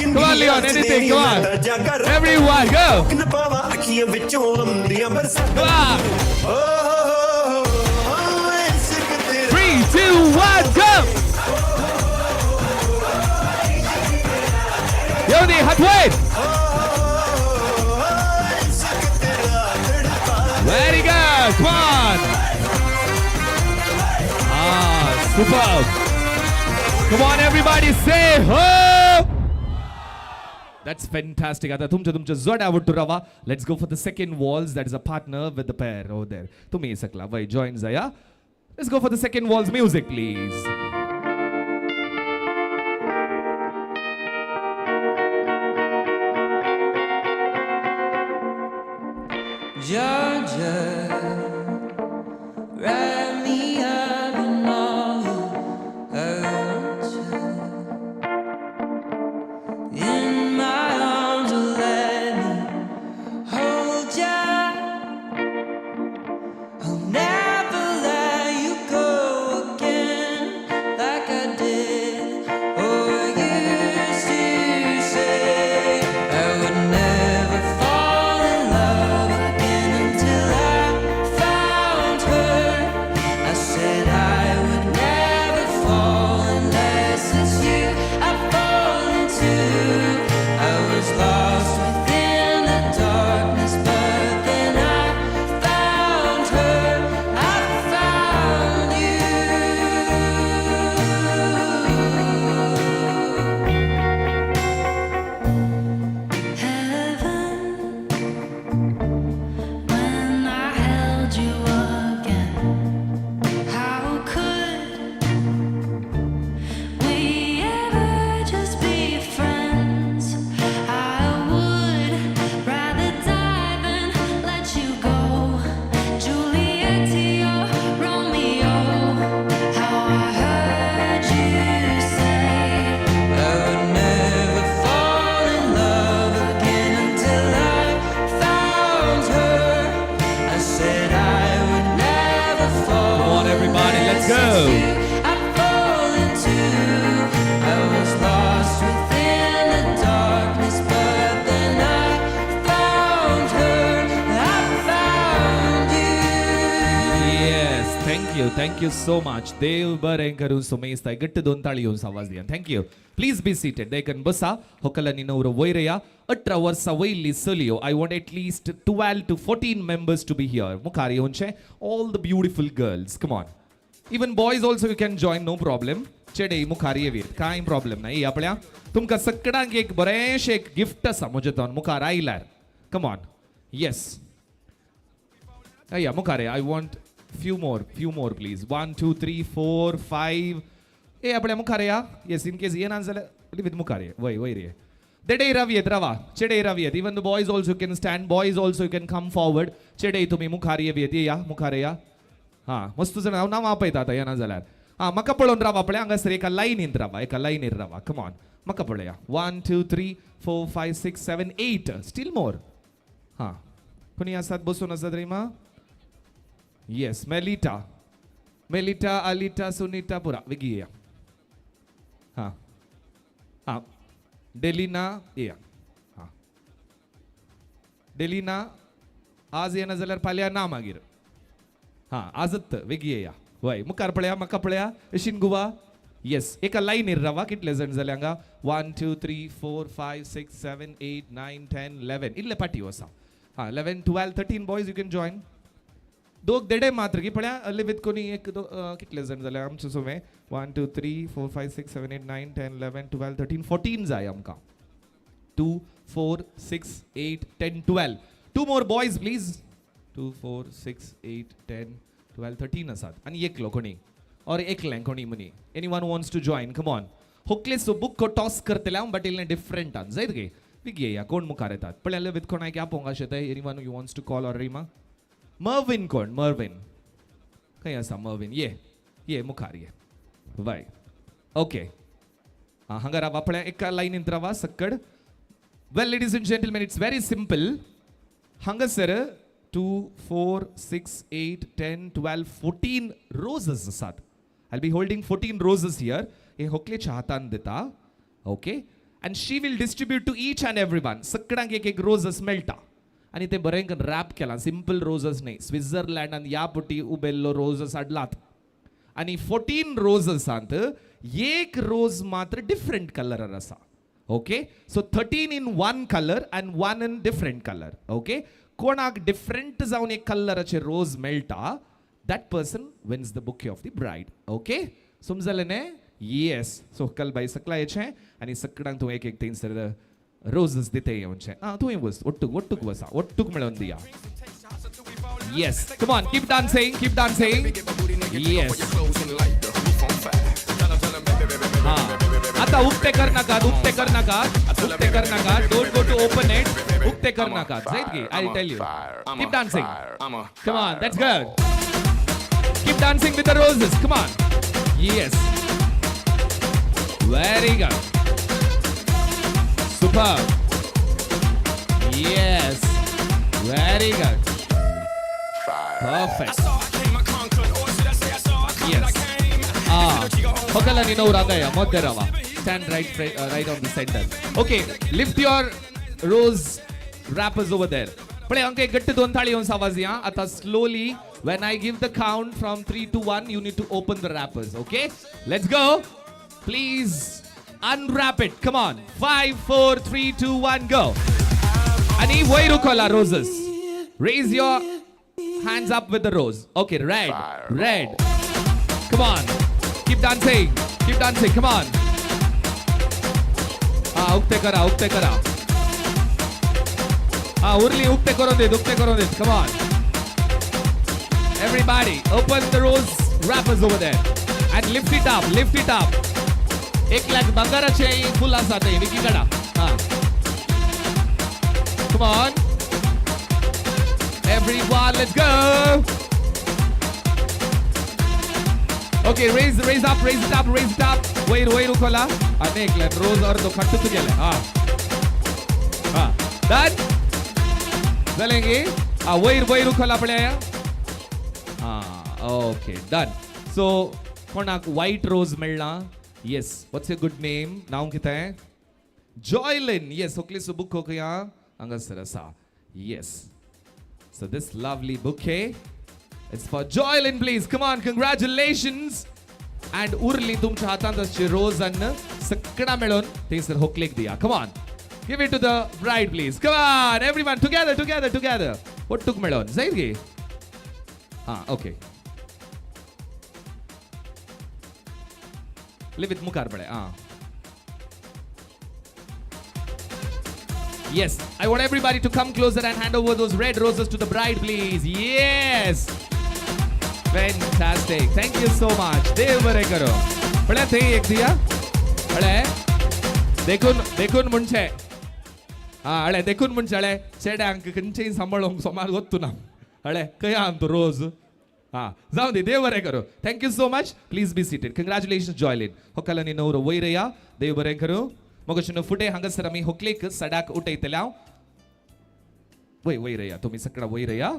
Come on, Leon, anything, come on. Everyone, go. Come on. 3, 2, 1, go. Yoni, hot wave. Very good, come on. Ah, superb. Come on, everybody, say ho. That's fantastic. आता तुमच्या तुमच्या जोड्या आवडतो रावा. Let's go for the second waltz. That is a partner with the pair over there. तुम्ही सकला वय join जाया. Let's go for the second waltz music, please. Georgia, wrap me up in all I want you. In my arms, let me hold ya. I'll never let you go again like I did. Oh, I used to say I would never fall in love again until I Thank you so much. देव बरें करूं सुमेस्ताय. घट्ट दोन ताळी येवन आवाज दिया. Thank you. Please be seated. देखून बसा. होकलांनी नवरो वयर या. 18 वर्सां वयली चलयो. I want at least 12 to 14 members to be here. मुखार येवचे. All the beautiful girls. Come on. Even boys also you can join, no problem. चेडे मुखार येवीत, कांय प्रॉब्लेम ना. येया पळया, तुमकां सगळ्यांक एक बरेंशें एक गिफ्ट आसा म्हजे तोन मुखार आयल्यार. Come on. Yes, या मुखार. I want few more please. 1 2 3 4 5. ए आपल्या मुखार या. येस, इन केस येना जाल्यार विथ मुखार ये. वय वयर ये. देडे रावयेत, रावा चेडे रावयेत. Even the boys also can stand, boys also can come forward. चेडे तुमी मुखार येवयेत. येया मुखार या. हां, मस्त जाण हांव नांव आपयता आतां येना जाल्यार. हां, म्हाका पळोवन रावा पळय. हांगासर एका लायनीन रावा, एका लायनीर रावा. कम ऑन, म्हाका पळया. 1 2 3 4 5 6 7 8. Still more. हां, कोणी आसात बसून आसात रीमा? येस, मेलिटा, मेलिटा, आलिटा, सुनीता, पुरा वेगीं येया. हां हां, डेलिना येया. हां, डेलिना आज येना जाल्यार फाल्यां ना मागीर. हां, आजत वेगीं येया. वय मुखार पळया, म्हाका पळया. अशीन गुवा. येस, एका लायनीर रावा. कितले जाण जाले हांगा? 1 2 3 4 5 6 7 8 9 10 11. इल्ले पाटी आसा. हां, 11 12 13 boys you can join. दोग देडे मात्र की पळया लिवीत कोणी एक कितले जाण जाले आमचे सुमे? 1 2 3 4 5 6 7 8 9 10 11 12 13 14 जाय आमकां. 2 4 6 8 10 12. 2 more boys please. 2 4 6 8 10 12 13 आसात. आनी एकलो कोणी और एकलें कोणी money. Anyone wants to join? Come on. होकलेचो book toss करतले हांव, बट इल्लें डिफरंटान जायत गे. बेगी येया. कोण मुखार येतात पळया विथ कोणाक आपोवंक अशें तें. Anyone you wants to call or Rima? Mervin कोण? मर्विन खंय आसा? मर्विन ये, ये मुखार ये. वय ओके. हां, हांगा रावा पळया, एका लायनींत रावा सक्कड. Well ladies and gentlemen, it's very simple. हांगासर 2 4 6 8 10 12 14 roses आसात. I be holding 14 roses here. हे होकलेच्या हातान दिता. Okay, and she will distribute to each and every one. सगळ्यांक एक एक रोजस मेळटा. आनी ते बरें रॅप केलां. सिंपल रोजस न्ही, स्वित्झर्लंडान ह्या पुटी उबेल्लो रोजस हाडलात. आनी 14 रोजसांत एक रोज मात्र डिफरंट कलरार आसा. Okay, so 13 in one colour and 1 in different colour. Okay, कोणाक डिफरंट जावन एक कलराचे रोज मेळटा, that person wins the bouquet of the bride. Okay, समजलें न्ही? येस. सो कल बाई सकला येचें आनी सगळ्यांक तूं एक एक थंयसर रोजस दिते येवचें. आं, तुवें वच, ಒಟ್ಟುಗ್ ಒಟ್ಟುಗ್ वसा, ಒಟ್ಟುಗ್ मेळोवन दिया. Yes, come on, keep dancing, keep dancing. Yes. हां, आतां उक्ते करनाकात, उक्ते करनाकात, उक्ते करनाकात. Don't go to open it. उक्ते करनाकात जायत गे. I tell you, keep dancing. Come on, that's good. Keep dancing with the roses. Come on. Yes, very good. Super. Yes, very good. Perfect. Yes. Ah, होकलांनी नवरा गया मध्य रावा. Stand right, right on the center. Okay, lift your rose wrappers over there. पळय अंक एक घट्ट दोन थाळी येवन आवाज या. आता slowly when I give the count from 3 to 1, you need to open the wrappers. Okay, let's go. Please unwrap it. Come on. 5 4 3 2 1 go. आणि वयर उखला roses. Raise your hands up with the rose. Okay, red, red. Come on. Keep dancing. Keep dancing. Come on. हा, उक्ते करा, उक्ते करा. हा, उरली उक्ते करून देत, उक्ते करून देत. Come on. Everybody, open the rose wrappers over there and lift it up, lift it up. 1 lakh बंगाराचे फुल आसा ते विकी काडा. हा, come on. Everyone, let's go. Okay, raise, raise up, raise it up, raise it up. वयर वयर उखला. आनी एकल्यान रोज अर्दो खट्ट तुगेलें. हा हा, डन जालें गे. हा, वयर वयर उखला पळया. हा, ओके, डन. सो कोणाक वायट रोज मेळ्ळा? Yes, what's your good name? नांव कितें? जॉयलिन. येस, होकलेचो बुक खंय हांगासर आसा. Yes, so this lovely bouquet It's for Joylin, please. Come on, congratulations. And उरली तुमच्या हातांत आसची रोज अन्न सगळा मेळून थंयसर होकलेक दिया. Come on. Give it to the bride, please. Come on, everyone, together, together, together. ಒಟ್ಟುಕ್ मेळोन जायत गे. हां, ओके. लिवीत मुखार पळय. हां. Yes, I want everybody to come closer and hand over those red roses to the bride, please. Yes. Fantastic. Thank you so much. देव बरें करो. पळय थंय एक दिया. पळय देखून देखून म्हणचे. हां, हळे देखून म्हणचे हळे चेड्यांक खंयचेय सांबाळूंक सोमार वत्तू ना. हळे खंय आहा तूं रोज. हां, जावं दी, देव बरें करूं. Thank you so much. Please be seated. Congratulations Joylin. होकल आनी नवरो वयर या. देव बरें करूं. मग फुडें हांगासर आमी होकलेक सडाक उठयतले हांव. वय वयर या, तुमी सगळा वयर या.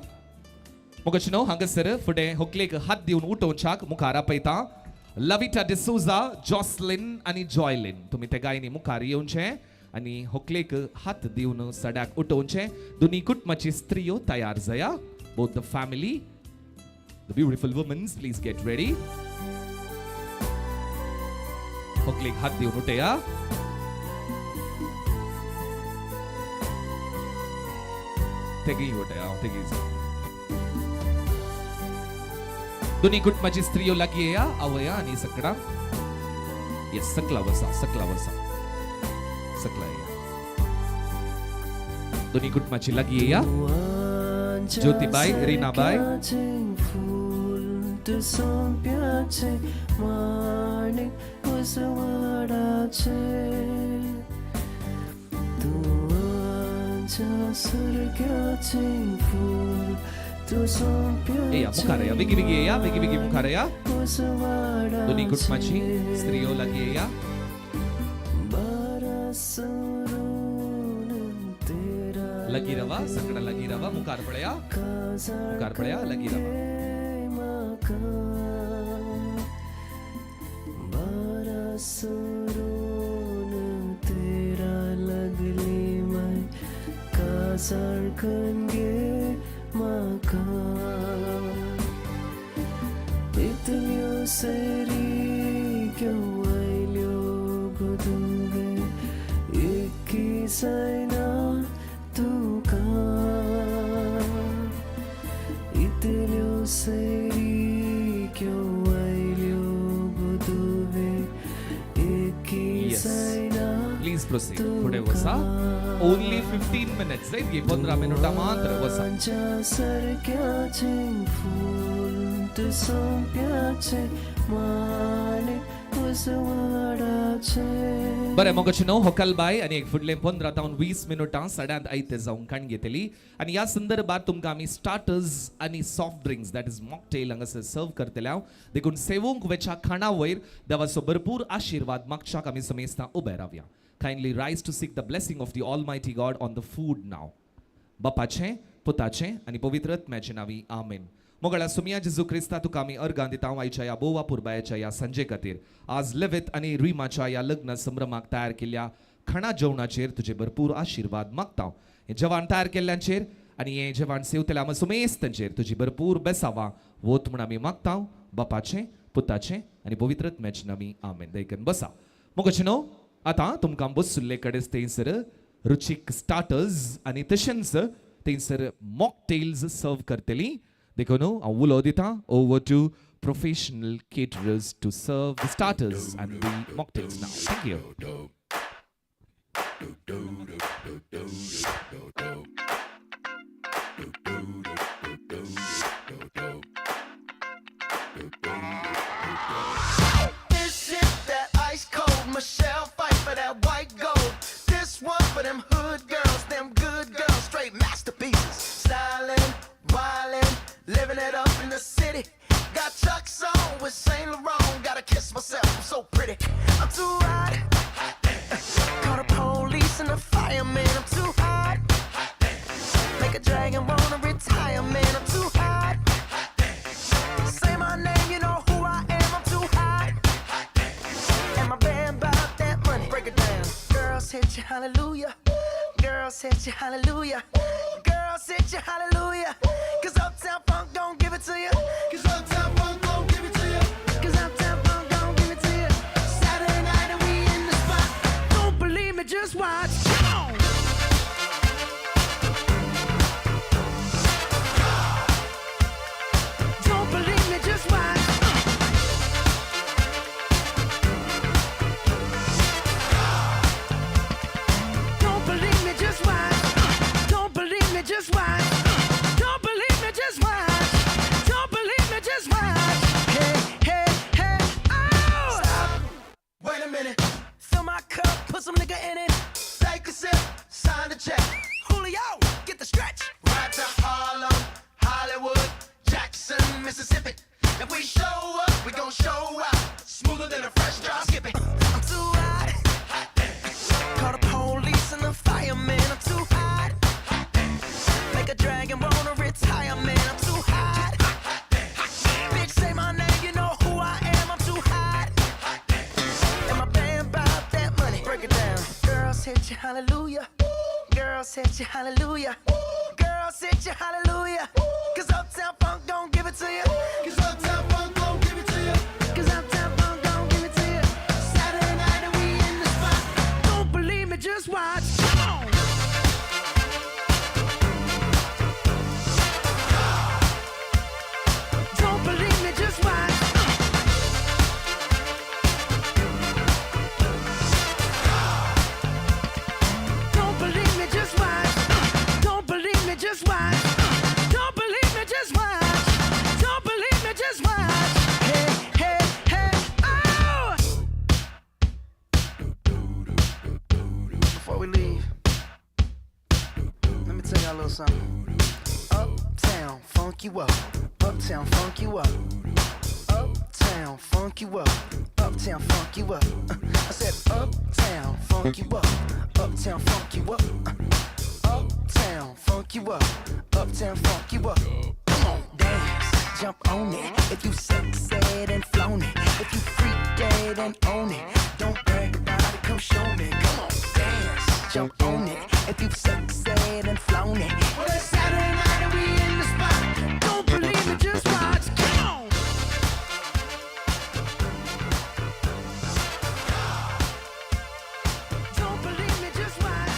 मग हांगासर फुडें होकलेक हात दिवन उठोवच्याक मुखार आपयता लविटा डिसोजा, जॉसलिन आनी जॉयलिन. तुमी ते गायनी मुखार येवचें आनी होकलेक हात दिवन सड्याक उठोवचें. दोनी कुटुंबाची स्त्रियो तयार जाया. Both the family, the beautiful womens, please get ready. होकलेक हात दिवन उठया. तेगी उठया, तेगी. दोन्ही कुटुंबाची स्त्रियो लागीं येया, आवया आनी सकडां. येस, सकला वसा, सकला वसा, सकला येया. दोन्ही कुटुंबाची लागीं येया. ज्योतिबाई, रीनाबाई. येया मुखार येया, बेगी बेगी येया, बेगी बेगी मुखार येया. दोन्ही कुटुंबाची स्त्रियो लागीं येया. लागीं रावा, सगळा लागीं रावा. मुखार पळया, मुखार पळया, लागीं रावा. इतल्यो सरी क्यों आयल्यो गो तुगे एकी जायना तुका. इतल्यो सरी क्यों आयल्यो गो तुगे एकी जायना. Please proceed. फुडें वसा. Only 15 minutes. जायत गे, 15 मिनुटां मात्र वसा. सारक्याचें फूल तूं सोंप्याचें माणेक उजवाडाचें. बरें मोगाचे न्हू होकलबाय आनी एक फुडले 15 तावन 20 मिनुटां सड्यांत आयते जावंक काण घेतली. आनी ह्या संदर्भात तुमकां आमी स्टार्टर्स आनी soft drinks, that is mocktail, हांगासर सर्व करतले हांव. देखून सेवूंक वेच्या खाणा वयर देवाचो भरपूर आशिर्वाद मागच्याक आमी समेस्तां उबे रावया. Kindly rise to seek the blessing of the Almighty God on the food now. बापाचें, पुताचें आनी पवित्र आत्म्याचें नांवी आमेन. मोगळा सुमिया जेजू क्रिस्ता, तुका आमी अर्गां दिता आयच्या ह्या बोवा पुरबायाच्या ह्या सांजे खातीर. आज लेवेत आनी रिमाच्या ह्या लग्न संभ्रमाक तयार केल्ल्या खाणा जेवणाचेर तुजे भरपूर आशिर्वाद मागता. हें जेवण तयार केल्ल्यांचेर आनी हें जेवण सेवतल्या आमी सुमेस्तांचेर तुजी भरपूर बेसावां वोत म्हूण आमी मागता. बापाचें, पुताचें आनी पवित्र आत्म्याचें नांवी आमेन. देखून बसा. मोगाचे न्हू आतां तुमकां बसुल्ले कडेन थंयसर रुचीक स्टार्टर्स आनी तशेंच थंयसर मॉकटेल्स सर्व करतली. देखून हांव उलो दिता over to professional caterers to serve the starters and the mocktails now. Thank you. This is that ice cold Michelle fight for that white gold. This one for them hood girls, them good girls, straight masterpieces. Stylin', wildin', living it up in the city. Got Chuck's on with Saint Laurent. Gotta kiss myself, I'm so pretty. I'm too hot. Call the police and the fireman. I'm too hot. Make a dragon wanna retire, man. I'm too hot. Say my name, you know who I am. I'm too hot. And my band bought that money. Break it down. Girls hit you, hallelujah. Girls hit you, hallelujah. Girls Girls hit you, hallelujah. Cause Uptown Funk don't give it to you. Cause Uptown Funk don't give it to you. Cause Uptown Funk don't give it to you. Saturday night and we in the spot. Don't believe me, just watch. Come on. Don't believe me, just watch. Don't believe me, just watch. Don't believe me, just watch. Don't believe me, just watch. Don't believe me, just watch. Hey, hey, hey, oh! Stop. Wait a minute. Fill my cup, put some nigga in it. Take a sip, sign the check. Julio, get the stretch. Right to Harlem, Hollywood, Jackson, Mississippi. If we show up, we gon' show out. Smoother than a fresh drop. Skip it. I'm too hot. Call the police and the fireman. I'm too hot. Make a dragon wanna retire, man. I'm too hot. Bitch, say my name, you know who I am. I'm too hot. And my band bought that money. Break it down. Girls hit you, hallelujah. Girls hit you, hallelujah. Girls hit you, hallelujah. Cause Uptown Funk don't give it to you. Cause Uptown Funk don't give it to you. Cause Uptown Funk don't give it to you. Saturday night and we in the spot. Don't believe me, just watch. Come on. Don't believe me, just watch. Don't believe me, just watch. Don't believe me, just watch. Don't believe me, just watch. Don't believe me, just watch. Hey, hey, hey, oh! Before we leave, let me tell y'all a little something. Uptown, funk you up. Uptown, funk you up. Uptown, funk you up. Uptown, funk you up. I said, Uptown, funk you up. Uptown, funk you up. Uptown, funk you up. Uptown, funk you up. Come on, dance, jump on it. If you sexed and flown it. If you freak dead and own it. Don't brag about it, come show me. Come on, dance, jump on it. If you sexed and flown it. Well, it's Saturday night and we in the spot. Don't believe me, just watch. Come on. Don't believe me, just watch.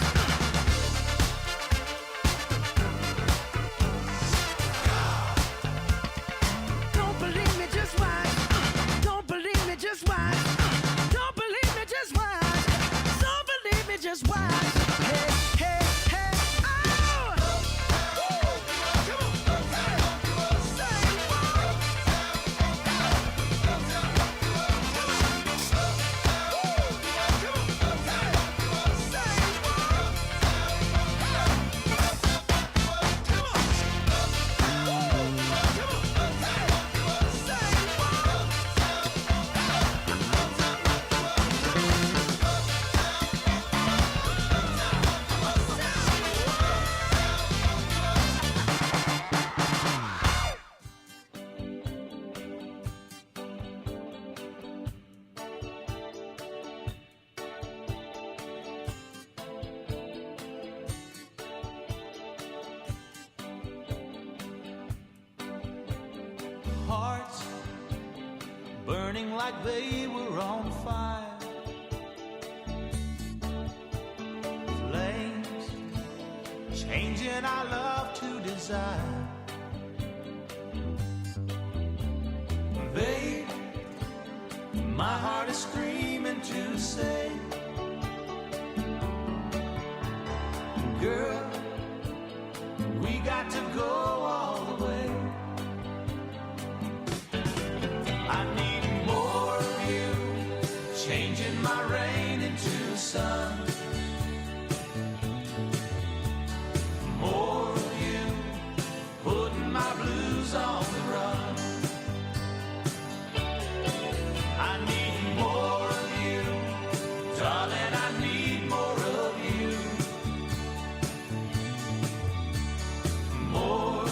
Don't believe me, just watch. Don't believe me, just watch. Don't believe me, just watch. Don't believe me, just watch. Hey, hey, hey, oh! Hearts burning like they were on fire. Flames changing our love to desire. Babe, my heart is screaming to say, girl, we got to go all the way. I need more of you, changing my rain into sun. More of you, putting my blues on the run. I need more of you, darling, I need more of you. More,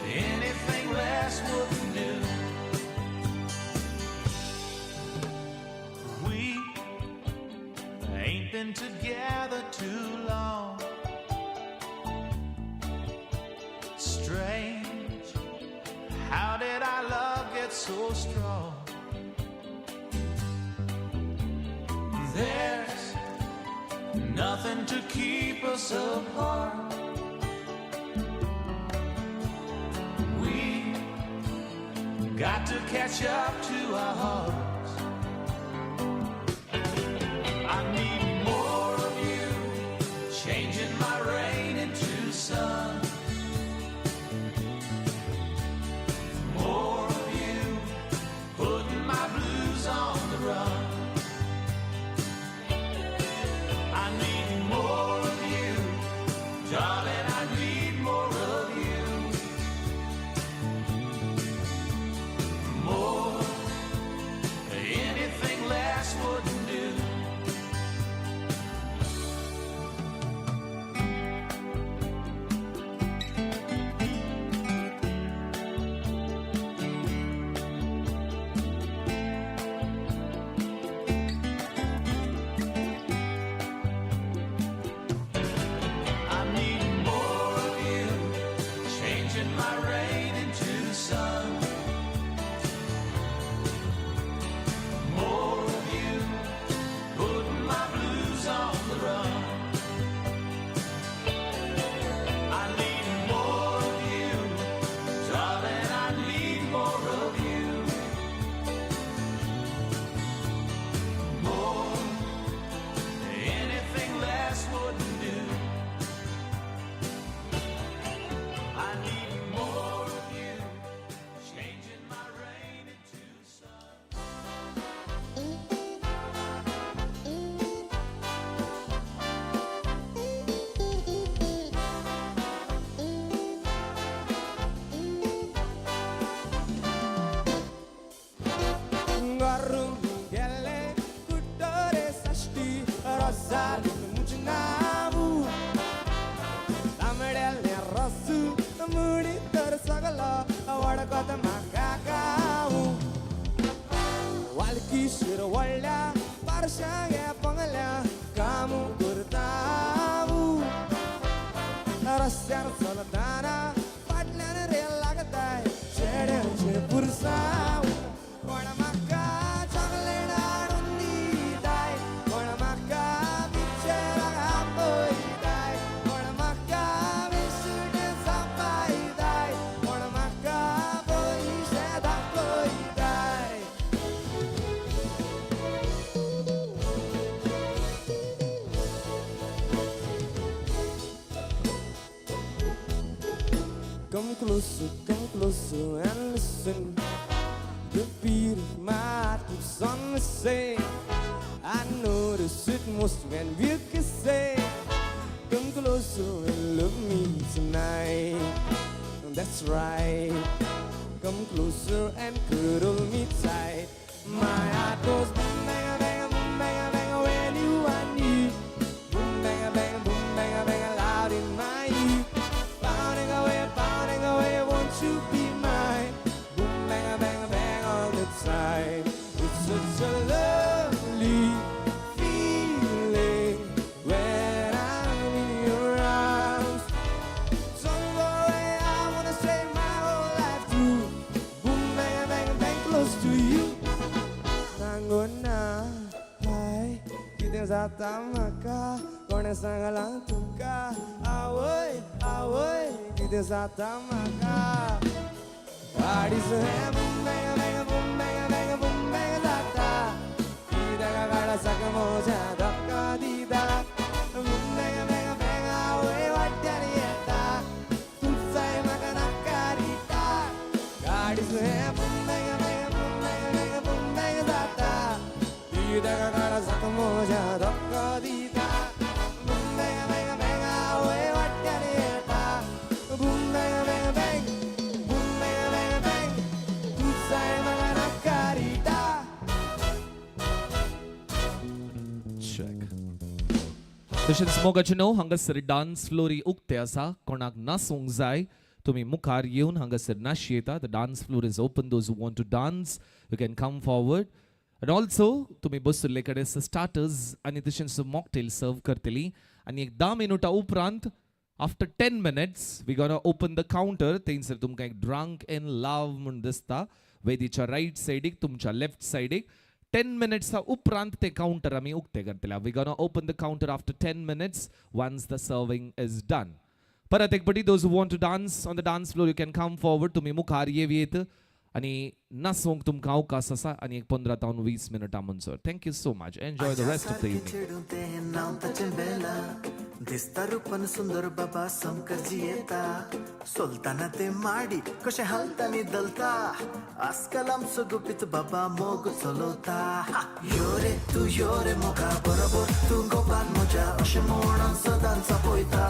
anything less wouldn't do. We ain't been together too long, so strong. There's nothing to keep us apart. We got to catch up to our hearts. I need more of you, changing my rain into sun. More of you, putting my blues on the run. I need more of you, darling, I need more of you. More, anything less wouldn't do. I need more of you, changing my rain into sun. More of you, putting my blues on the run. I need more of you, darling, I need more of you. More, anything less wouldn't do. I need more of you, changing my rain into sun. गरम गेले कुटरे षष्टी रसालीन मुजनावू तांबड्याले रसू मुडी तर सगलो वडकत म्हाका गावू वालकी शिरवळ्ळ्या पारशांगे पंगल्या काम करतावू रस्त्यार चलताना फाटल्यान रे लागताय चेड्यांचे पुरसाव. कोण म्हाका चॉकलेट हाडून दिताय, कोण म्हाका पिक्चराक आपयताय, कोण म्हाका बिस्कीट सांपायताय, कोण म्हाका पयशे दाखयताय. Come closer and listen. The beat of my heart keeps on missing. I notice it most when we're kissing. Come closer and love me tonight. That's right. Come closer and cuddle me tight. My heart goes boom, bang, bang, boom, bang, bang when you are near. Boom, bang, bang, boom, bang, bang, loud in my ear. Pounding away, won't you be mine? Boom, bang, bang, bang all the time. It's such a lovely feeling when I'm in your arms. Don't go away, I wanna stay my whole life through. Boom, bang, bang, bang, close to you. सांगो ना, हाय, कितें जाता म्हाका, कोणें सांगलां तुका? आवय, आवय, कितें जाता म्हाका? गाडीच हें boom bang bang boom bang bang boom bang जाता, कित्याक काळजाक म्हज्या धक्को दिता. बूम बँग बँग बँग आवय वाट्यार येता, तूं जाय म्हाका नाका रिता. गाडीच हें boom bang bang boom bang bang boom bang जाता, कित्याक काळजाक म्हज्या धक्को दिता. बूम बँग बँग बँग आवय वाट्यार येता, boom bang bang bang boom bang bang bang तूं जाय म्हाका नाका रिता. चॅक. तशेंच मोगाचे न्हू हांगासर डान्स फ्लोरी उक्ते आसा. कोणाक नाचूंक जाय तुमी मुखार येवन हांगासर नाशी येता. The dance floor is open. Those who want to dance, you can come forward. And also तुमी बसुल्ले कडेन स्टार्टर्स आनी तशेंच मॉकटेल सर्व करतली. आनी एक 10 मिनुटां उपरांत, after 10 minutes, we gonna open the counter. थंयसर तुमकां एक ड्रंक इन लव म्हूण दिसता. वेदीच्या रायट सायडीक, तुमच्या लेफ्ट सायडीक. 10 मिनिट्सा उपरांत ते काउंटर आमी उक्ते करतले. We gonna open the counter after 10 minutes once the serving is done. परत एक पटी, those want to dance on the dance floor, you can come forward. तुमी मुखार येवयेत आनी नाचोवंक तुमकां अवकाश आसा आनी एक 15 तावन 20 मिनटां म्हणसर. Thank you so much. Enjoy the rest of the evening. चेडूं तें नांव ताचें बेला, दिसता रूपन सुंदर बाबा समकर जियेता. सोलताना ते माडी कशें हालता नी दलता, आजकाल आमचो गुपीत बाबा मोग चलवता. यो रे तूं यो रे मोगा बरोबर तूं गोपाल म्हज्या, अशें म्हणून सदांच पळयता.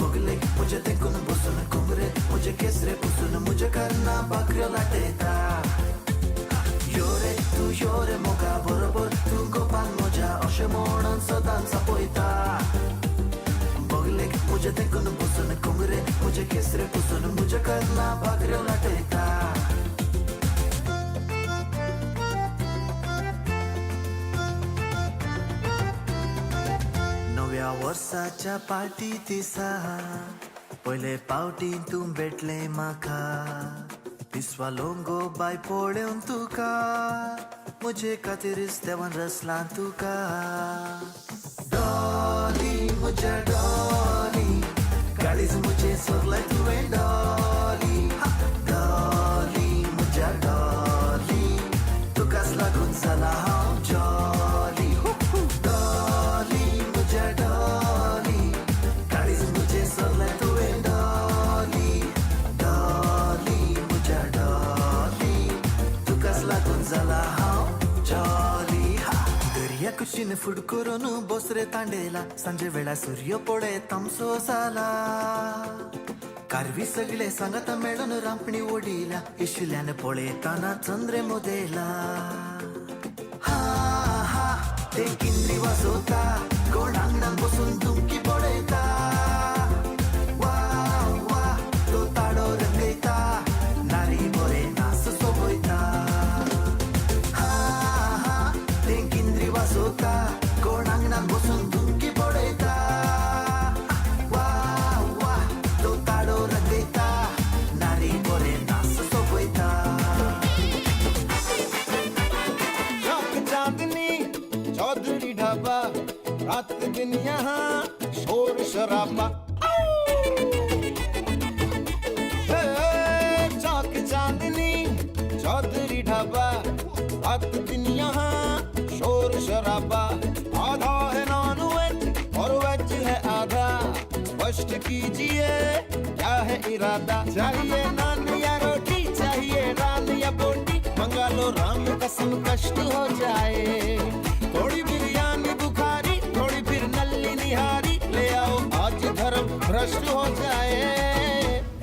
बगले म्हजे तेंकून बसून, कुमरे म्हजे केसरे पुसून, म्हज्या कर्ना भाकऱ्यो लाटयता. यो रे तूं यो रे मोगा बरोबर तूं गोपाल म्हज्या, अशें म्हणून सदांच पळयता. बगलेक म्हजे तेंकून बसून, कुमरे म्हजे केसरे पुसून, म्हज्या कर्ना भाकऱ्यो लाटयता. नव्या वर्साच्या पार्टी दिसा पयले पावटी तूं भेटलें म्हाका, पिसवालोंगो बाय पळोवन तुका, म्हजे खातीर देवान रसलां तुका. डॉली म्हज्या डॉली, काळीज म्हजें सोदलें तुवें डॉली. डॉली म्हज्या डॉली, तुकाच लागून जाला हांव जॉली. डॉली म्हज्या डॉली, काळीज म्हजें सोदलें तुवें डॉली. डॉली म्हज्या डॉली, तुकाच लागून जाला हांव जॉली. दर्या कुशीन फूड करून बोसरे तांडेला, सांजे वेळा सूर्य पळय तामसो जाला. कारवी सगळे सांगाता मेळून रांपणी ओडिला, इशिल्यान पळयताना चंद्रे मोदेला. हा हा ते किंद्री वाजोता, कोण आंगणान बसून धुमकी पळयता. वा वा तो ताडो रंगयता, नारी बरे नास सोबयता. हा हा ते किंद्री वाजोता, कोण आंगणान बसून धुमकी पळयता. वा वा तो ताडो रंगयता, नारी बरे नास सोबयता. चौक चांदनी चौधरी ढाबा, रात दिन यहाँ शोर शराबा. हे, चौक चांदनी चौधरी ढाबा, रात दिन यहाँ शोर शराबा. आधा है नॉन वेज और वेज है आधा, स्पष्ट कीजिए क्या है इरादा. चाहिए नान या रोटी, चाहिए रान या बोटी, मंगा लो राम कसम कष्ट हो जाए. थोड़ी बिरयानी बुखारी, थोड़ी फिर नल्ली निहारी, ले आओ आज धर्म भ्रष्ट हो जाए.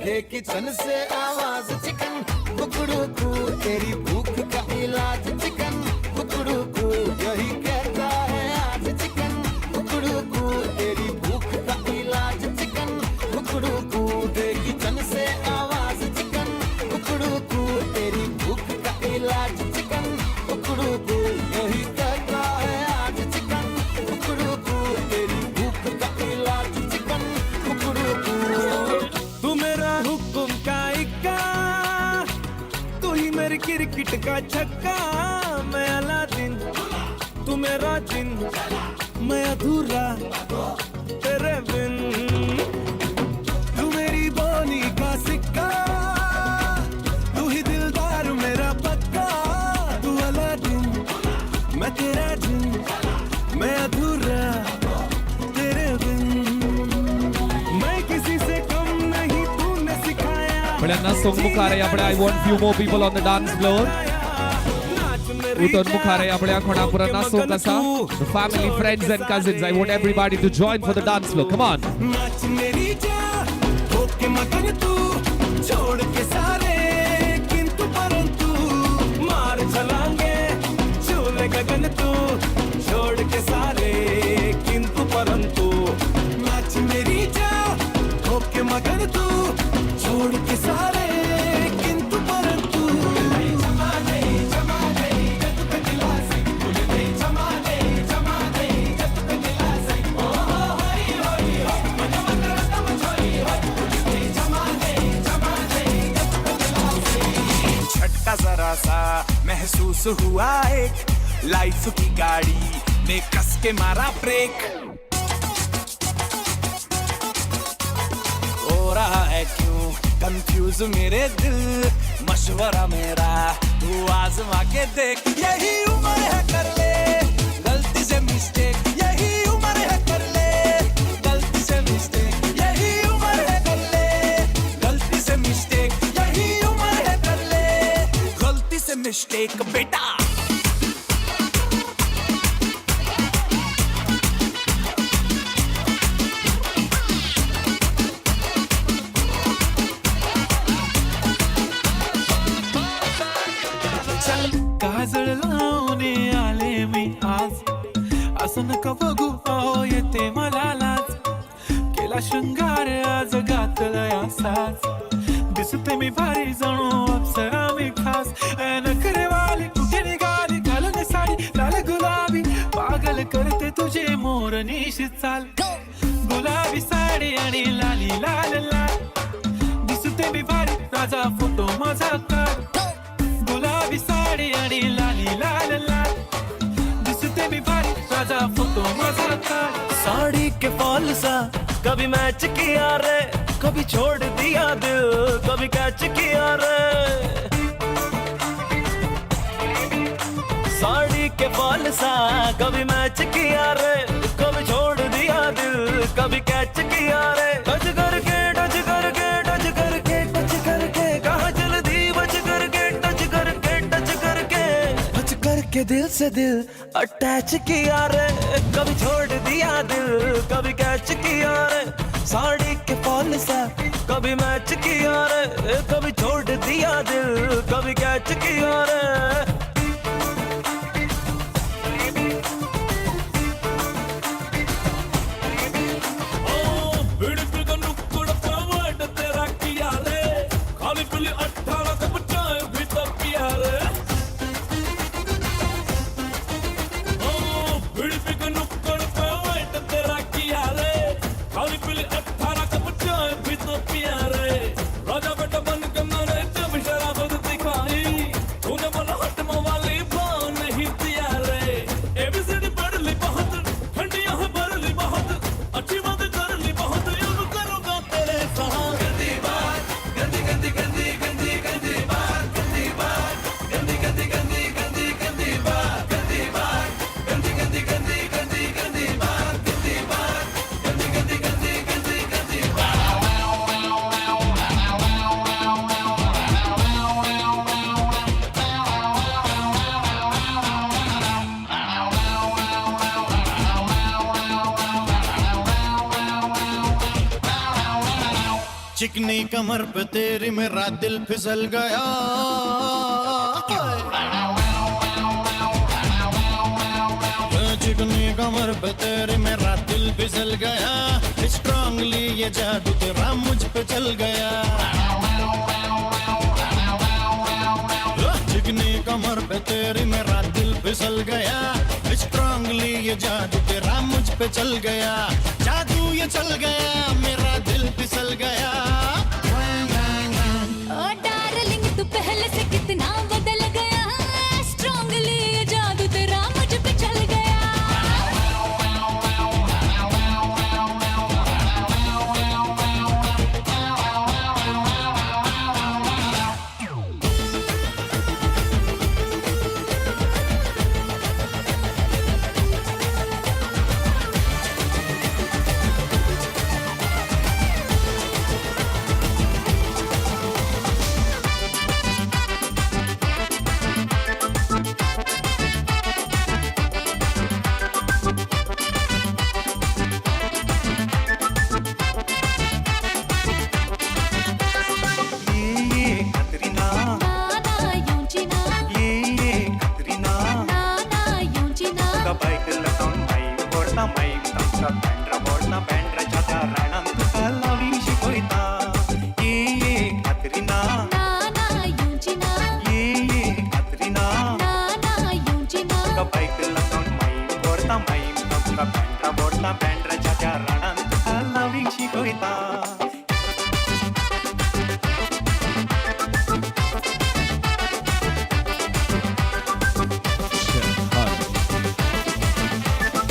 हे किचन से आवाज चिकन कुकड़ू कू, तेरी भूख का इलाज चिकन कुकड़ू कू, यही कहता है आज चिकन कुकड़ू कू, तेरी भूख का इलाज चिकन कुकड़ू कू. दे किचन से आवाज चिकन कुकड़ू कू, तेरी भूख का इलाज चिकन कुकड़ू कू, यही कहता है आज चिकन कुकड़ू कू, तेरी भूख का इलाज चिकन कुकड़ू कू. तू मेरा हुकुम का इक्का, तू ही मेरी क्रिकेट का छक्का. मैं अलादीन तू मेरा जिन, मैं अधूरा तेरे बिन. तू मेरी बोनी का सिक्का, तू ही दिलदार मेरा पक्का. तू अलादीन मैं तेरा जिन, मैं अधूरा तेरे बिन. मैं किसी से कम नहीं, तूने सिखाया. म्हळ्यार नाचोवंक मुखार आपल्या. I want few more people on the dance floor. उठून मुखार आपल्या कोणाक पुरा नाचोवंक आसा. The family, friends and cousins, I want everybody to join for the dance floor. Come on. नाच मेरी जा होके मगन तू, छोड़ के सारे किंतु परंतु, मार चलांगे झूले गगन तू, छोड़ के सारे किंतु परंतु. नाच मेरी जा होके मगन तू, छोड़ के सारे किंतु परंतु. मिस हुआ एक लाइफ की गाड़ी ने कस के मारा ब्रेक। हो रहा है क्यों कंफ्यूज मेरे दिल, मशवरा मेरा तू आजमा के देख। यही उम्र है कर ले गलती से मिस्टेक, यही उम्र है कर ले गलती से मिस्टेक, यही उम्र है कर ले गलती से मिस्टेक, यही उम्र है कर ले गलती से मिस्टेक बेटा। काजळ लावून आले मी आज, असं नका बघू अहो येते मला लाज। केला शृंगार आज घातला या साज, दिसते मी भारी जणू अप्सरा मी खास। नखरेवाली कुठे निघाली घालून साडी लाल गुलाबी, पागल करते तुझे मोरनीश चाल। गुलाबी साडी आणि लाली लाल लाल, दिसते मी भारी राजा फोटो माझा काढ। गुलाबी साडी आणि लाली लाल लाल, दिसते मी भारी राजा फोटो माझा काढ। साड़ी के फॉल सा कभी मैच किया रे, कभी छोड़ दिया दिल कभी कैच किया रे। साड़ी के फॉल सा कभी मैच किया रे, कभी छोड़ दिया दिल कभी कैच किया रे। टच करके टच करके टच करके टच करके कहाँ जल्दी बच करके टच करके टच करके टच करके दिल से दिल अटैच किया रे, कभी छोड़ दिया दिल कभी कैच किया रे। साड़ी के फॉल सा कभी मैच किया रे, कभी छोड़ दिया दिल कभी कैच किया रे। चिकनी कमर पे तेरी मेरा दिल फिसल गया, चिकनी कमर पे तेरी मेरा दिल फिसल गया। स्ट्रांगली ये जादू तेरा मुझ पे चल गया, चिकनी कमर पे तेरी मेरा दिल फिसल गया। स्ट्रांगली ये जादू तेरा मुझ पे चल गया, जादू ये चल गया मेरा दिल फिसल गया। ओ डार्लिंग तू पहले से कितना बदल गया, स्ट्रांगली ये जादू तेरा मुझ पे चल गया।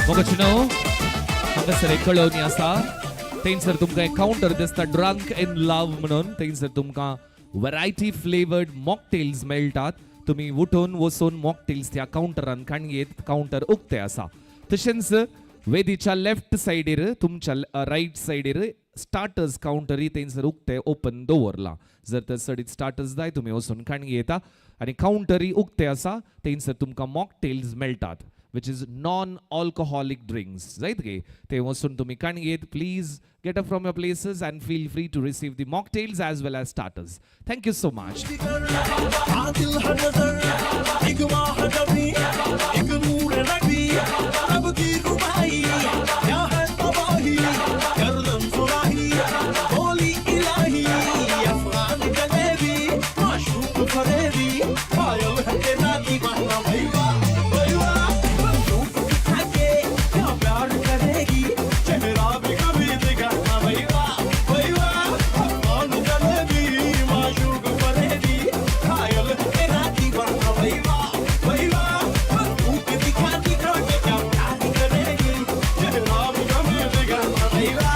मोगाचेनो हांगासर एक कळोवणी आसा. थंयसर तुमकां एक कावंटर दिसता ड्रंक इन लव म्हणून. थंयसर तुमकां वरायटी फ्लेवर्ड मॉकटेल्स मेळटात. तुमी उठून वचून मॉकटेल्स त्या कावंटरान काणयेत. कावंटर उक्ते आसा. तशेंच वेदीच्या लेफ्ट सायडीर तुमच्या रायट सायडीर स्टार्टर्स कावंटरी थंयसर उक्ते ओपन दवरला. जर तर चडीत स्टार्टर्स जाय तुमी वचून काणये येता आनी कावंटरी उक्ते आसा. थंयसर तुमकां मॉकटेल्स मेळटात which is non alcoholic drinks जायत गे. ते वचून तुमी काणयेत. Please get up from your places and feel free to receive the mocktails as well as starters. Thank you so much. Adil है नजर एक माह नबी एक नूर नबी रब की रुबाई क्या है तबाही गर्दन सुराही बोली इलाही अफगान जलेबी माशूक फरेबी पायल है तेरा दीवाना भैया भैया बंदूक दिखा के क्या प्यार करेगी चेहरा भी कभी दिखाना भैया भैया अफगान जलेबी माशूक फरेबी घायल तेरा दीवाना भैया भैया बंदूक दिखा दिखा के क्या प्यार करेगी चेहरा भी कभी दिखाना भैया।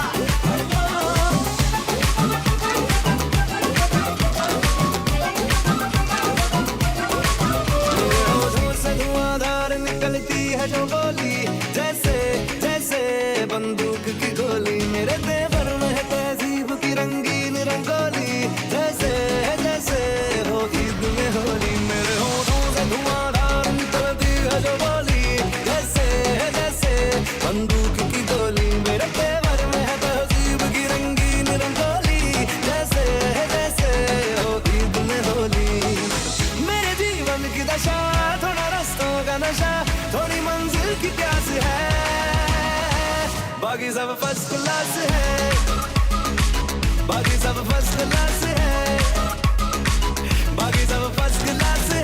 होठों से धुआंधार निकलती है जो बोली जैसे जैसे बंदूक की गोली मेरे तेवर में है तहजीब की रंगीन रंगोली जैसे जैसे हो ईद में होली मेरे होठों से धुआंधार निकलती है जो बोली जैसे जैसे बंदूक की गोली मेरे तेवर में है तहजीब की रंगीन रंगोली जैसे जैसे हो ईद में होली मेरे जीवन की दशा थोड़ा रस्तों का नशा थोड़ी मंजिल की प्यास है बाकी सब फर्स्ट क्लास है बाकी सब फर्स्ट क्लास है बाकी सब फर्स्ट क्लास है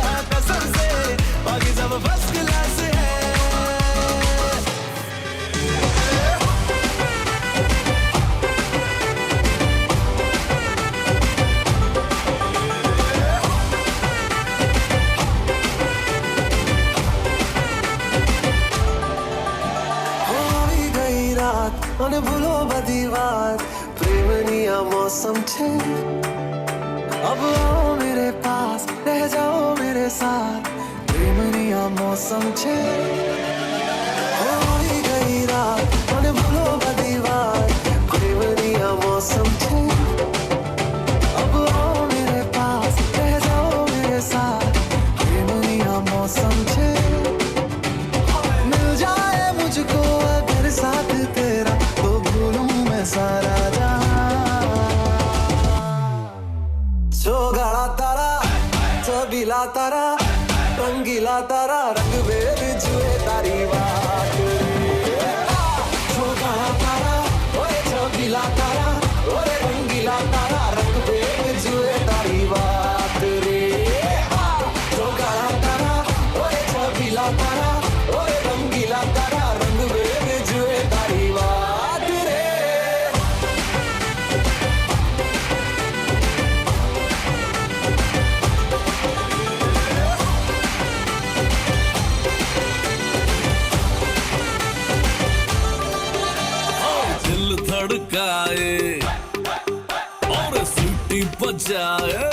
हाँ, कसम से बाकी सब फर्स्ट क्लास है। हो આવી ગઈ રાત અને ભૂલો બધી વાત પ્રેમની આ મોસમ છે अब आओ मेरे पास रह जाओ मेरे साथ પ્રેમની આ મોસમ છે हो આવી ગઈ રાત અને ભૂલો બધી વાત પ્રેમની આ મોસમ છે अब आओ मेरे पास रह जाओ मेरे साथ પ્રેમની આ મોસમ છે मिल जाए मुझको अगर साथ तेरा तो भूलूं मैं सारा जहां छोगाड़ा तारा छबीला तारा रंगीला तारा रंग बेर जुए तारी बात छोगाड़ा तारा ओए छबीला तारा ओए रंगीला तारा रंग बेर जुए तारी बात रे छोगाड़ा तारा ओए छबीला तारा ओए रंगीला तारा रंग बेर जुए तारी बात रे। दिल धड़काए और सीटी बजाए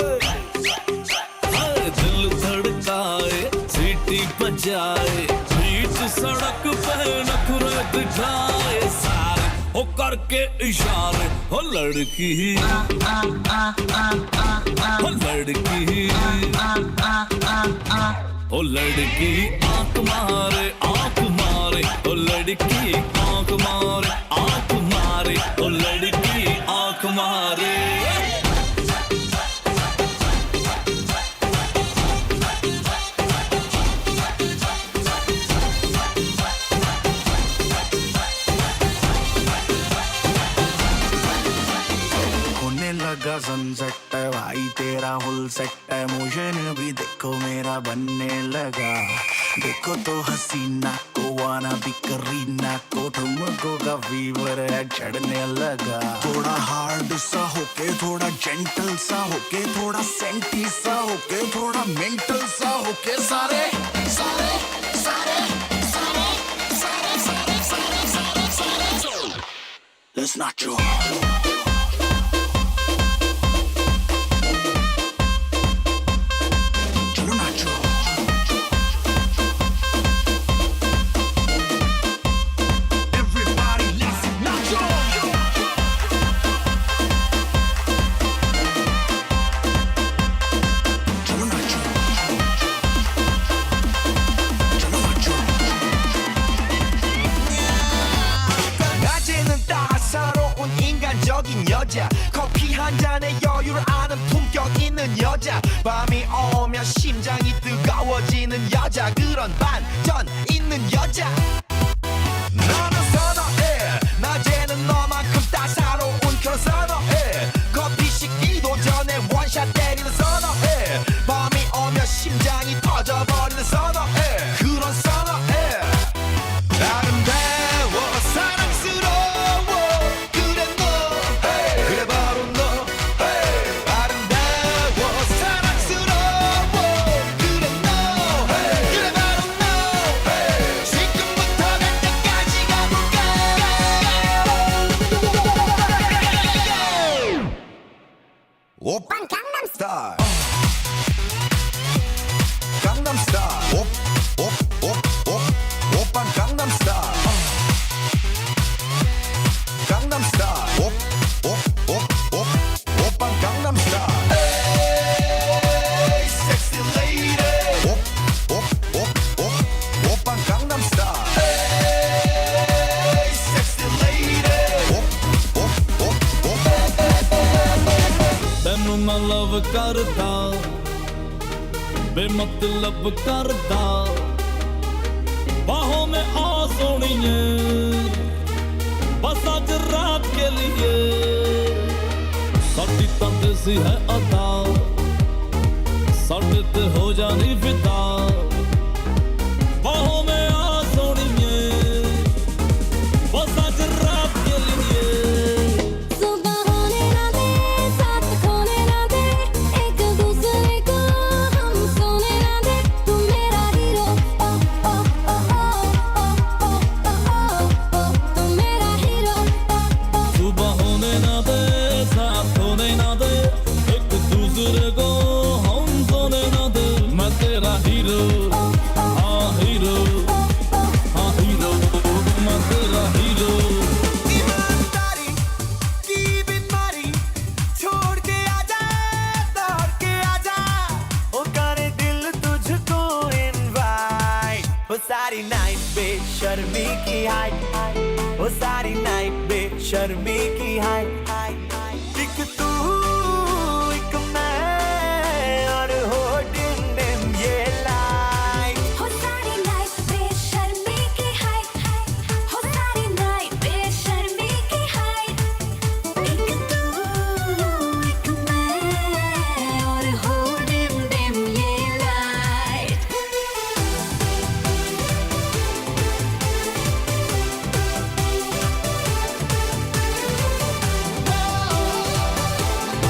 हाय दिल धड़काए सीटी बजाए बीच सड़क पे नखरे दिखाए सारे हो करके इशारे हो लड़की हो लड़की ओ लड़की आंख मारे ओ लड़की आंख मारे ओ लड़की आंख मारे। होने लगा सनसेट है भाई तेरा हुल सेट है मोशन भी देखो मेरा बनने लगा देखो तो हसीना को आना भी करीना को ठुमको का फीवर है चढ़ने लगा थोड़ा हार्ड सा होके थोड़ा जेंटल सा होके थोड़ा सेंटी सा होके थोड़ा मेंटल सा होके सारे सारे सारे सारे सारे Let's nacho. Chalo nacho. Everybody let's nacho. Chalo nacho. Chalo nacho. 낮에는 따사로운 인간적인 여자, 커피 한 잔에 여유를 아는 품격 있는 여자, 밤이 오면 심장이 뜨거워지는 여자, 그런 반전 있는 여자. 너는 선어해. 낮에는 너만큼 따사로운 그런 선어해. 커피 식기도 전에 원샷 때리는 선어해. 밤이 오면 심장이 터져버리는 선어해. 그런 선어해. 아름다워 사랑스러워 그래 너, 그래 바로 너. 아름다워 사랑스러워 그래 너, 그래 바로 너. 지금부터 갈 때까지 가볼까. 오빤 강남스타일. 강남스타일. 옵옵옵옵 오빤 강남스타일. 강남스타일. 옵옵옵옵 오빤 강남스타일. Hey, sexy lady. 옵옵옵옵 오빤 강남스타일. Hey, sexy lady. 옵옵옵옵 ਤੈਨੂੰ ਮੈਂ ਲਵ ਕਰਦਾ ਬੇਮਤਲਬ ਕਰਦਾ, ਬਾਹੋਂ ਮੈਂ ਆ ਸੋਣੀਏ ਬਸ ਅੱਜ ਰਾਤ ਕੇ ਲਿਏ। ਸਾਡੀ ਤਾਂ ਦੇਸੀ ਹੈ ਅਦਾ, ਸਾਡੇ ਤੇ ਹੋ ਜਾਣੀ ਫਿਦਾ। ਬਾਹੋਂ ਮੈਂ ਆ ਸੋਣੀਏ ਬਸ ਅੱਜ ਰਾਤ ਕੇ ਲਿਏ। सुबह होने ना दे, साथ खोने ना दे, एक दूसरे को हम सोने ना दे। तू मेरा हीरो, ओ ओ ओ ओ ओ ओ ओ ओ, तू मेरा हीरो, ओ ओ। सुबह होने ना दे, साथ होने ना दे, एक दूसरे को हम सोने ना दे। मैं तेरा हीरो, हाँ हीरो, हाँ हीरो, मैं तेरा हीरो। ईमानदारी की बीमारी छोड़ के आजा, दौड़ के आजा, ओ करे दिल तुझको इनवाइट। ओ सारी नाइट बेशर्मी की हाइट, ओ सारी नाइट बेशर्मी की हाइट। एक तू एक मैं और हो डिम डिम ये लाइट। हो सारी नाइट बेशर्मी की हाइट, हो सारी नाइट बेशर्मी की हाइट। एक तू एक मैं और हो डिम डिम ये लाइट। ओ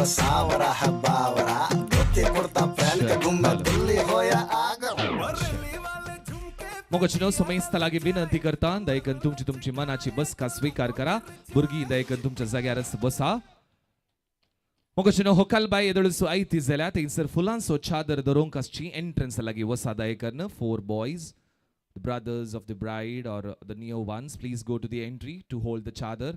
वो सावरा है बावरा, धोती कुर्ता पहन के घूमे दिल्ली हो या आगरा। मोगचनो समेस्त लागी विनंती करता दयकन तुमची तुमची मनाची बसका स्वीकार करा। भुरगीं दयकन तुमच्या जाग्यारच बसा। मोगचनो होकालबाय येदोळसो आयती जाल्यार थंयसर फुलांचो चादर धरूंक आसची एंट्रन्स लागीं वसा दयकन। 4 boys, the brothers of the bride or the new ones, please go to the entry to hold the chadar.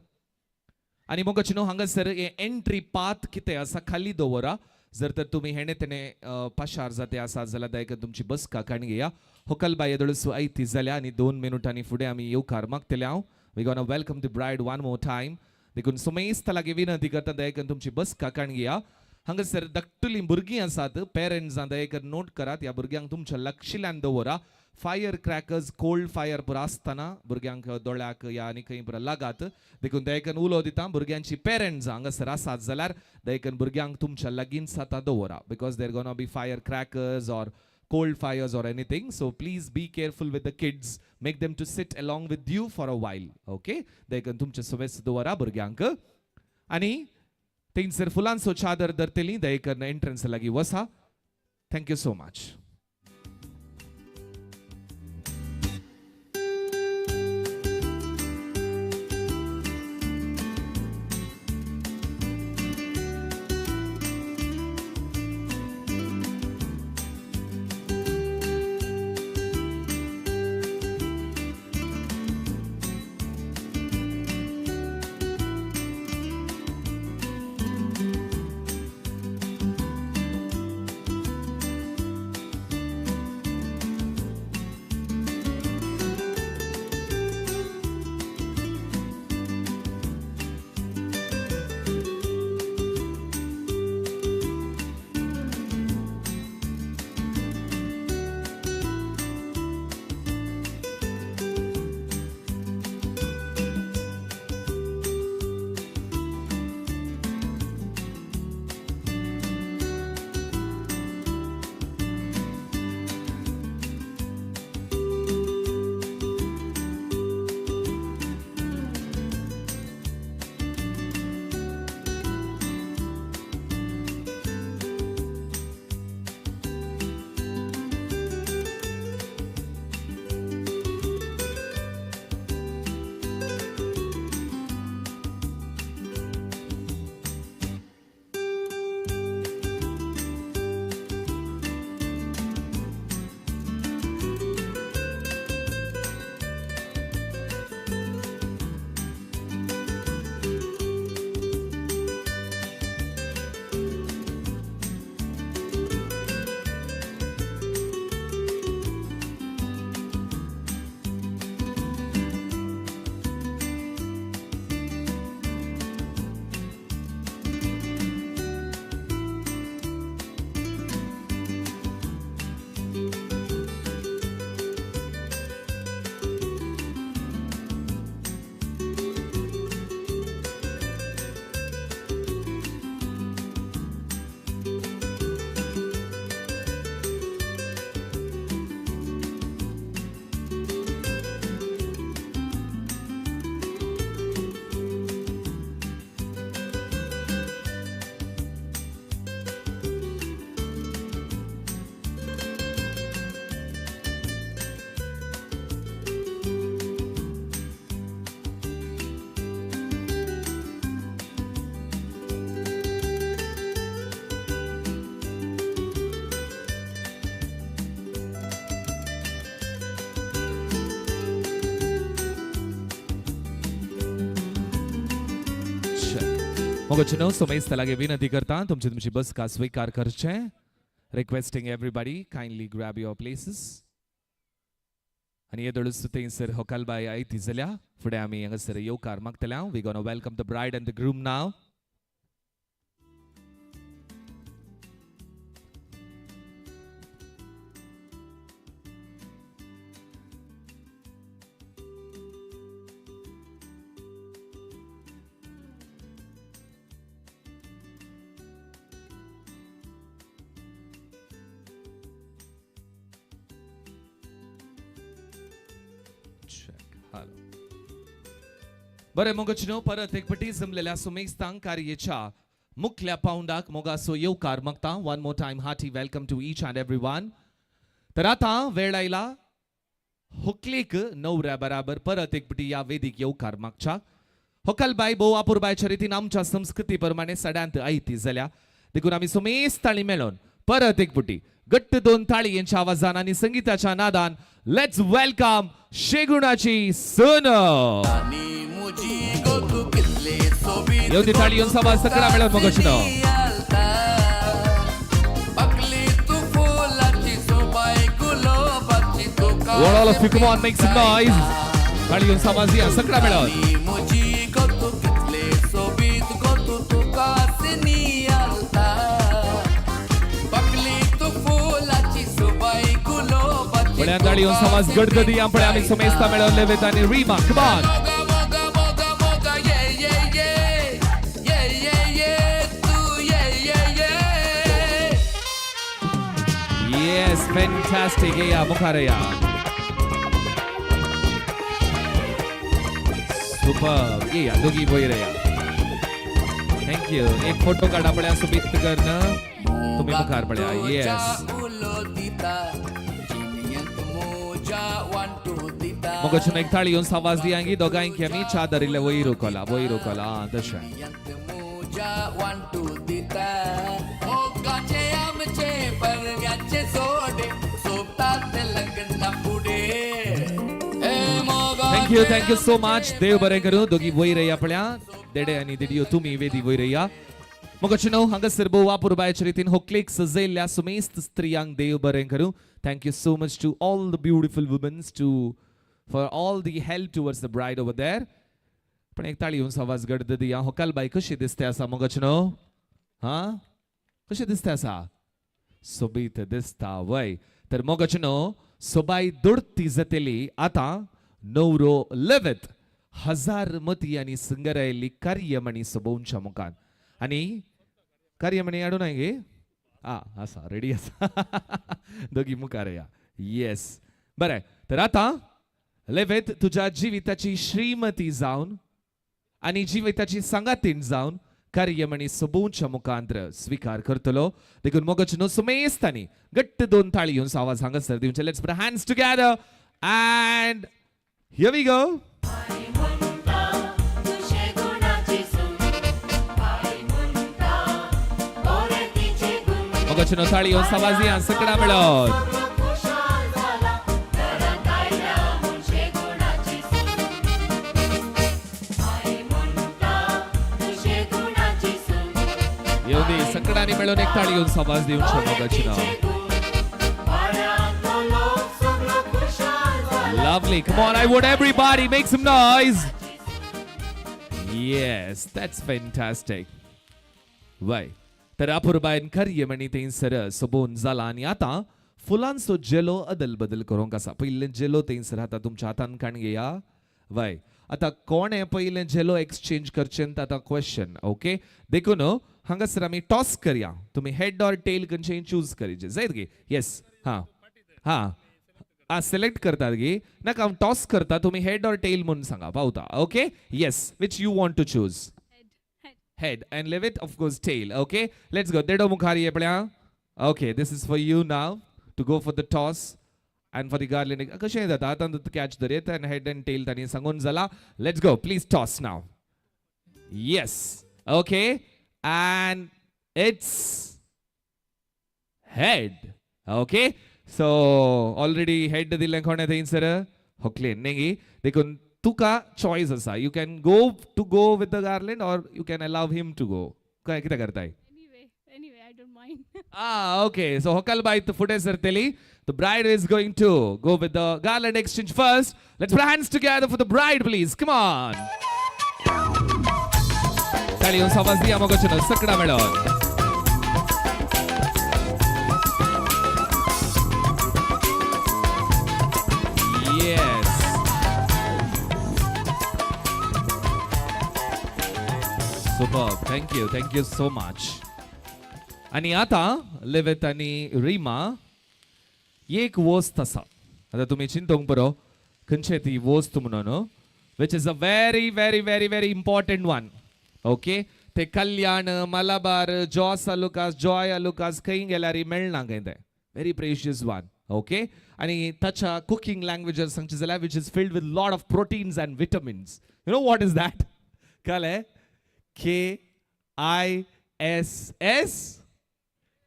आनी मोगचनो हांगासर हे एंट्री पाथ कितें आसा खाली दवरा। जर तर तुमी हेणे तेणे पाशार जाते आसा जाल्यार दयकन तुमची बसका काडून घेया। होकलबाय येदोळसो आयती जाल्या आनी 2 मिनुटांनी फुडें आमी येवकार मागतले हांव। We gonna welcome the bride one more time. देखून सुमेस्त लागीं विनंती करता दयकन तुमची बसका काडून घेया। हांगासर धाकटुलीं भुरगीं आसात, पेरंट्सां दयकन नोट करात, ह्या भुरग्यांक तुमच्या लक्षिल्यान दवरा। फायर क्रॅकर्स कोल्ड फायर पुरो आसतना भुरग्यांक दोळ्याक या आनी खंय पुरो लागात, देखून दयकन उलो दिता भुरग्यांची पेरंट्स हांगासर आसात जाल्यार दयकन भुरग्यांक तुमच्या लागींच आतां दवरा, because there gonna be fire crackers or cold fires or anything. So please be careful with the kids. Make them to sit along with you for a while. Okay? देखन तुमचे सुवेस दवरा भुरग्यांक आनी थंयसर फुलांचो चादर धरतली दयकन एंट्रन्स लागीं वसा। Thank you so much. मोगचनो सुमेस्त लागी विनंती करता तुमची तुमची बसका स्वीकार करचे। Requesting everybody kindly grab your places. आनी येदोळूच थंयसर होकालबाय आयती जाल्या फुडें आमी हांगासर येवकार मागतले हांव। We gonna welcome the bride and the groom now. बरें मोगचनो परत एक पटी जमलेल्या सुमेस्तांक कार्याच्या मुखल्या पावंडाक मोगासो येवकार मागता. One more time hearty welcome to each and every one. तर आतां वेळ आयला होकलेक नवऱ्या बराबर परत एक पटी ह्या वेदीक येवकार मागच्या. होकलबाय भोव अपुरबायच्या रितीन आमच्या संस्कृती प्रमाणे सड्यांत आयती जाल्या, देखून आमी सुमेस ताळी मेळोवन परत एक पुटी गट्ट दोन ताळी यांच्या आवाजान आनी संगीताच्या नादान let's welcome शेगुणाची सून. येवती ताळी आवाज सगळा मेळोवन मग. All of you, come on, make some noise. ताळी आवाज या सगळा मेळोवन. मुजी गो तूं कितले सोबीत गो तूं, तुका सिनियालता बकली तूं फुलाची सोबाय गुलोबाची. बळ्यान ताळी आवाज गडगदी या पळय आमी सुमेस्ता मेळोवन लेवेत आनी रीमा, come on. मोगा मोगा मोगा मोगा ये ये ये ये ये ये तू ये ये ये. Yes, fantastic. या मुखार या. सुपर. ये या दोगी वयर या. Thank you. एक फोटो काढा पळया सुबीत करन तुम्ही मुखार पळया. येस. उलो दिता जिणेंत मोजा वांटू दिता. मग एक थाळी येवन आवाज दियांगी दोगांकी आमी चादर इल्ले वयर उखला वयर उखला. आं तशें. मोजा वांटू दिता मोगाचे आमचे परव्याचे जोडे सोबतात लग्ना फुडे ए मोगा. Thank you, thank you so much. देव बरें करूं. दोगी वयर या पळया, देडे आनी देडियो, तुमी वेदी वयर या. मग न्हू हांगासर भोव अपुरबायच्या रितीन होकलेक सजयल्ल्या सुमेस्त स्त्रियांक देव बरें करूं. Thank you so much to all the beautiful womens to for all the help towards the bride over there. पण एक ताळी येवन आवाज गडद दिया. होकाल बाई कशी दिसते आसा मग न्हू? हां, कशी दिसते आसा? सोबीत दिसता वय. तर मग न्हू सोबाई दुडती जातली. आतां नवरो लेवेत हजार मती आनी सिंगरायल्ली कार्यमणी सोबोवच्या मुखान आनी कार्यमणी हाडूं ना गे. आ आसा, रेडी आसा. दोगी मुखार या. येस, बरें. तर आतां लेवेत तुज्या जिविताची श्रीमती जावन आनी जिविताची सांगातीण जावन कार्यमणी सोबोवच्या मुखांत्र स्वीकार करतलो. देखून मोगच न्हू सुमेस्तांनी गट्ट दोन ताळी येवन आवाज हांगासर दिवचे. Let's put hands together and here we go. तुझे गुणाची सून आई म्हणता बरे तिचे गुण. मोगच न्हू ताळी येवन आवाज या सगळा मेळोन. खुशाल झाला घरात आयल्या म्हूण शेगुणाची सून आई म्हणता तुझे गुणाची सून. येऊ दे सगळ्यांनी मेळून एक ताळी येवन आवाज दिवचे मोगच न्हू. वाड्यांतलो लोक सगळो खुशाल झाला. Lovely. Come on, I want everybody make some noise. Yes, that's fantastic. वय तर अपुरबायन कर्य थंयसर सोबोवन जाला आनी आतां फुलांचो जेलो अदल बदल करूंक आसा. पयलें जेलो थंयसर आतां तुमच्या हातान काण घेया. वय आतां कोणें पयलें जेलो एक्सचेंज करचें आतां क्वेश्चन. ओके, देखून हांगासर आमी टॉस करया. तुमी हेड ऑर टेल खंयचें चूज करीचे जायत गे. येस, हां हां आ सिलेक्ट करतात गे. नाका, हांव टॉस करता, तुमी हेड ऑर टेल म्हणून सांगा पावता. Okay, yes, which you want to choose? Head. And leave it, of course, tail. Okay, let's go. देडो मुखार ये पळया. Okay, this is for you now to go for the toss and for the garland. कशें जाता आतां catch धरयत आनी head and tell तांणी सांगून जाला. Let's go, please toss now. Yes, okay, and it's head. Okay, so already head दिलें कोणें थंयसर? होकलेन न्ही. देखून तुका चॉयस आसा. You can go to go with the garland or you can allow him to go. काय कितें करताय? Anyway, I don't mind. Ah, okay. So होकल बाई फुडें सरतली. The bride is going to go with the garland exchange first. Let's put our hands together for the bride, please. Come on. ताळी येवन आवाज दिया मोगाचें सगळा मेळोन. Yes. Superb. Thank you. Thank you so much. आणि आता लेवेत आनी रिमा एक वस्त आसा. आतां तुमी चिंतूंक बरो खंयचे ती वस्त म्हणून, which is a very very very very important one. Okay, ते कल्याण, मलाबार, जॉस आलुकास, जॉय आलुकास खंय गेल्यार मेळना खंय ते. Very precious one. ओके, आनी ताच्या कुकींग लँग्वेज सांगचे जाल्यार which is filled with lot of proteins and vitamins. You know what is that? कळ्ळें? KISS,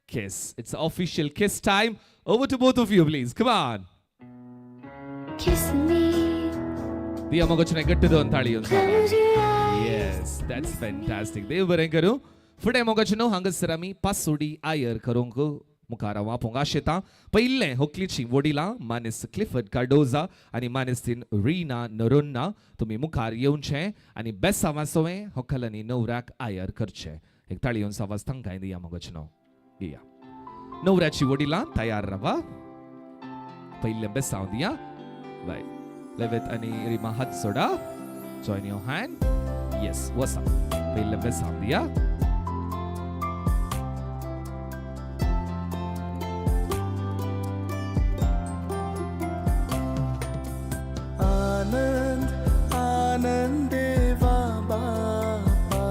kiss. It's official kiss time. Over to both of you, please. Come on. Kiss me. दिया मगोचने गट्टू दोन ताळी. Close your eyes. Yes, that's fantastic. देव बरें करूं. फुडें मोगाचें हांगासर आमी पासोडी आयर करूंक मुखार हांव आपोवंक आशेतां. पयलें होकलीची वडिलां मानेस्त क्लिफर्ड कार्डोजा आनी मानेस्तीन रीना नरोन्ना, तुमी मुखार येवचें आनी बेसांवा सवें होकल आनी नवऱ्याक आयर करचें. एक ताळी येवन आवाज तांकांय दिया मोगाचें. दिया नवऱ्याची वडिलां तयार रावा. पयलें बेसांव दिया. बाय लेवेत आनी रिमा हात सोडा. Join your hand. Yes, वसा पयलें बेसांव दिया. आनंद आनंद देवा बापा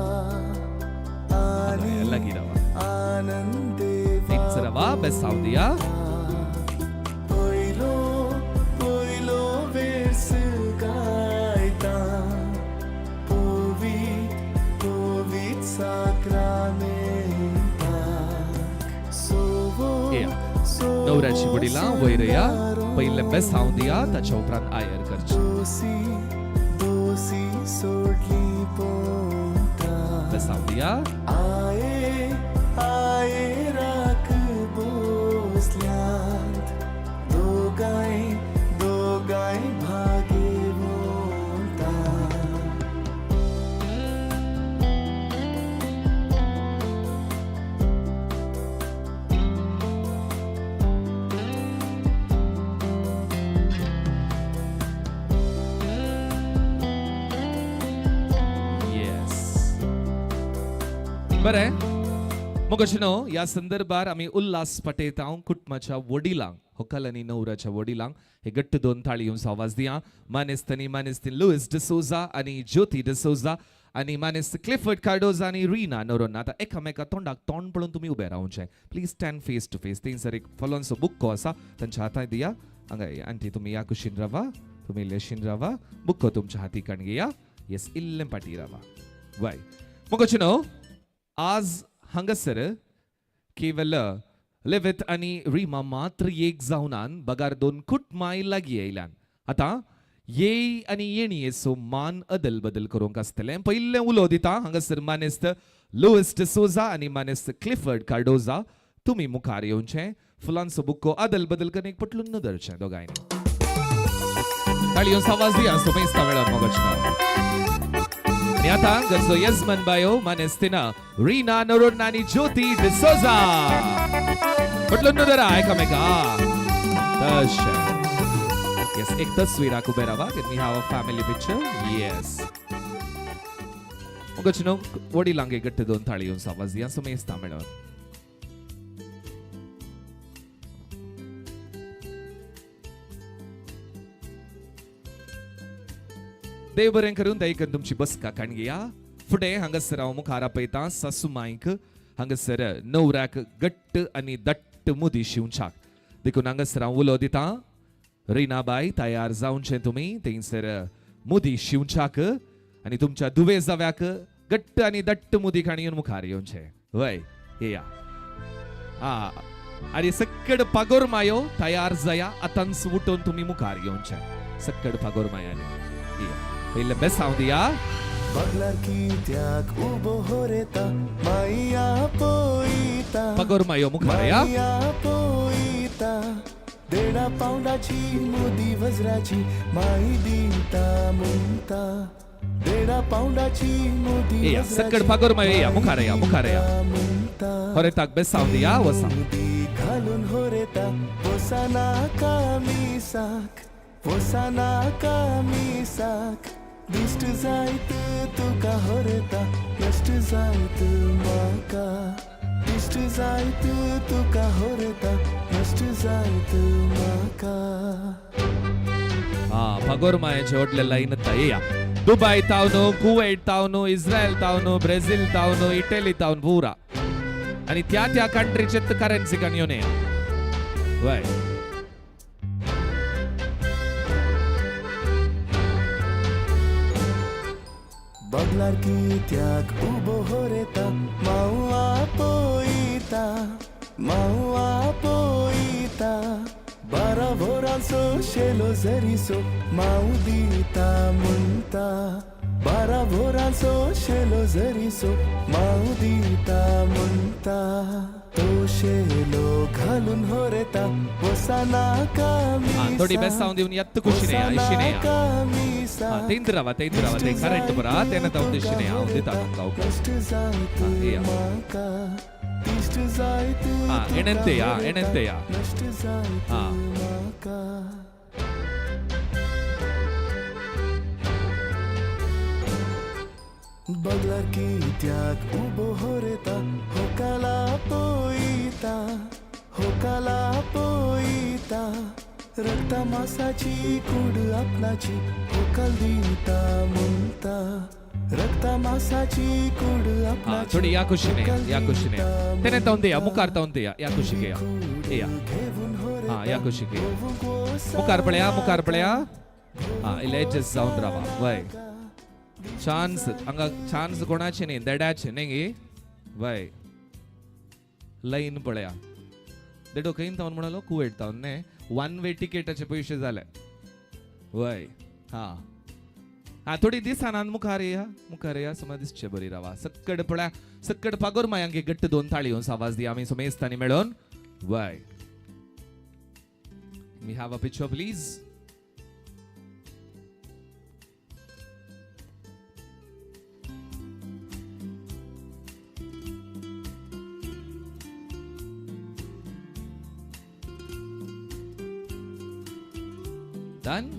आणि लागीं रावा. आनंद देवा थंयच रावा. बेसांव दिया. पयलो पयलो वेर्स गायता पवीत पवीत साक्रामेंताक सोवो. येया नवऱ्याची वडिलां वयर या. पयलें बेसांव दिया, ताच्या उपरांत आयर करचें. दोसी दोसी सोडली पोंता. बेसांव दिया. आये आये राख बोसल्यांत दोगांय दोगांय भागेवंता. येस, बरें मोगाचें न्हू, ह्या संदर्भार आमी उल्हास पटयता कुटुंबाच्या वडिलांक, होकल आनी नवऱ्याच्या वडिलांक. हे गट्ट दोन ताळी येवन आवाज दिया. मानेस्त आनी मानेस्तीन लुईस डिसोजा आनी ज्योती डिसोजा आनी मानेस्त क्लिफर्ड कार्डोजा आनी रीना नरोन्ना, आतां एकामेका तोंडाक तोंड पळोवन तुमी उबे रावचें. Please stand face to face. थंयसर एक फुलांचो बुक्को आसा, तांच्या हातांत दिया. हांगा आंटी, तुमी ह्या कुशीन रावा, तुमी इल्लेशीन रावा. बुक्को तुमच्या हाती काण घेया. येस, इल्लें पाटी रावा. वाय मोगाचें न्हू, आज हांगासर केवल लेवेत आनी रिमा मात्र एक जावनान, बगार दोन कुटुंबांय लागीं येयल्यान. आतां येय आनी येणयेचो मान अदल बदल करूंक आसतलें. पयलें उलो दिता हांगासर मानेस्त लुईस डिसोजा आनी मानेस्त क्लिफर्ड कार्डोजा, तुमी मुखार येवचें. फुलांचो बुक्को अदल बदल करून एक पटलून धरचें दोगांयनी. ताळयो आवाज दिया सोमेस्ता वेळार मोगाचें नांव. आनी आतां घरचो येजमान बायो मानेस्तिना रीना नरोन्ना आनी ज्योती डिसोजा, पटलून धरा एकामेका. तशें. येस, एक तस्वीराक उबे रावा. Can we have a family picture? Yes. मोगाचें न्हू, वडिलांक एक गट्ट दोन ताळी येवन आवाज दिया सोमेस्ता मेळोन. देव बरें करून दयकन तुमची बसका काण घेया. फुडें हांगासर हांव मुखार आपयतां सासुमायक हांगासर नवऱ्याक गट्ट आनी दट्ट मुदी शिंवच्याक. देखून हांगासर हांव उलो दितां रिनाबाय, तयार जावचें तुमी थंयसर मुदी शिंवच्याक आनी तुमच्या दुवे जाव्याक गट्ट आनी दट्ट मुदी काणी येवन मुखार येवचें. वय येया. आ आनी सक्कड पागोर मायो तयार जाया. आतांच उठून तुमी मुखार येवचें सक्कड पागोर मायानी. येया, पयलें बेसांव दिया. बगलार कित्याक उबो होरेता माया पोयता. पागोर मायो मुखार या. माया पोयता देडा पावंडाची मुदी वज्राची माई दिता मुंता. देडा पावंडाची मुदी. येया सक्कड पागोर मायो, येया मुखार या, मुखार या. होरेताक बेसांव दिया. वसा. मुदी घालून होरेता वसाना कामिसाक वसाना कामिसाक दिश्ट जायत तुका होरेता नश्ट जायत म्हाका दिश्ट जायत तुका होरेता नश्ट जायत म्हाका. हा, पागोर मायाचे व्हडले लायन येता. येया. दुबय तावन, कुवेट तावन, इस्रायल तावन, ब्राझील तावन, इटली तावन पुरा. आणि त्या त्या कंट्रीचे करन्सी कान येवन वय. बगलार कित्याक उबो होरेता माऊ पोयता माऊ पोयता बारा वोरांचो शेलो जरीसो माऊ दिता म्हणटा बारा वोरांचो शेलो जरीसो माऊ दिता म्हणटा तो शेलो घालून होरेता वसाना कामिसा थोडी बेसांव दिवन येत्त खुशी न्ही इशी न्ही. तेंत रावा तेंत रावा ते करेक्ट बरा तेन्ना तावन दिशी न्ही हांव दिता तुमकां. ओके हा एणंते या एणंते या. हा बगलार कित्याक उबो होरेता होकाला पोयता होकाला पोयता रक्ता मासाची कूड आपणाची होकाल दिता म्हणटा रक्ता मासाची कूड आपणाची. थोडी या खुशी न्ही या खुशी न्ही तेणे तावन दिया मुखार तावन दिया या खुशीक या या. हा या खुशीक या मुखार पळया मुखार पळया. हा इल्ले एडजस्ट जावन रावा वय. चान्स हांगा चान्स कोणाचे न्ही देड्याचे न्ही गे वय. लायन पळया देडो खंय तावन म्हणालो कुवेट तावन न्ही. वन वे टिकेटाचे पयशे जाले वय. हा हा थोडी दिसानान मुखार या मुखार या समज दिसचे बरी रावा. सक्कड पळया सक्कड पागोर मायांक घट्ट दोन ताळी येवन आवाज दिया आमी सुमेस्तांनी मेळोन वय. We have a picture please.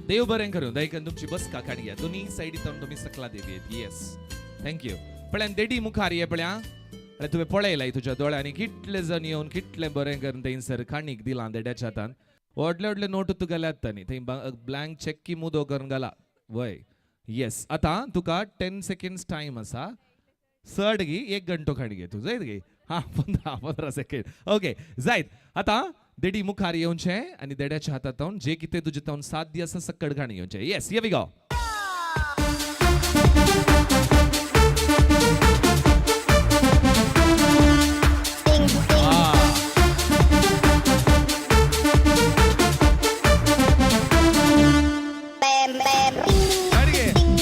देव बरें करूं दयकन तुमची बसका काणी घ्या दोन्ही सायडी तावन तुमी सकला देवी. Yes thank you. पळयान देडी मुखार ये पळया. अरे तुवें पळयलाय तुज्या दोळ्यांनी कितले जण येवन कितले बरें करून थंयसर काणीक दिलां देड्याच्या हातान. व्हडले व्हडले नोट तुका घाल्यात तांणी थंय ब्लँक चॅक्की मुदो करून घाला वय. येस आतां तुका 10 सेकंड्स टायम आसा. चड गी एक घंटो काणी घे तूं जायत गी. हा 15 सेकंड ओके जायत. आतां देडी मुखार येवचें आनी देड्याच्या हातांत जे कितें तुजे तावन साध्य आसा सक्कड काणी घेवचें. येस ये we go.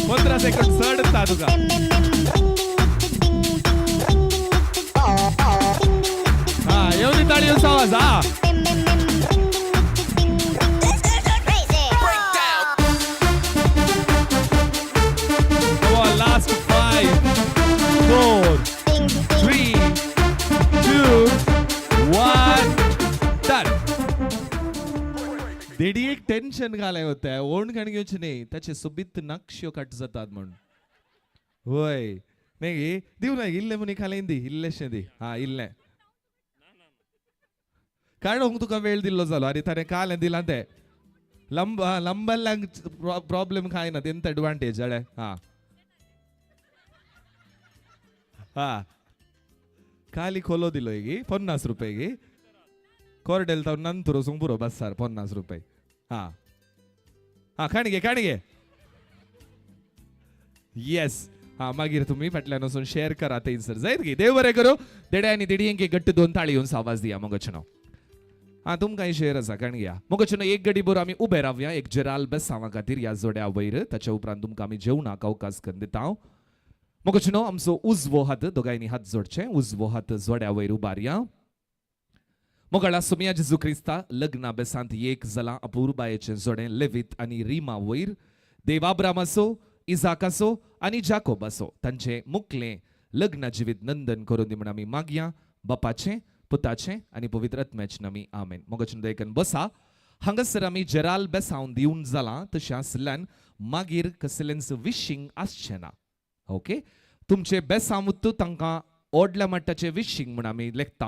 15 second चड ता तुका. हा येवनी ताळयो आवाज. हा last 5 4 3 2 1 done. देडी एक टेन्शन घालाय होता ओण काण घेवचे न्ही ताचे सोबीत नक्ष्यो कट जातात म्हण वय न्ही गे दिव ना इल्लें म्हूण खालें दी इल्लेशें दी. हा इल्लें काडूंक तुका वेळ दिल्लो जालो. आनी ताणें कालें दिलां तें लंब लंबल्यांक प्रॉब्लेम कांय ना तेंत एडवांटेज जालें. हा हा खाली खोलो दिलो गी 50 रुपये गी कोरडेल ताव नंतर वचूंक पुरो बसार 50 रुपये. हा हा काणी घे काणी घे. येस हा मागीर तुमी फाटल्यान वचून शेअर करा थंयसर जायत गी. देव बरें करूं देड्या आनी देडयेंक घट्ट दोन ताळी येवन आवाज दिया मोगचनो. हा तुमकांय शेअर आसा काणी घ्या मोगचनो. एक गडी बरो आमी उबे रावया एक जेराल बेसांवा खातीर ह्या जोड्या वयर. ताच्या उपरांत तुमकां आमी जेवणाक अवकाश करून दिता. मोगचनो आमचो उजवो हात दोगांयनी हात जोडचे उजवो हात जोड्या वयर उबारया. मोगाळा सोमिया जेजू क्रिस्ता लग्ना बेसांत एक जाला अपुरबायेचें जोडें लेवीत आनी रिमा वयर देव आब्रामाचो इजाकाचो आनी जाकोबाचो तांचें मुखलें लग्न जिवीत नंदन करून दी म्हण आमी मागया बापाचें पुताचें आनी पवित्र आत्म्याचें नामी आमेन. मोगाचें दयकन बसा. हांगासर आमी जेराल बेसांव दिवन जालां तशें आसल्यान मागीर कसलेंच विशींग आसचें ना. ओके तुमचे बेसांव तांकां ओडल्या मट्टाचें विशींग म्हण आमी लेखता.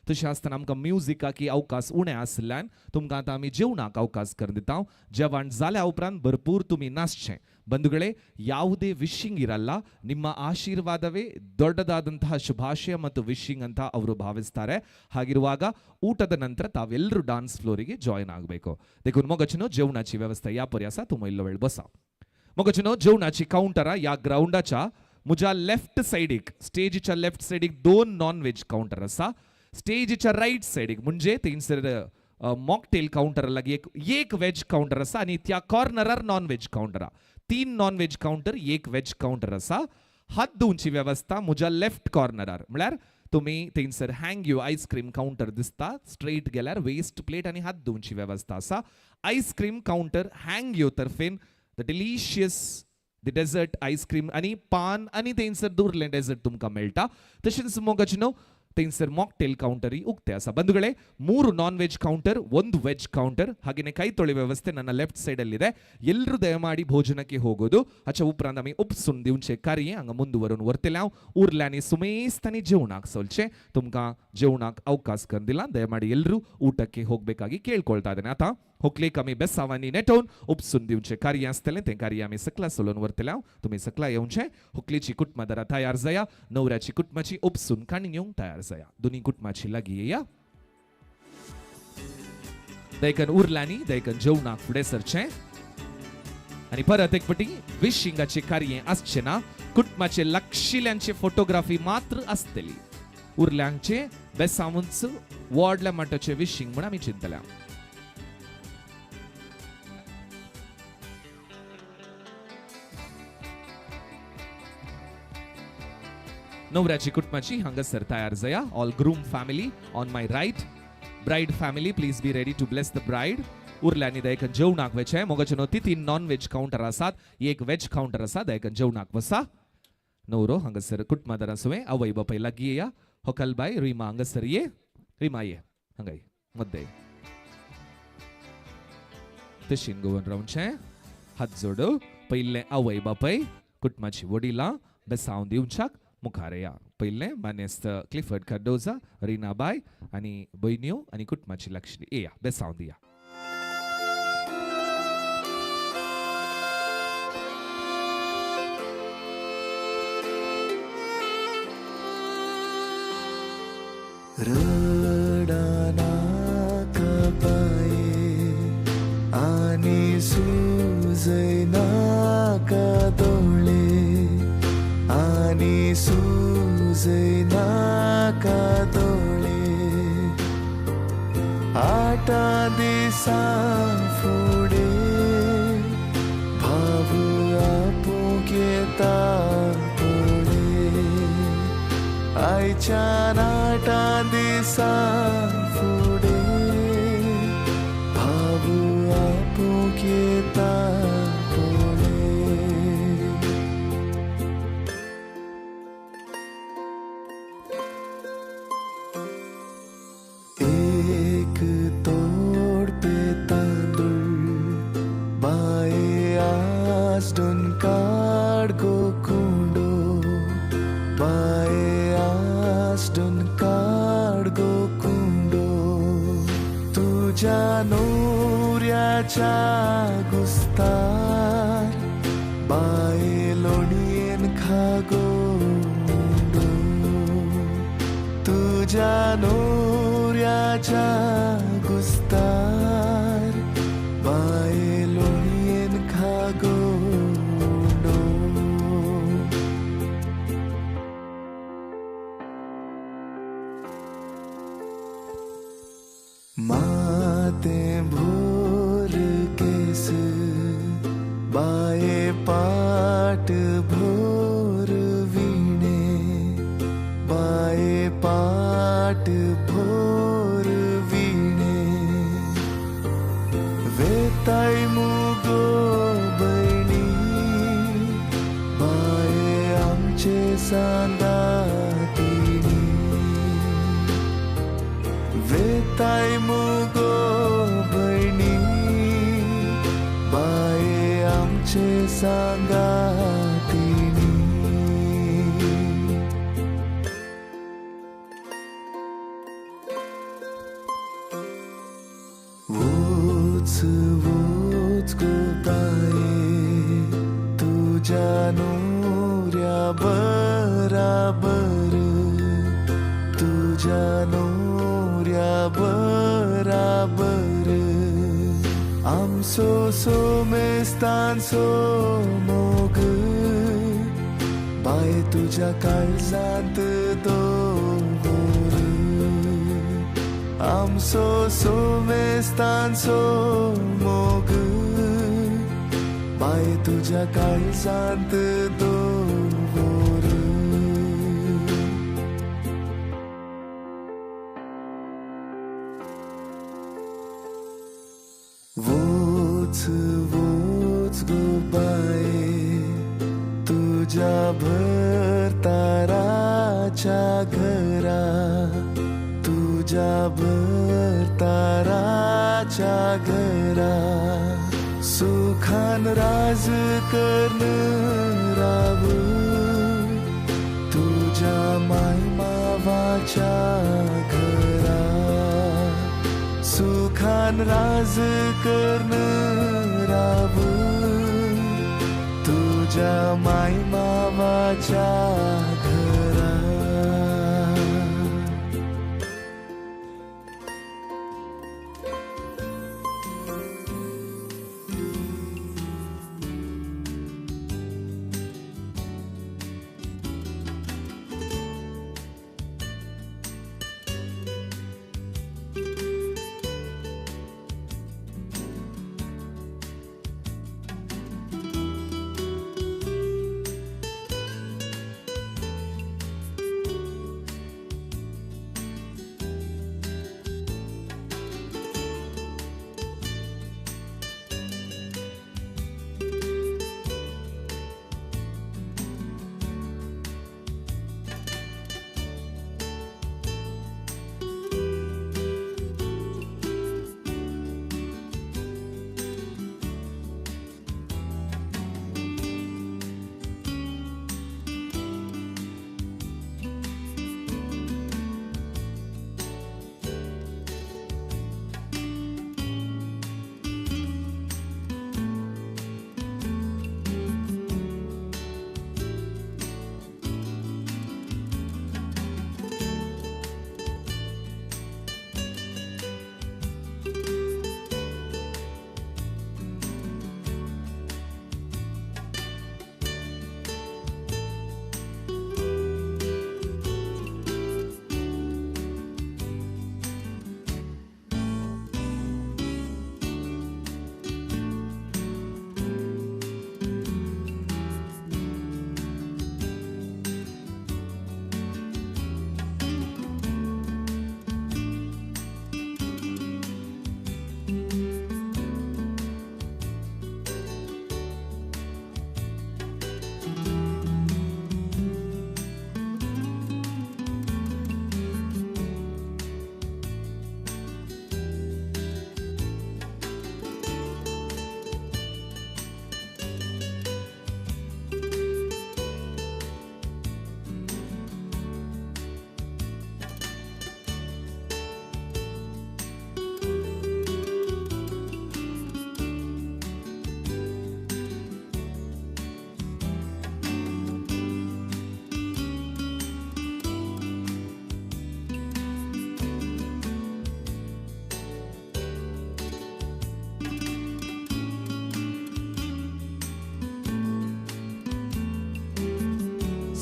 तशें आसतना आमकां म्युजिकाक अवकाश उणें आशिल्ल्यान तुमकां आतां आमी जेवणाक अवकाश करून दिता. जेवण जाल्या उपरांत भरपूर तुमी नाचचें. ಬಂಧುಗಳೇ, ಯಾವುದೇ ವಿಶಿಂಗ್ ಇರಲ್ಲ, ನಿಮ್ಮ ಆಶೀರ್ವಾದವೇ ದೊಡ್ಡದಾದಂತಹ ಶುಭಾಶಯ ಮತ್ತು ವಿಶಿಂಗ್ ಅಂತ ಅವರು ಭಾವಿಸ್ತಾರೆ. ಹಾಗಿರುವಾಗ ಊಟದ ನಂತರ ತಾವೆಲ್ಲರೂ ಡಾನ್ಸ್ ಫ್ಲೋರಿಗೆ ಜಾಯಿನ್ ಆಗಬೇಕು. देखून मोगाचीनो जेवणाची व्यवस्था या परी आसा, तुमी इल्लो वेळ बसा. मोगाचीनो जेवणाची काउंटरा या ग्राउंडाच्या म्हज्या लेफ्ट सायडीक, स्टेजीच्या लेफ्ट सायडीक 2 नॉन व्हेज काउंटर आसा. स्टेजीच्या रायट सायडीक म्हणजे थंयसर मॉकटेल काउंटर लागीं एक वेज काउंटर आसा आनी त्या कॉर्नरार non veg counter. 3 non veg counter, 1 veg counter आसा. हात धुवची वेवस्था म्हज्या लेफ्ट कॉर्नरार, म्हळ्यार तुमी थंयसर hang you ice cream counter दिसता, स्ट्रेट गेल्यार वेस्ट प्लेट आनी हात धुवची वेवस्था आसा. Ice cream counter hang you तर्फेन the delicious the dessert ice cream आनी पान आनी थंयसर दुरलें डेझर्ट तुमकां मेळटा. तशेंच मोगाचें न्हू थंयसर मॉकटेल काउंटरी उक्ते आसा. ಬಂಧುಗಳೇ, 3 non veg counter, 1 veg counter, ಹಾಗೆಯೇ ಕೈ ತೊಳೆ ವ್ಯವಸ್ಥೆ ನನ್ನ ಲೆಫ್ಟ್ ಸೈಡಲ್ಲಿದೆ. ಎಲ್ಲರೂ ದಯಮಾಡಿ ಭೋಜನಕ್ಕೆ ಹೋಗೋದು. हाच्या उपरांत आमी उपसून दिवचे कार्य हांगा मुंदुवरून व्हरतले. हांव उरल्यांनी सुमेस्तांनी जेवणाक चलचें, तुमकां जेवणाक अवकाश करून दिला. ದಯಮಾಡಿ ಎಲ್ಲರೂ ಊಟಕ್ಕೆ ಹೋಗಬೇಕಾಗಿ ಕೇಳ್ಕೊಳ್ತಾ ಇದ್ದೇನೆ. आतां होकलेक आमी बेसावांनी नेटोवन उपसून दिवचें कार्य आसतलें, तें कार्य आमी सकला सोलोवन व्हरतले. हांव तुमी सकला येवचें. होकलेची कुटुंबादारां तयार जाया, नवऱ्याची कुटुंबाची उपसून काणी घेवंक तयार जाया. दोनी कुटुंबाची लागीं येया. दैकन उरल्यांनी दैकन जेवणाक फुडें सरचें आनी परत एक फावटी विशिंगाचें कार्य आसचें ना. कुटुंबाचे लागशिल्ल्यांचे फोटोग्राफी मात्र आसतली. उरल्यांचे बेसावूच व्हडल्या मठाचें विशींग म्हूण आमी चिंतल्या. नवऱ्याची कुटुंबाची हांगासर तयार जाया. All groom family on my right, bride family please be ready to bless the bride. उरल्यांनी दयकन जेवणाक वचें. मोगाचे न्हू 3 नॉन व्हेज काउंटर आसात, 1 व्हेज काउंटर आसा. दयकन जेवणाक वसा. नवरो हांगासर कुटुंबादारां सुवें आवय बापाय लागीं येया. होकलबाय रिमा हांगासर ये, रिमा ये हांगा ये मद्दे तशीन गोवन रावचें. हात जोडो पयलें आवय बापाय कुटुंबाची वडिलां बेसांव दिवच्याक मुखार या. पयलें मानेस्त क्लिफर्ड कार्डोजा, रिनाबाय आनी भयण्यो आनी कुटुंबाची लक्ष्मी येया बेसांव दिया. रडाना कपाये आनी सुजयना का दोळे आनी सुजयना का दोळे आटा दिसां फुडें भाव आपूंक येता पळय आयच्यान आटा दिसां फुडें भाव आपूंक येता पळय. एक तोड पे तांदूळ बाये आसडून काड गो कुंडो बाये आसडून काड गो कुंडो तुझ्या नवऱ्याच्या गुस्तार बाये लोणयेन खागो तुझ्या नवऱ्याच्या गुस्तार बाये लोणयेन खागो. माते भोर केस बाये पाट भोर वीणे बाये पाट भोर वीणे वेताय मुगो भयणी बाये आमचे सांगातिणी वेताय मुगो भयणी बाये आमचे सांगातिणी. तुझ्या नोऱ्या बराबर, तुझ्या नोऱ्या बराबर. आमचो सोमेस्तांचो मोग बाय तुझ्या काळजांत दवर. आमचो सोमेस्तांचो मोग बाय तुझ्या काळजांत दवर. वोच वोच गो बाये तुझ्या भरताराच्या घरा, तुझ्या भरताराच्या घरा. सुखान राज करून राव तुझ्या मायमावाच्या घरा. सुखान राज करून राव तुझ्या मायमावाच्या घरा.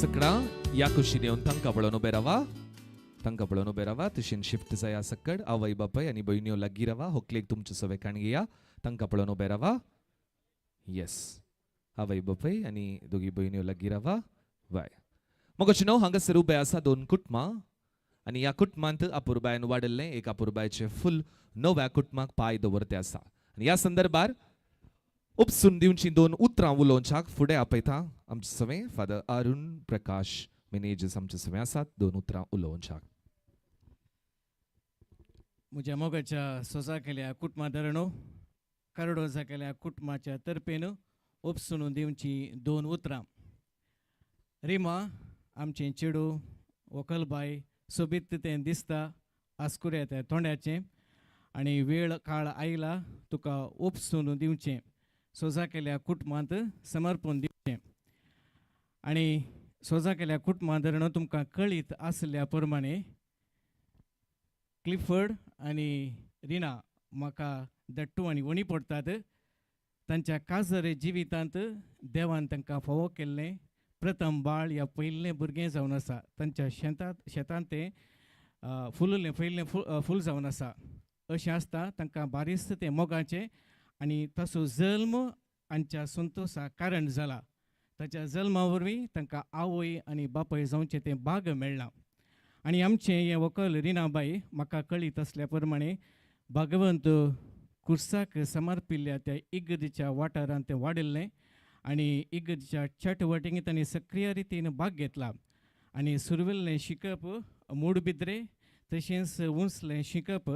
सकडां ह्या कुशीन येवन तांकां पळोवन उबे रावा, तांकां पळोवन उबे रावा. तशेन शिफ्ट जाया सकड. आवय बापाय आनी भयण्यो लागीं रावा. होकलेक तुमचे सवे काणी घेया. तांकां पळोवन उबे रावा. येस, आवय बापाय आनी दोगी भयण्यो लागीं रावा. बाय मगो न्हू हांगासर उबे आसा दोन कुटुंबां आनी ह्या कुटुंबांत अपुरबायन वाडल्लें एक अपुरबायचें फूल नव्या कुटुंबाक पांय दवरते आसा. आनी ह्या संदर्भार उपसून दिवची दोन उतरां उलोवच्याक फुडें आपयता आमचे सवें फादर अरुण प्रकाश मिनेजस आमचे सवें आसात दोन उतरां उलोवच्याक. म्हज्या मोगाच्या सोसाकेल्या कुटुंबा धरणो करडो जाकेल्या कुटुंबाच्या तर्फेन उपसून दिवची दोन उतरां. रिमा आमचें चेडू व्हंकलबाय सोबीत तें दिसता आस्कुऱ्या त्या तोंडाचें आनी वेळ काळ आयला तुका उपसून दिवचें सोजा केल्या कुटुंबांत समर्पण दिवचें. आनी सोजा केल्या कुटुंबा तुमकां कळीत आसल्या प्रमाणे क्लिफर्ड आनी रिना म्हाका दट्टू आनी वणी पडटात. तांच्या काजरे जिवितांत देवान तांकां फावो केल्लें प्रथम बाळ ह्या पयलें भुरगें जावन आसा. तांच्या शेतांत तें फुललें पयलें फूल जावन आसा. अशें आसता तांकां बारीस तें मोगाचें आनी ताचो जल्म हांच्या संतोशाक कारण जाला. ताच्या जल्मा वरवीं तांकां आवय आनी बापूय जावचें तें भाग मेळ्ळां. आनी आमचें हें व्हंकल रिनाबाई म्हाका कळीत आसल्या प्रमाणे भगवंत कुर्साक समर्पिल्ल्या त्या इगर्जेच्या वाठारांत तें वाडिल्लें आनी इगर्जेच्या चटवटींनी तांणी सक्रिय रितीन भाग घेतला. आनी सुरवेल्लें शिकप मूडबिद्रे तशेंच उंचलें शिकप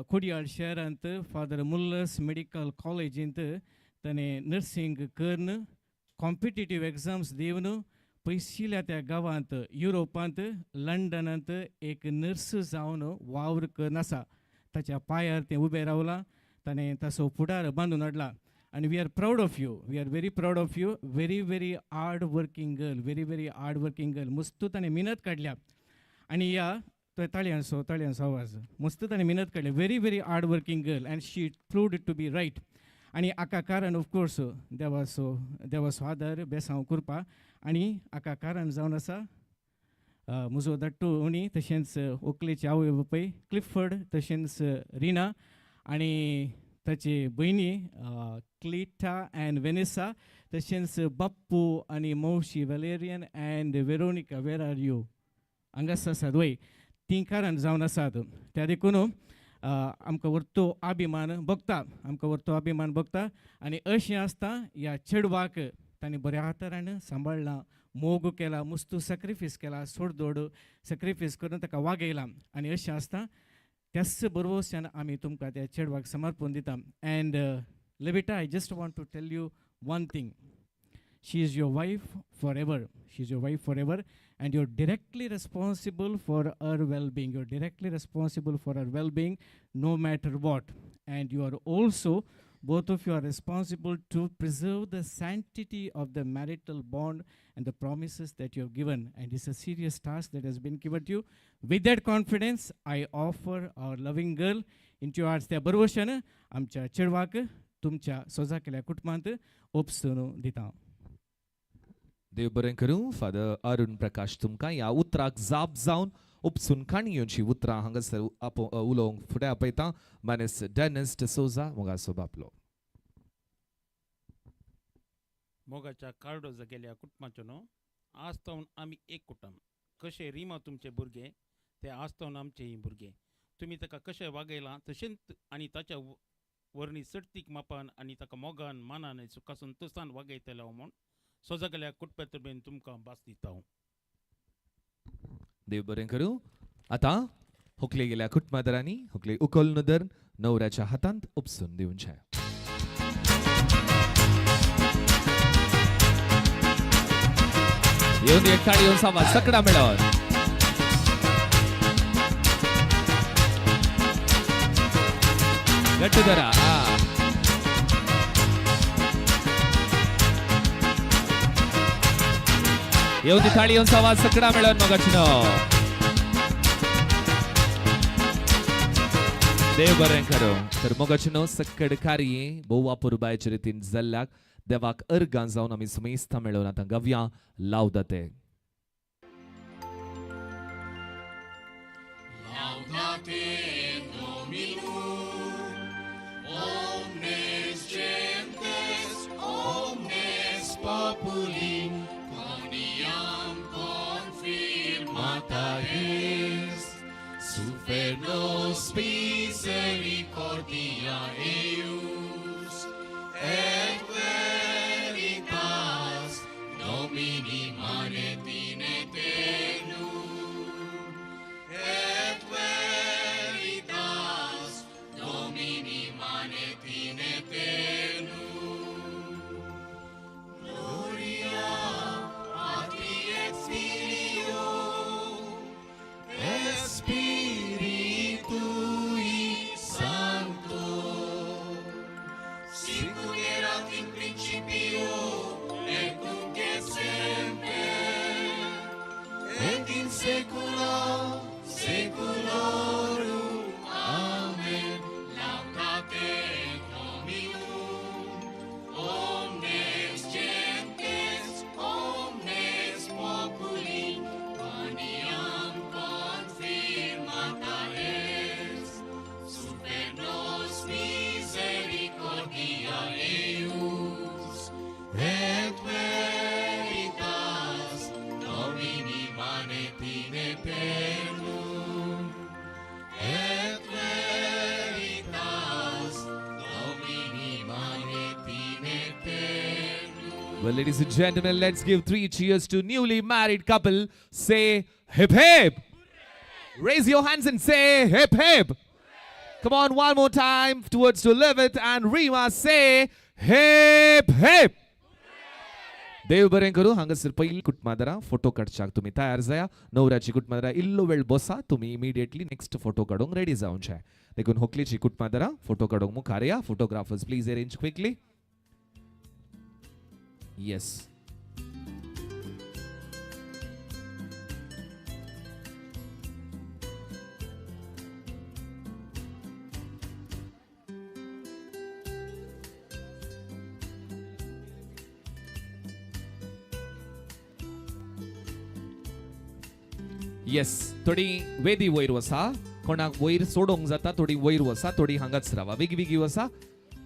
कोडियाळ शहरांत फादर मुल्लस मेडिकल कॉलेजींत ताणें नर्सिंग करून कॉम्पिटिटीव एग्जाम्स दिवन पयशिल्ल्या त्या गांवांत युरोपांत लंडनांत एक नर्स जावन वावर करून आसा. ताच्या पांयार तें उबें रावलां, ताणें ताचो फुडार बांदून हाडला. आनी we are proud of you, we are very proud of you. Very very hard working girl, very very hard working girl. मस्तू ताणें मेहनत काडल्या आनी ह्या तो ताळयांचो ताळयांचो आवाज मस्त ताणें मेहनत काडल्या. Very very hard working girl and she proved to be right. आनी हाका कारण ऑफकोर्स देवाचो देवाचो आदार बेसांव करपा आनी हाका कारण जावन आसा म्हजो धाडटो उणी तशेंच व्हंकलेची आवय बापूय क्लिफर्ड तशेंच रिना आनी ताची भयणी क्लिटा एंड वेनेसा तशेंच बाप्पू आनी मावशी Valerian and Veronica. Where are you? हांगासर आसात वय तीं कारण जावन आसात. त्या देखून आमकां व्हरतो अभिमान भोगता, आमकां व्हरतो अभिमान भोगता. आनी अशें आसता ह्या चेडवाक ताणें बऱ्या तरान सांबाळ्ळां, मोग केला, मुस्तू सॅक्रिफायस केला, सोडदोड सॅक्रिफायस करून ताका वागयला. आनी अशें आसता त्याच बरोवश्यान आमी तुमकां त्या चेडवाक समर्पण दिता. And Levita, I just want to tell you one thing. She is your wife forever. She is your wife forever, and you're directly responsible for her well-being. You're directly responsible for her well-being, no matter what. And you are also, both of you are responsible to preserve the sanctity of the marital bond and the promises that you have given. And it's a serious task that has been given to you. With that confidence, I offer our loving girl into your hearts. त्या बरोवशान आमच्या चेडवाक तुमच्या सोजा केल्या कुटुंबांत ओपसून दिता. देव बरें करूं फादर अरुण प्रकाश तुमकां ह्या उतराक जाप जावन उपसून काणयेची उतरां हांगासर उलोवंक फुडें आपयता मानेस डेनिस डिसोजा मोगासो बापलो. मोगाच्या कार्डोजा गेल्या कुटुंबाचो न्हू आज तावन आमी एक कुटुंब. कशें रिमा तुमचे भुरगे ते आज तावन आमचेय भुरगे. तुमी ताका कशें वागयलां तशेंच आनी ताच्या वरणी सडतीक मापान आनी ताका मोगान मानान सुखा संतोशान वागयतले हांव म्हूण सोजा गेल्या कुटुंबा तर्फेन तुमकां भास दिता हांव. देव बरें करूं. आतां हुकले गेल्या कुटुंबादारांनी हुकले उकल नदर नवऱ्याच्या हातांत उपसून दिवचें. येवन एक ताळी येवन सामा सकडा मेळोन. घट्ट धरा. येवन ती ताळी येवन सामा सकडा मेळोन मोगाचीनो. देव बरें करूं. तर मोगाचीनो सकड कार्य भोव अपुरबायचे रितीन जाल्ल्याक देवाक अर्गां जावन आमी सुमेस्ता मेळोवन आतां गव्या लावदाते. Laudate Dominum, omnes gentes, omnes populi, quoniam confirmata est, super nos misericordia eius, et veritas Domini manet in aeternum, et veritas Domini manet in aeternum. Gloria Patri et Filio et Spiritui Well, ladies and gentlemen, let's give 3 cheers to newly married couple. Say hip hip. Raise your hands and say hip hip. Come on, one more time towards to Livit and Rima. Say hip hip. देव बरें करूं. हांगासर पयलीं कुटुंबादारां photo काडच्याक तुमी तयार जाया. नवऱ्याची कुटुंबादारां इल्लो वेळ बसा, तुमी इमिडिएटली नेक्स्ट फोटो काडूंक रेडी जावंक जाय. देखून होकलेची कुटुंबादारां फोटो काडूंक मुखार या. Photographers please arrange quickly. Yes. Yes, थोडी वेदी वयर वसा, कोणाक वयर सोडोवंक जाता थोडी वयर वसा, थोडी हांगाच रावा, बेगी बेगी वसा.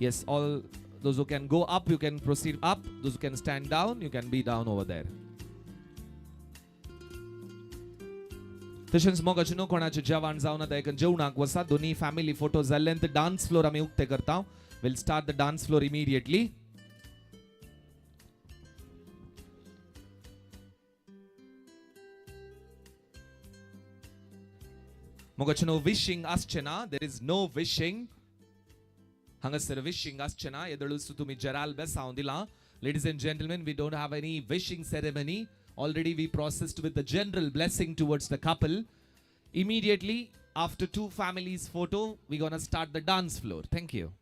Yes, all those who can go up, you can proceed up. Those who can stand down, you can be down over there. तशेंच मोगाचे न्हू कोणाचें जेवण जावना ताका जेवणाक वसा. दोनी फॅमिली फोटो जाल्ल्यान ते डान्स फ्लोर आमी उक्ते करता. Will start the dance floor immediately. मोगाचे न्हू विशींग आसचें ना, there is no wishing. हांगासर विशींग आसचें ना. येदोळूच तुमी जराल बेसांव दिलां. Ladies and gentlemen, we don't have any wishing ceremony. Already we processed with the general blessing towards the couple. Immediately after 2 families photo, we gonna start the dance floor. Thank you.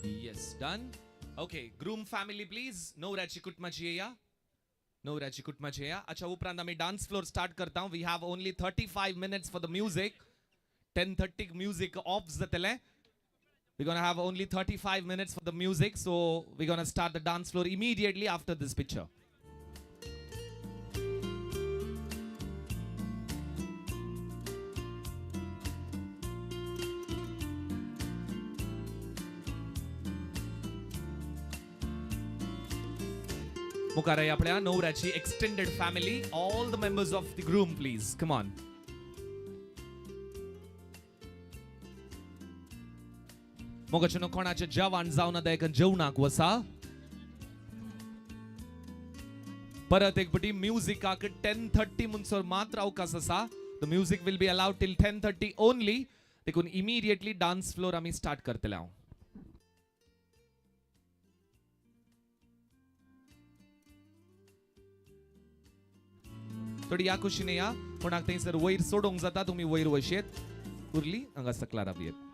Yes, done. Okay, groom family please. नवऱ्याची कुटुंबाची येया. नवऱ्याची कुटुंबाची येया. अच्छा, उपरांत आमी dance floor start करता. We have only 35 minutes for the music. 10:30 music off जातलें. We're gonna have only 35 minutes for the music, so we're gonna start the dance floor immediately after this picture. मुखार आपल्या नवऱ्याची extended family, all the members of the groom please come on. मोगाचें कोणाचें जेवण जावना दयकन जेवणाक वसा. परत एक पटी म्युजिकाक 10:30 म्हणसर मात्र अवकाश आसा. The music will be allowed till 10:30 only. देखून इमिडिएटली डान्स फ्लोर आमी स्टार्ट करतले हांव. थोडी ह्या कुशीन या, कोणाक थंयसर वयर सोडोवंक जाता तुमी वयर वशेत, उरली हांगा सकला रावयेत.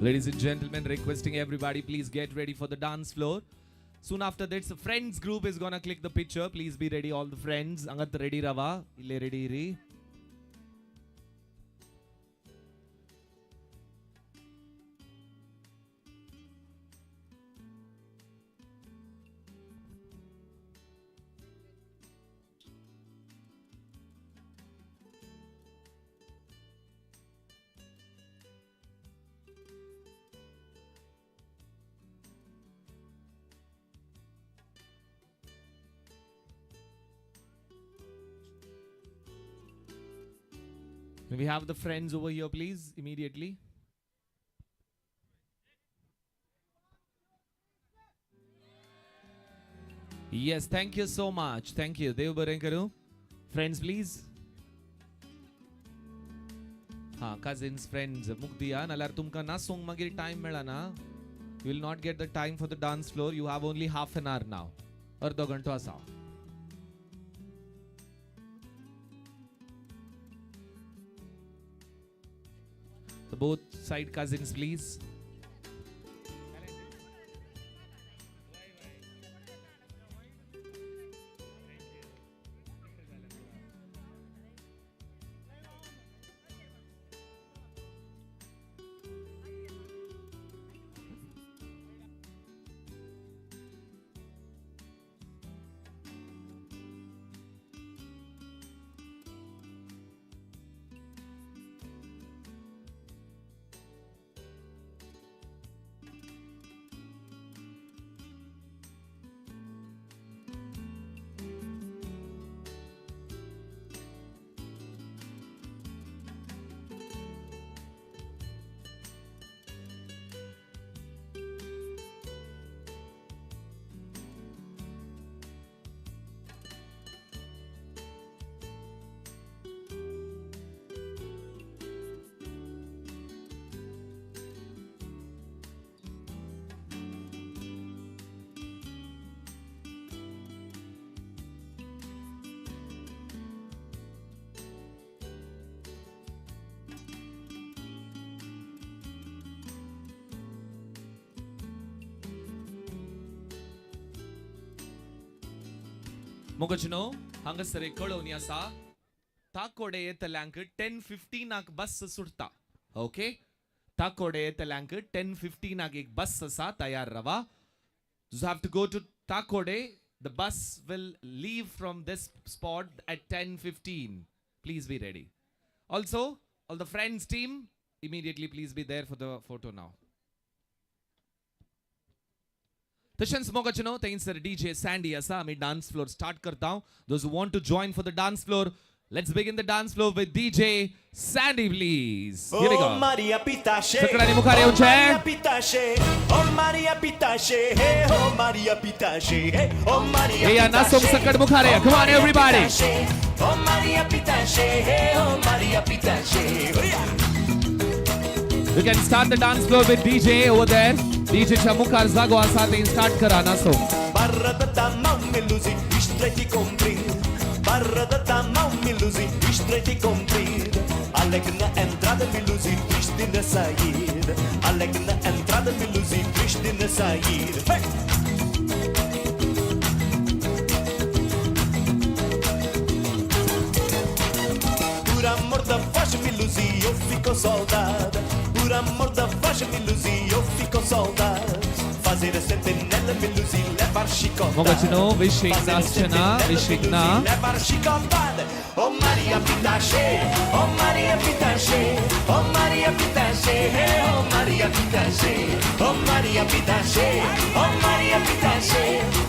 Ladies and gentlemen, requesting everybody, please get ready for the dance floor. Soon after this, the friends group is gonna click the picture. Please be ready, all the friends. Angat ready rava, ille ready ri. May we have the friends over here, please, immediately. Yes, thank you so much. Thank you. Dev baren karu. Friends, please. Ha, cousins, friends, mukdiya. Nalar tumka na song magir time mela na. You will not get the time for the dance floor. You have only half an hour now. Ardho ghanto asa. So both side cousins, please. मोगाचेनो हांगासर एक कळोवणी आसा, ताकोडे येतल्यांक 10:15 बस सुटता. Okay, ताकोडे येतल्यांक 10:15 एक बस आसा, तयार रावा. You have to go to Takode. The bus will leave from this spot at 10:15. Please be ready. Also, all the friends team, immediately please be there for the photo now. तशेंच मोगाचेनो थंयसर DJ Sandy आसा. आमी dance floor start करता. Those who want to join for the dance floor, let's begin the dance floor with DJ Sandy, please. Here we go. Oh Maria Pitache, सगळ्यांनी मुखार oh येवचें. Maria Pitache, oh Maria Pitache, hey, oh Maria Pitache, hey, oh Maria Hey, Pitache. नाचोंक सकट मुखार या. Oh Come on, Maria everybody. Pitache, oh Maria Pitache, hey, oh Maria Pitache. Oh, yeah. You can start the dance floor with DJ over there. DJ च्या मुखार जागो आसा, थंय start करा नाचोंक. Barra da tamão, me luzi, estreita e comprida. Barra da tamão, me luzi, estreita e comprida. Alegre na entrada, me luzi, triste na saída. Alegre na entrada, me luzi, triste na saída. Hey! Por amor da voz, me luzi, eu fico soldada. Por amor da voz, me luzi, eu fico soldada. Fazer a sentinela, me luzi, levar chicotada. मोगाचेनो विशीक Fazer a नाचचें ना, sentinela, विशीक me ना. luzi, levar chicotada. Oh Maria Pitache, oh Maria Pitache, oh Maria Pitache, hey, oh Maria Pitache, oh Maria Pitache, oh Maria Pitache,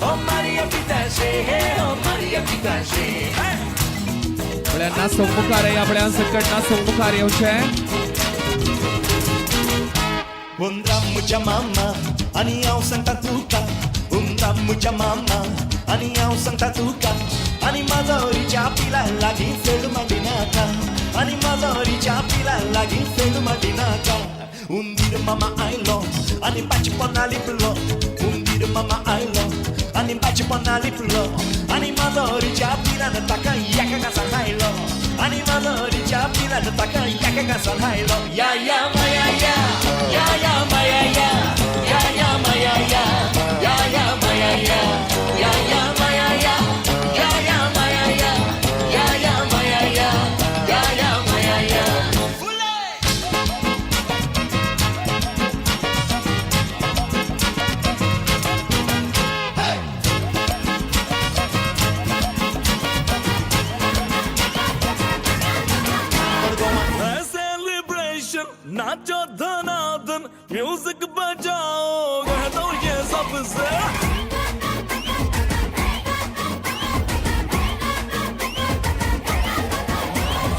oh Maria Pitache, hey, oh Maria Pitache. Hey! म्हळ्यार नाचोंक मुखार या, म्हळ्यार सकट नाचोंक मुखार येवचें. हुंदरा म्हज्या मामा आनी हांव सांगता तुका, हुंदरा म्हज्या मामा आनी हांव सांगता तुका, आनी माजोरीच्या पिला लागीं फेड माडिनाका, आनी माजोरीच्या पिला लागीं फेड माडिनाका. हुंदीर मामा आयलो आनी पांचपना लिपलो, हुंदीर मामा आयलो आनी पांचपना लिपलो, आनी माजोरीच्या पिलान ताका एका घासान खायलो, आनी माजोरीच्या पिलान ताका एका घासान खायलो. या या माया या, या या माया या, या या माया या, या या माया या, या या माया या, या या माया या, या या माया या, या या माया या. सेलिब्रेशन नाचो धनाधन, म्यूजिक बजाओ, कह दो ये सबसे.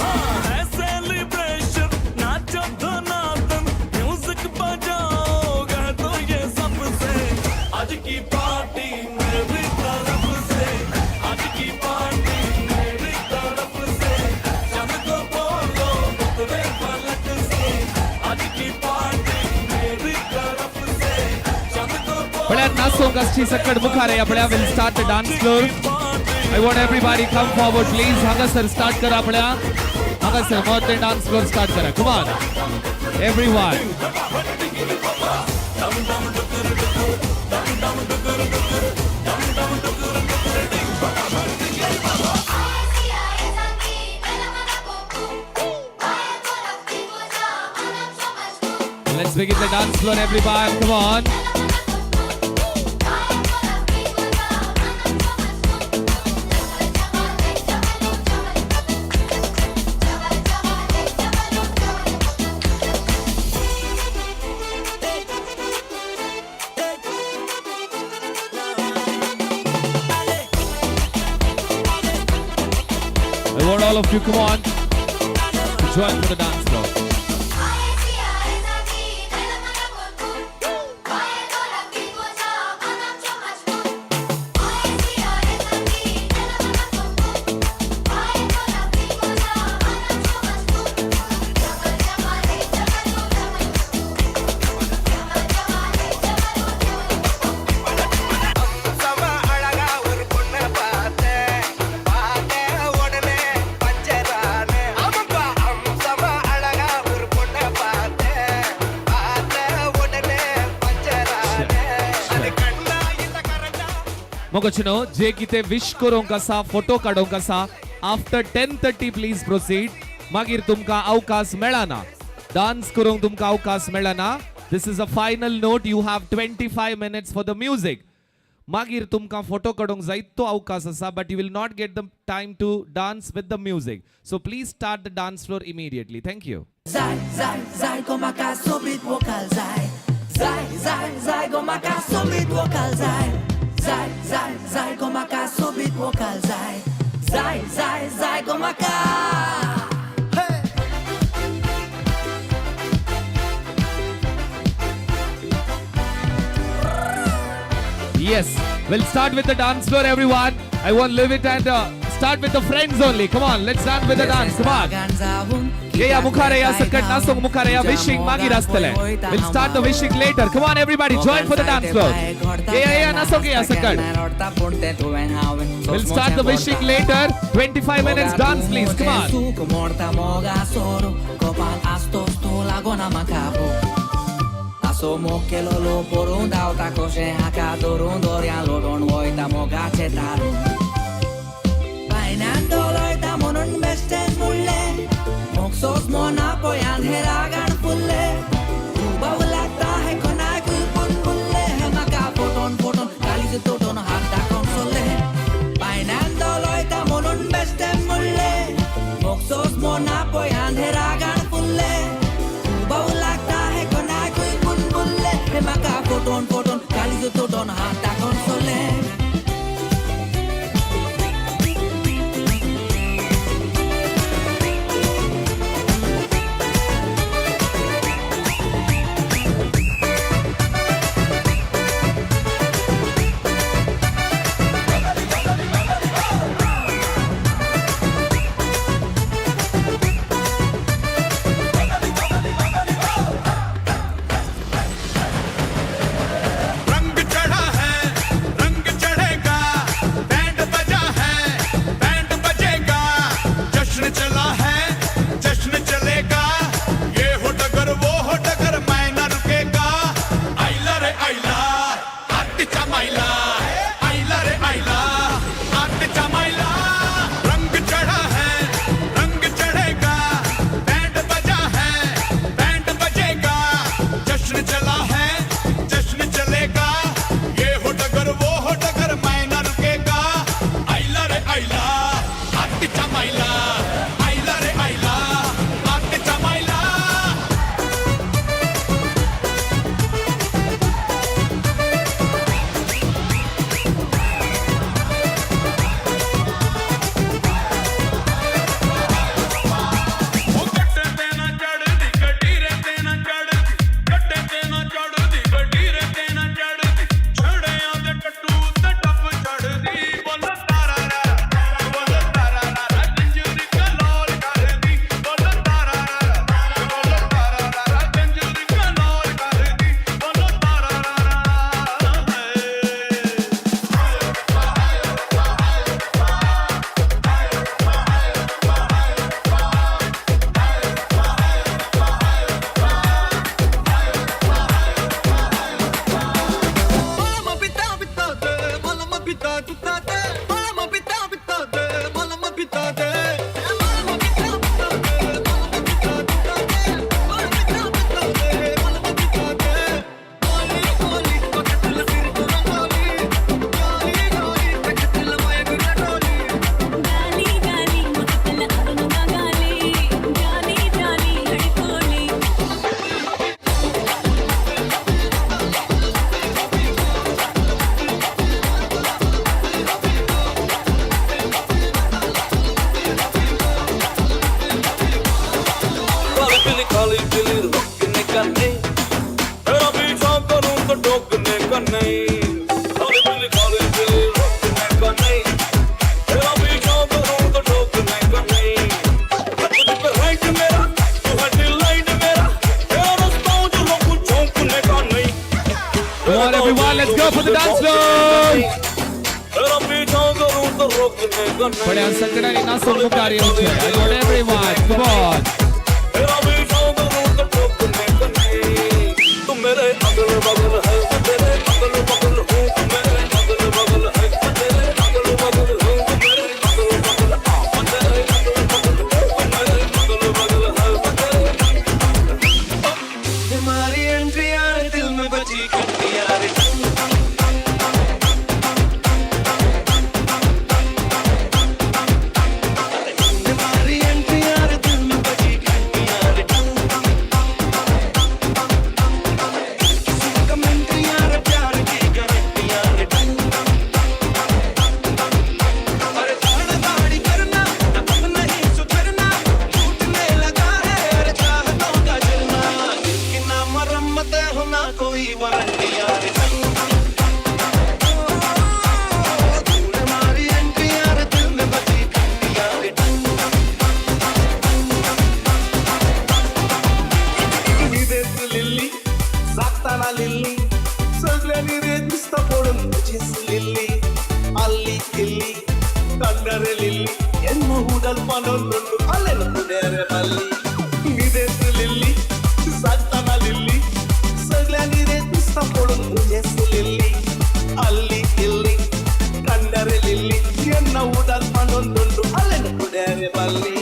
हाँ, है सेलिब्रेशन नाचो धनाधन, म्यूजिक बजाओ, कह दो ये सबसे. आज की पार्टी मेरी तरफ से, आज की पार्टी मेरी तरफ से, चंद को बोलो उतरे फलक से, आज की पार्टी मेरी तरफ से, चंद को म्हळ्यार नाचोंक आसची सकट मुखार या, म्हळ्यार will start the dance floor. I want everybody come forward please. हांगासर स्टार्ट करा, म्हळ्यार हांगासर मोठे डान्स फ्लोर स्टार्ट करा. Come on everyone. Let's begin the dance floor, everybody. Come on. I want all of you, come on, to join for the dance floor. செம அழகா ஒரு பொண்ணை பார்த்தேன், பார்த்தேன் உடனே பஞ்சரானே. ஆமாப்பா, அம்சமா அழகா मोगचनो जे कितें विश करूंक आसा, फोटो काडूंक आसा, आफ्टर 10:30 प्लीज प्रोसीड. मागीर तुमकां अवकाश मेळना, डान्स करूंक तुमकां अवकाश मेळना. This is a final note. You have 25 minutes for the music. मागीर तुमकां फोटो काडूंक जायतो अवकाश आसा, but you will not get the time to dance with the music. So please start the dance floor immediately. Thank you. Zai, zai, zai, go maka sobit vokal zai. Zai, zai, zai, go maka sobit vokal zai. Zai, zai, zai, go maka sobit vokal zai. Zai, zai, zai, go maka. Yes, we'll start with the dance floor, everyone. I want live it and start with the friends only. Come on, let's start with the dance. Come on. Yeya mukhar ya sakat nasong mukhar ya wishing मागीर आसतलें. We'll start the wishing later. Come on, everybody, join for the dance floor. Yeya yeya nasong yeya sakat. We'll start the wishing later. 25 minutes dance, please. Come on. Somo porun dauta koshe hakadorun dorian lodon voita mogache tarun. Painando loita monun bestes mulle, moksos mona poyan heragan fulle. Tu lagta hai konak pun bulle, maka foton foton kalis toton hatta konsole. Painando loita monun bestes mulle, moksos mona poyan heragan fulle. Tu lagta hai konak maka photon photon kalis toton hata konsole. रंग चढ़ा है रंग चढ़ेगा, band बजा है band बजेगा, जश्न चला है जश्न चलेगा, ये हो डगर वो हो डगर मैं न रुकेगा. आईला रे आईला आत्तीच्या माईला, आईला रे आईला आत्तीच्या माईला. रंग चढ़ा है रंग चढ़ेगा, बैंड बजा है बैंड बजेगा, जश्न चला है जश्न चलेगा, ये हो डगर वो हो डगर मैं न रुकेगा. आईला रे आईला आत्तीच्या माईला, आईला रे आईला आत्तीच्या माईला. ਉਹ ਗੱਡੇ ਤੇ ਨਾ ਚੜ੍ਹਦੀ ਗੱਡੀ ਰੇ ਤੇ ਨਾ ਚੜ੍ਹਦੀ, ਗੱਡੇ ਤੇ ਨਾ ਚੜ੍ਹਦੀ ਗੱਡੀ ਰੇ ਤੇ ਨਾ ਚੜ੍ਹਦੀ, ਛੜਿਆਂ ਦੇ ਟੱਟੂ ਤੇ ਟੱਪ ਚੜ੍ਹਦੀ. ਬੋਲ ਤਾਰਾ ਰਾ ਬੋਲ ਤਾਰਾ ਰਾ ਜੰਜੂਰੀ ਕਲੋਲ ਕਰਦੀ, ਬੋਲ ਤਾਰਾ ਰਾ ਬੋਲ ਤਾਰਾ ਰਾ ਜੰਜੂਰੀ ਕਲੋਲ ਕਰਦੀ, ਬੋਲ ਤਾਰਾ ਰਾ. Malama pita pita de, malama pita tuta de, malama pita pita de, malama pita de. Malama pita pita de, malama pita tuta de, malama pita pita de, malama pita de. Goli goli पकड़ सिर को रंगोली, गाली गाली पकड़ माया गुना डोली. गाली गाली मकतल अरुणा गाली, जाली जाली हड़कोली. काली पीली काली पीली रोकने का नहीं, तेरा पीछा करूं तो टोकने का नहीं. काली पीली रोकने का नहीं, तेरा पीछा करूं तो टोकने का नहीं. तुझ पे राइट मेरा, तू है डिलाइट मेरा, तेरा रास्ता जो रोकूं चौंकने का नहीं. Come on, everyone, let's go for the dance floor. तेरा पीछा करूं तो रोकने का नहीं. पड्या सगळ्यांनी नाचून मुखार येवचें. I want everyone. Come on. तेरा पीछा करूं तो टोकने का नहीं. तू मेरे अगल बगल है, मैं तेरे अगल बगल हूँ, तू मेरे अगल बगल है, मैं ಕಂಡರೆ ಲಿಲ್ಲಿ ಎನ್ನ ಉಡಲ್ ಪನೊಂದುಂಡು ಅಲ್ಲೆನ ಪುಡೇರೆ ಬಲ್ಲಿ ನಿದೇತ್ ಲಿಲ್ಲಿ ಸಾಕ್ತಾನ ಲಿಲ್ಲಿ ಸಗ್ಲ್ಯಾಂಗಿರೆ ದಿಸ್ತ ಪೊಡೊಂದು ಮುಜೆಸ್ ಲಿಲ್ಲಿ ಅಲ್ಲಿ ಇಲ್ಲಿ ಕಂಡರೆ ಲಿಲ್ಲಿ ಎನ್ನ ಉಡಲ್ ಪನೊಂದುಂಡು ಅಲ್ಲೆನ ಪುಡೇರೆ ಬಲ್ಲಿ.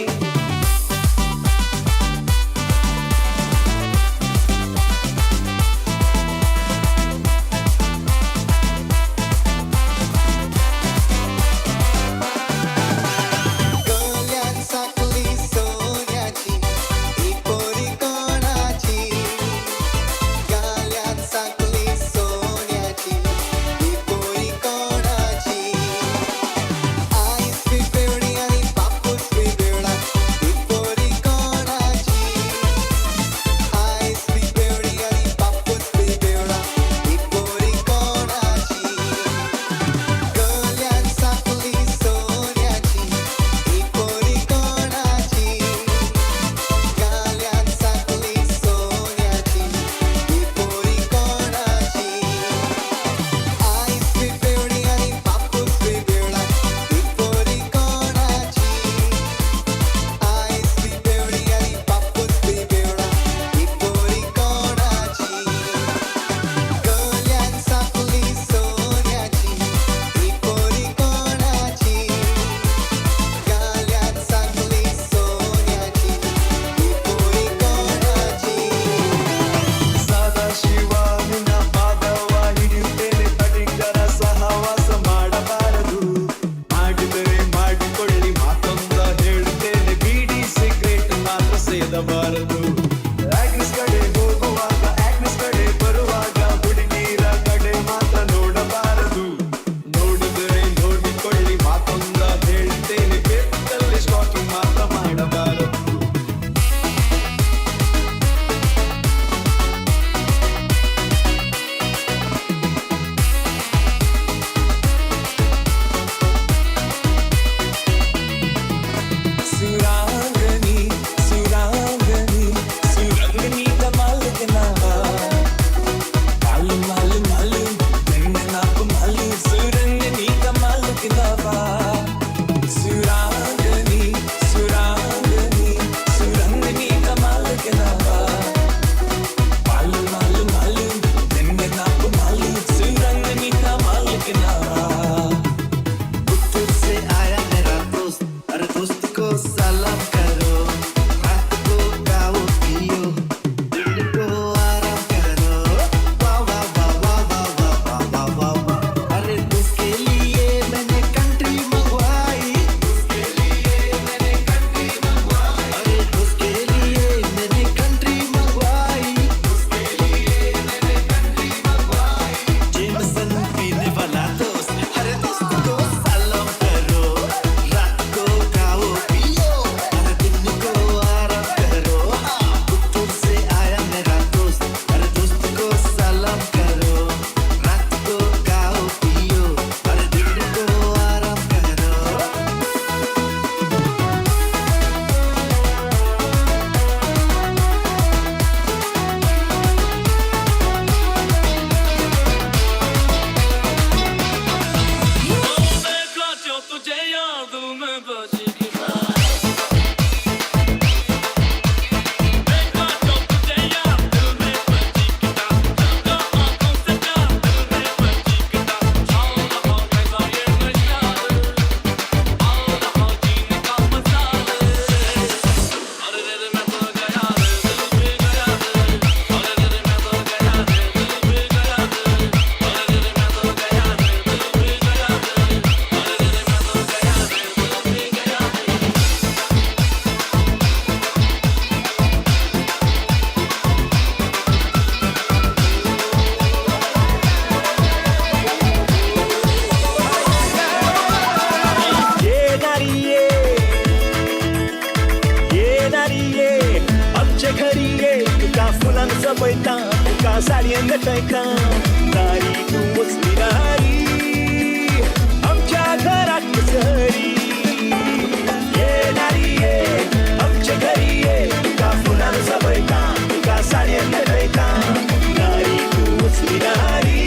जपयता तुका साडयेन नटयता तारी तूं वचली नारी आमच्या घराक सरी ये नारी ये आमच्या घरी ये तुका फुलान सजयता तुका साडयेन नटयता नारी तूं वचली नारी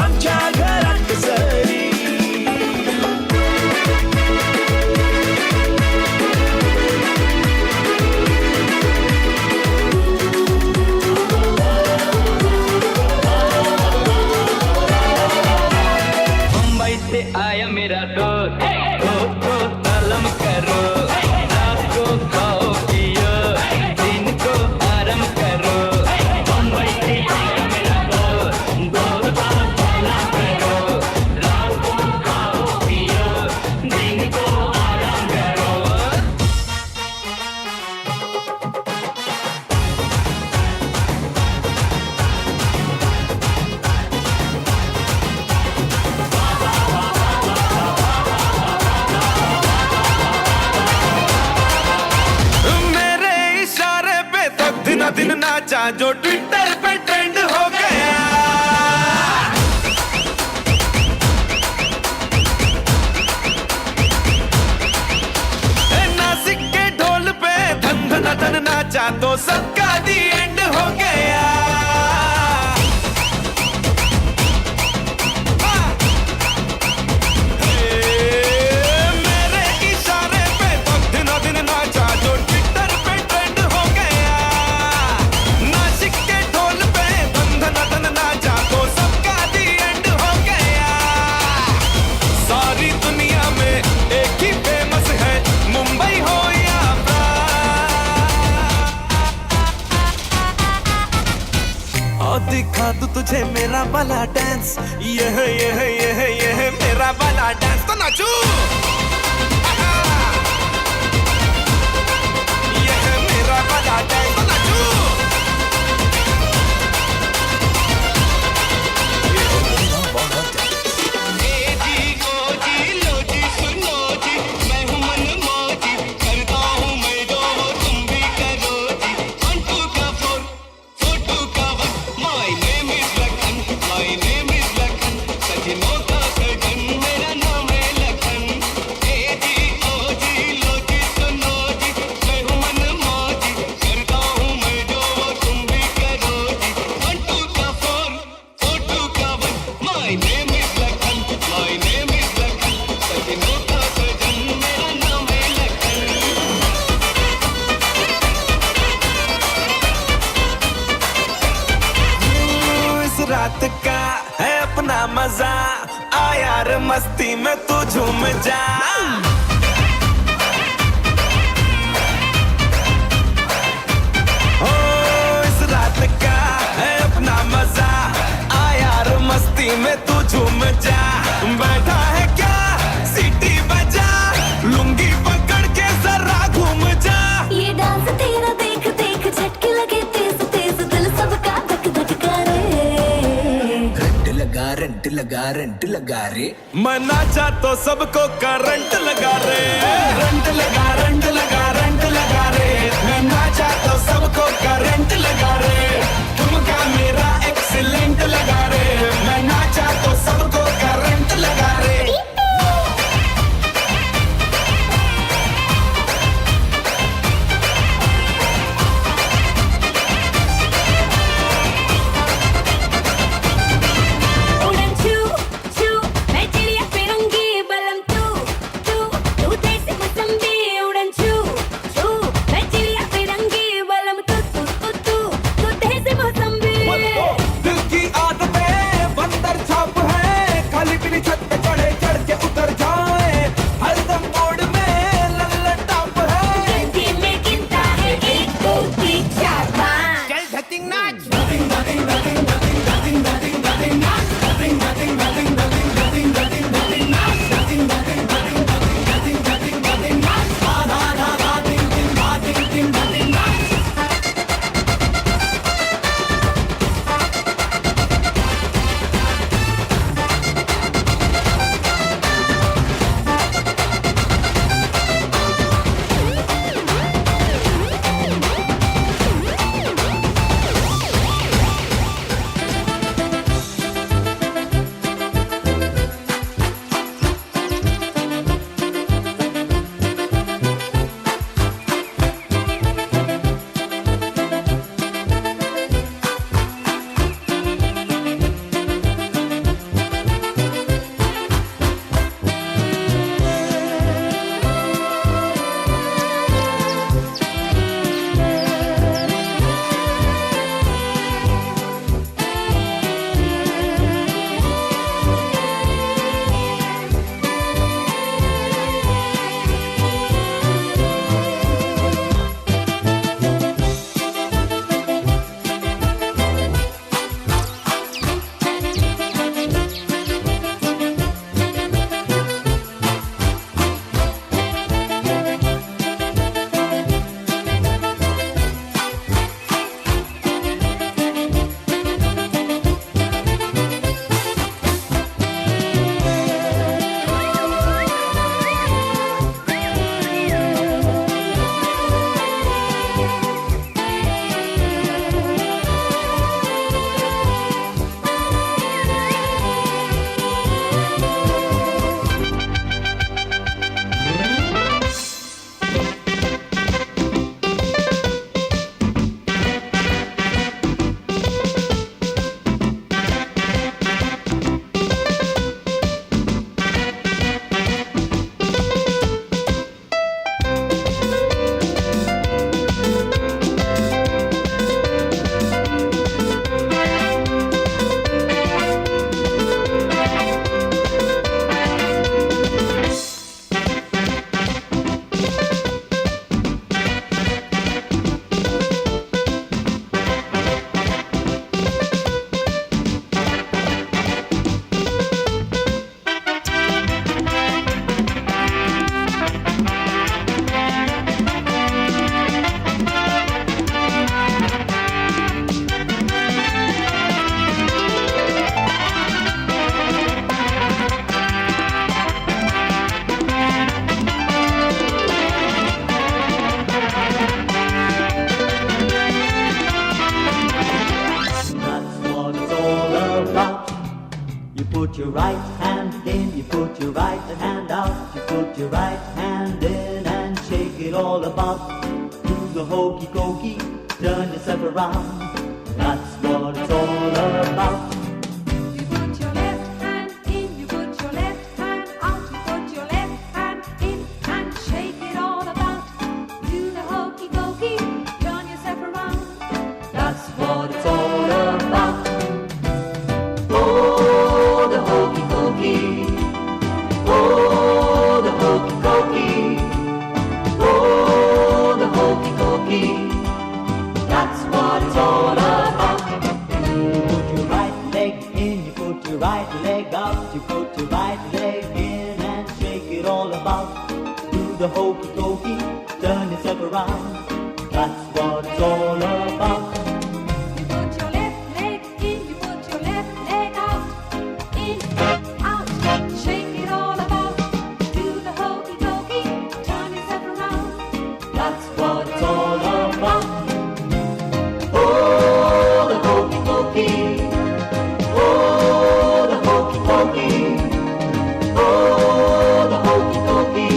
आमच्या घराक सरी. नाचा जो ट्विटर पे ट्रेंड हो गया। नासिक के ढोल पे धन धन धन नाचा तो सबका दी एंड हो गया। मेरे इशारे पे तो दिन दिन नाचा जो ट्विटर पे ट्रेंड हो गया। नासिक के ढोल पे धन धन धन नाचा तो सबका दी एंड हो गया। सारी दुनिया में एक ही फेमस है, मुंबई हो या और दिखा दूं तुझे मेरा वाला डांस, यह यह यह यह मेरा वाला डांस तो नाचू। यह मेरा वाला डांस तो नाचू। ए जी ओ जी लो जी सुनो जी, मैं हूँ मनमौजी, करता हूँ मैं जो वो तुम भी करो जी। 1 2 का 4 4 2 का 1, my name is Lakhan, my name is Lakhan, सजनों का सजन मेरा नाम है लखन। ए जी ओ जी लो जी सुनो जी, मैं हूँ मनमौजी, करता हूँ मैं जो वो तुम भी करो जी। 1 2 का 4 4 2 का 1, my name is Lakhan, my name is Lakhan, सजनों का सजन मेरा नाम है लखन। इस रात का है अपना मजा, आ यार मस्ती में तू झूम जा। ओ इस रात का है अपना मजा, आ यार मस्ती में तू झूम जा। बैठा है क्या सीटी बजा, लुंगी पकड़ के जरा घूम जा। ये डांस तेरा देख देख झटके लगे तेज तेज, दिल सबका धक धक करे। लगा रंट लगा रंट लगा रे, मैं नाचा तो सबको करंट लगा रे। रंट लगा रंट लगा रंट लगा रे, मैं नाचा तो सबको करंट लगा रे। ठुमका मेरा एक्सीलेंट लगा रे, मैं नाचा तो सबको करंट लगा रे। उड़न छू छू मैं चिड़िया फिरूंगी, बलम तू तू hand in and shake it all about. Do the hokey cokey, turn yourself around. That's what it's all about. You put your left hand in, you put your left hand out, you put your left hand in and shake it all about. Do the hokey pokey, turn yourself around. That's what it's all about. Oh, the hokey pokey. Oh, the hokey pokey. Oh, the hokey pokey. That's what it's all about. You put your right leg in, you put your right leg out, you put your right leg in and shake it all about. Do the hokey pokey, turn yourself around. That's what it's all about. You put your left leg in, you put your left leg out, in, out, shake it all about. Do the hokey pokey, turn yourself around. That's what it's all about. Oh, the hokey pokey. Oh, the hokey pokey. Oh, the hokey pokey.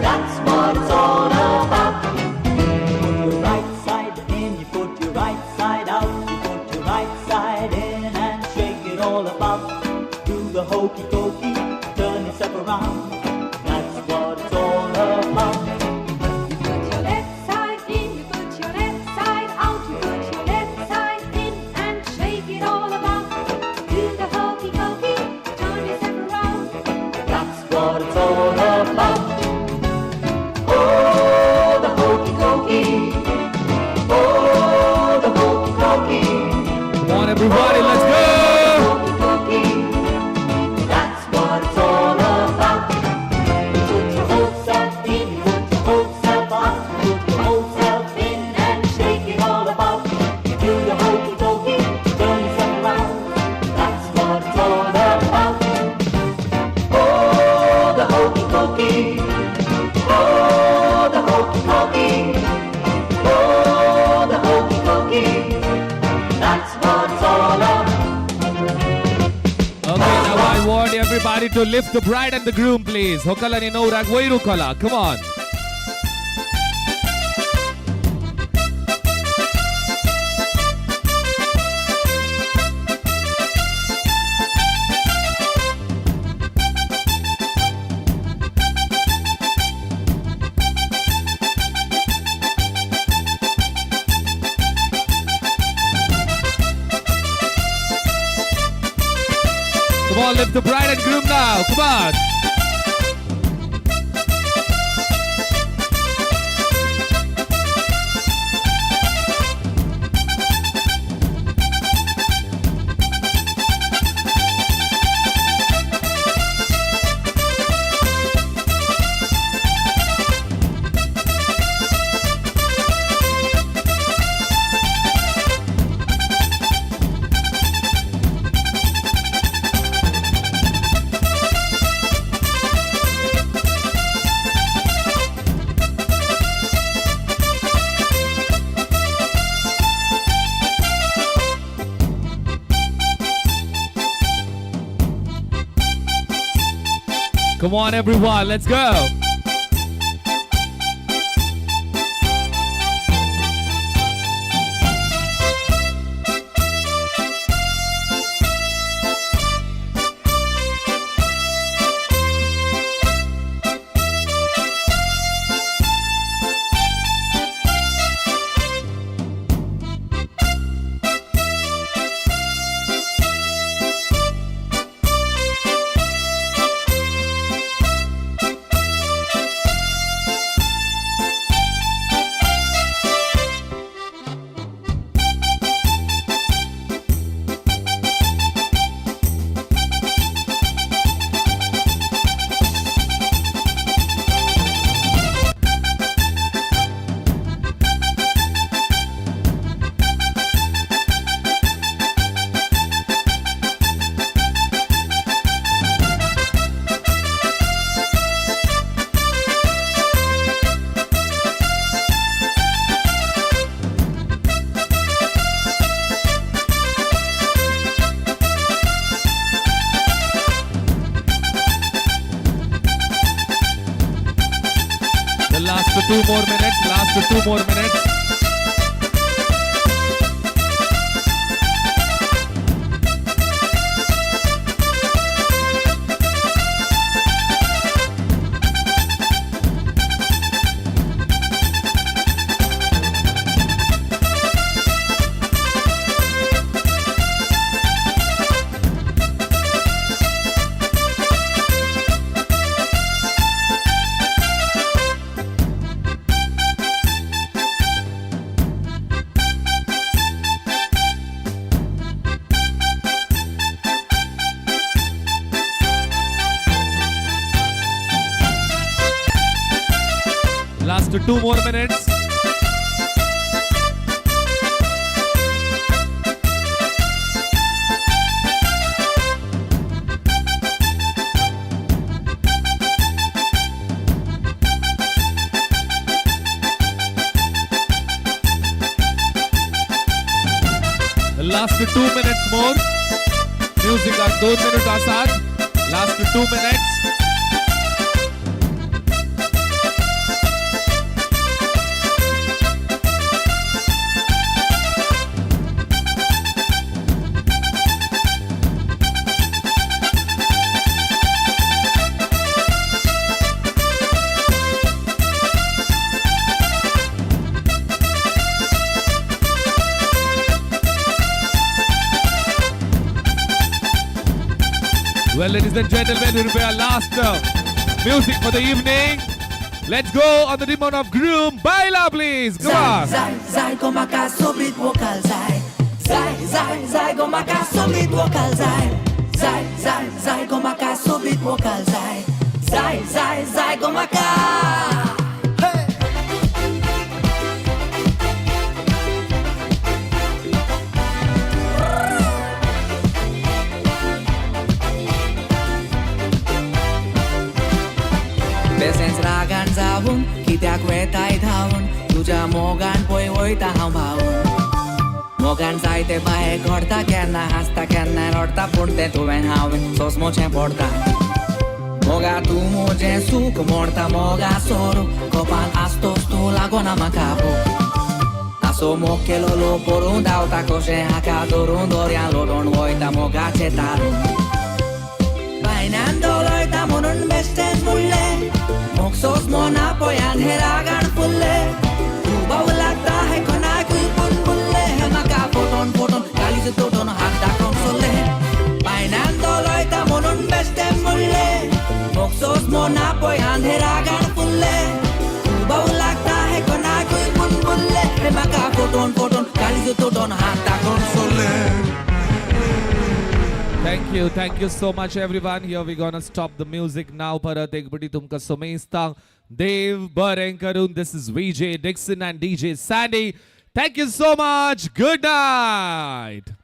That's what it's all about. You put your right side in, you put your right side out, you put your right side in and shake it all about. Do the hokey pokey, turn yourself around. That's what it's all about. You put your left side in, you put your left side out, you put your left side in and shake it all about. Do the hokey pokey, turn yourself around. That's what it's all about. Oh, the hokey pokey. Oh, the hokey pokey. Come on, everybody, let's go! Hokey pokey. That's what it's all about. You put your whole self in, you put your whole self out, you put your whole self in and shake it all about. You do the hokey pokey, turn yourself around. That's what it's all about. Oh, the hokey pokey. Oh, the hokey pokey. Oh, the hokey pokey. That's what it's all about. Okay, now I want everybody to lift the bride and the groom, please. Hokala ni no rag kola. Come on. Come on, lift the bride and groom now. Come on. Come on, everyone, let's go. 2 more minutes, last 2 more minutes. Last 2 more minutes. Last 2 minutes more. Music are 2 minutes आसात. Last 2 minutes. Well, ladies and gentlemen, it will be our last music for the evening. Let's go on the demand of groom. Baila, please. Come on. Zai, zai, gomaka, sobit vocal, zai. Zai, zai, zai, gomaka, sobit vocal, zai. Zai, zai, zai, gomaka, sobit vocal, zai. Zai, zai, zai, gomaka. बेसेंच रागान जावन कित्याक वेताय धांवन तुज्या मोगान पळय वयता हांव भावन मोगान जायते बाये घडता केन्ना हांसता केन्ना रडता पूण तें तुवें हांवें सोंसमोचें पडटा मोगा तूं म्हजें सूख मोडता मोगा सोरो कोपान आसतोच तूं लागोना म्हाका भूक आसो मोग केलो लोक करून धांवता कशें हाका धरून दर्या लोटून वयता मोगाचें तारू बायनान डोलयता म्हणून बेश्टेंच म्हणलें मोग सोंसमोना पळयान हे रागान फुल्ले तूं बावू लागता हे कोणाकूय पूण बुल्ले हे म्हाका फोटोन फोटोन गालीच तोटोन हात दाखोवन सोडले बायनान डोलयता म्हणून बेश्टें म्हणलें मोग सोंसमोना पळयान हे रागान फुल्ले तूं बावू लागता हे कोणाकूय पूण बुल्ले हे म्हाका फोटोन फोटोन गालीच तोटोन हात दाखोवन सोडले. Thank you so much everyone. Here we gonna stop the music now. Parat ek bati tumka somesta Dev Bareng Karun. This is VJ Dixon and DJ Sandy. Thank you so much. Good night.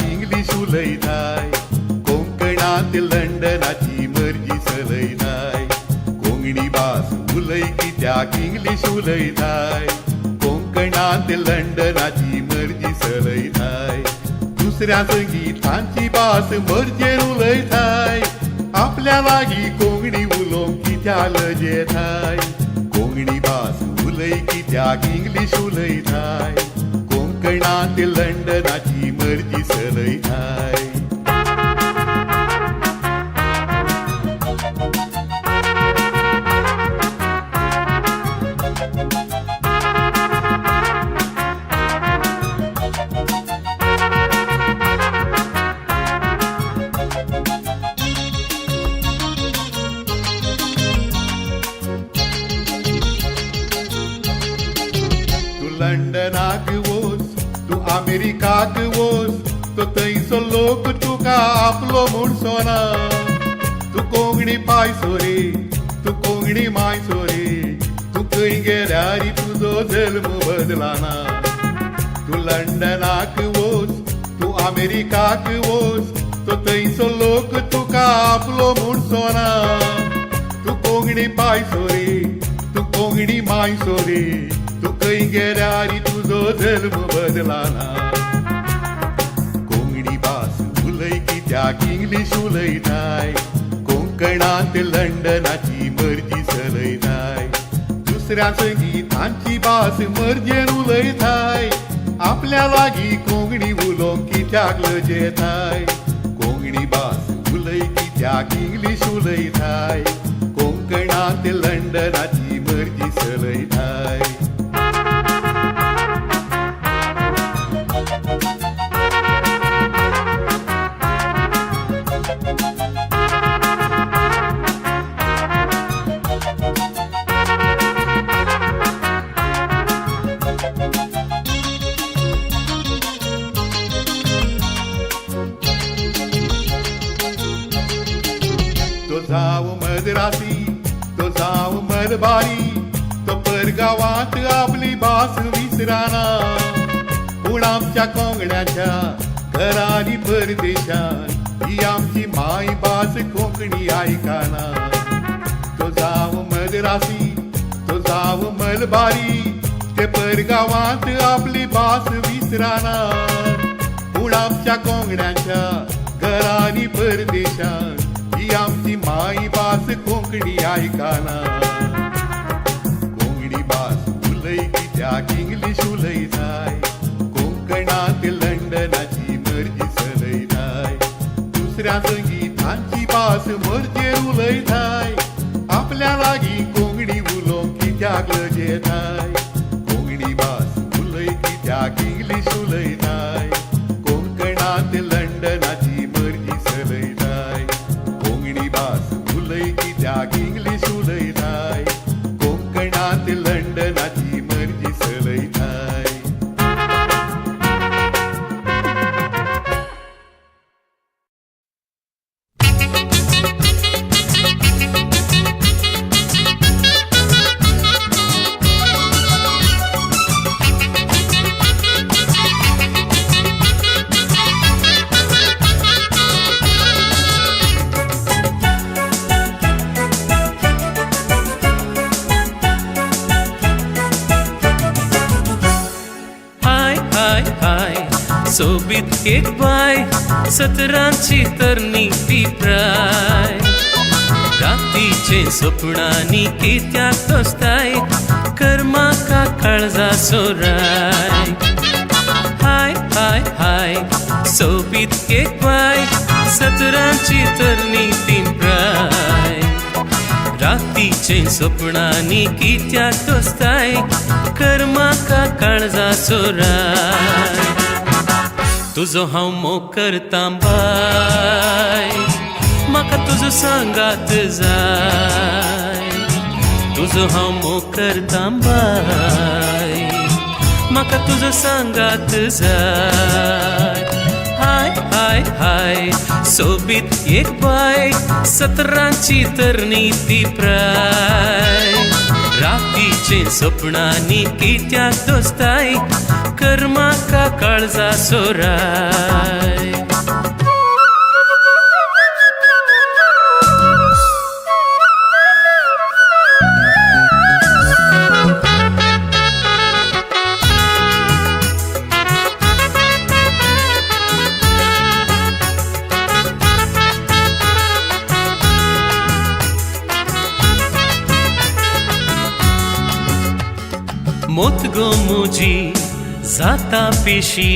English उलयताय कोंकणांत लंडनाची मर्जी चलयताय कोंकणी भास उलय कित्याक English उलयताय कोंकणांत लंडनाची मर्जी चलयताय दुसऱ्या संगी तांची भास मर्जेन उलयताय आपल्या लागीं कोंकणी उलोवंक कित्याक लजेताय कोंकणी भास उलय कित्याक इंग्लीश उलयताय कोंकणांत लंडनाची मर्जी चलयताय. तूं लंडनाक वोस, तूं अमेरिकाक वोस, तो थंयचो लोक तुका आपलो म्हणचो ना. तूं कोंकणी पायसो रे, तूं कोंकणी मायसो रे, तूं खंय गेल्यार तुजो जल्म बदलाना. तूं लंडनाक वच, तूं अमेरिकाक वच, तो थंयचो लोक तुका आपलो म्हणचो ना. तूं कोंकणी पायसो रे, तूं कोंकणी मायसो रे, तूं खंय गेल्यार तुजो जल्म बदलाना. कोंकणी भास उलय कित्याक इंग्लीश उलयताय, कोंकणांत लंडनाची मर्जी चलयताय. दुसऱ्या संगी तांची भास मर्जेन उलयताय, आपल्या लागीं कोंकणी उलोवंक कित्याक लजेताय. कोंकणी भास उलय कित्याक इंग्लीश उलयताय, कोंकणांत लंडनाची मर्जी चलयताय. तो जाव मद्रासी, तो जाव मलबारी, तो परगावांत आपली भास विसराना. पूण आमच्या कोंगण्याच्या घरांनी परदेशान ही आमची मायभास कोंकणी आयकाना. तो जाव मद्रासी, तो जाव मलबारी, ते परगावांत आपली भास विसराना. पूण आमच्या कोंगण्याच्या घरांनी परदेशान ही आमची मायभास कोंकणी आयकाना. कोंकणी भास उलय कित्याक इंग्लीश उलयताय, कोंकणांत लंडनाची मर्जी चलयताय. दुसऱ्या संगी तांची भास मर्जेन उलयताय, आपल्या लागीं कोंकणी उलोवंक कित्याक लजेताय. कोंकणी भास उलय कित्याक इंग्लीश उलयताय, कोंकणांत लंडनाची मर्जी चलयताय. कोंकणी भास उलय कित्याक इंग्लीश उलयताय, कोंकणांत लंडनाची मर्जी चलयताय. हाय हाय हाय सोबीत एक बाय, सतरांची तरणी ती प्राय. रातीचे सपनांनी कित्याक तोसताय, कर म्हाका काळजा सोराय. हाय हाय हाय सोबीत एक बाय, सतरांची तरणी ती प्राय. रातीचे सपनांनी कित्याक तोसताय, कर म्हाका काळजा सोराय. तुजो हांव मोग करतां बाय, म्हाका तुजो सांगात जाय. तुजो हांव मोग करतां बाय, म्हाका तुजो सांगात जाय. हाय हाय हाय सोबीत एक बाय, सतरांची तरणी ती प्राय. रातीचे सपनांनी कित्याक दोस्ताय, कर म्हाका काळजा सोराय. मोत गो मुजी जाता पिशी,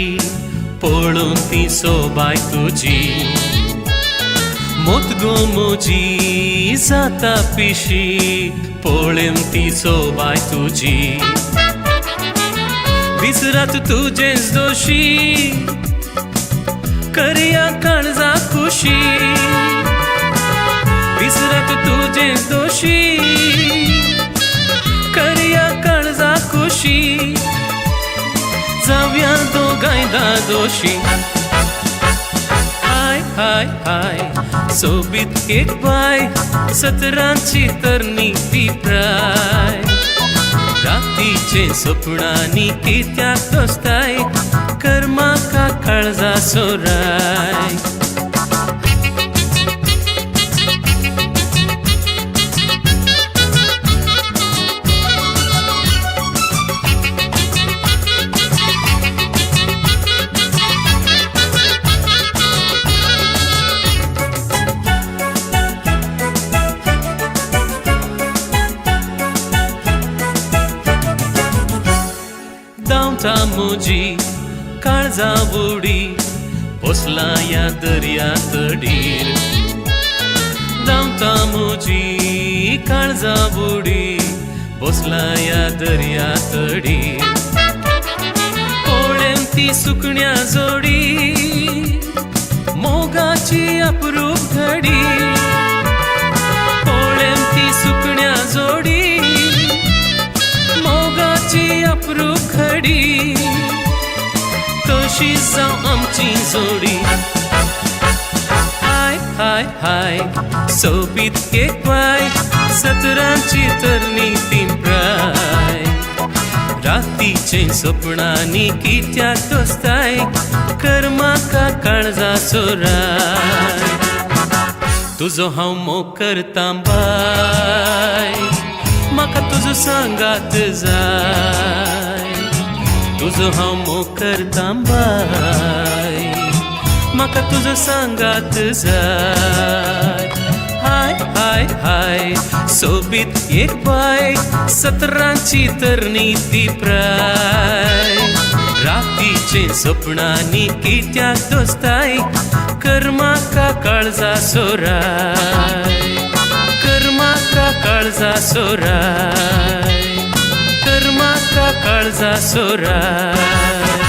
पळोवन ती सोबाय तुजी. मोत गो मुजी जाता पिशी, पळोवन ती सोबाय तुजी. दीस रात तुजेच दोशी, करया काळजा खुशी. दीस रात तुजेच दोशी, करया काळजा खुशी. जावया दोगांय दादोशी. हाय हाय सोबीत एक बाय सतरांची तरणी ती प्राय रातीचे सपनांनी कित्याक दोस्ताय कर म्हाका काळजा सोराय. धांवता म्हजी काळजा उडी बसला ह्या दर्या तडीर धांवता म्हजी काळजा उडी बसला ह्या दर्या तडीर पळेन ती सुकण्या जोडी मोगाची अप्रूप घडी पळेन ती सुकण्या जोडी मोगाची अप्रूप घडी तशी जावं आमची जोडी. हाय हाय हाय सोबीत एक बाय सतरांची तरणी ती प्राय रातीचे सपनांनी कित्याक दोस्ताय कर म्हाका काळजा सोराय. तुजो हांव मोग करतां बाय म्हाका तुजो सांगात जाय तुजो हांव मोग करतां बाय म्हाका तुजो सांगात जाय. हाय हाय हाय सोबीत एक बाय सतरांची तरणी ती प्राय रातीचे सपनांनी कित्याक दोस्ताय कर म्हाका काळजा सोराय कर म्हाका काळजा सोराय कर म्हाका काळजा सोराय.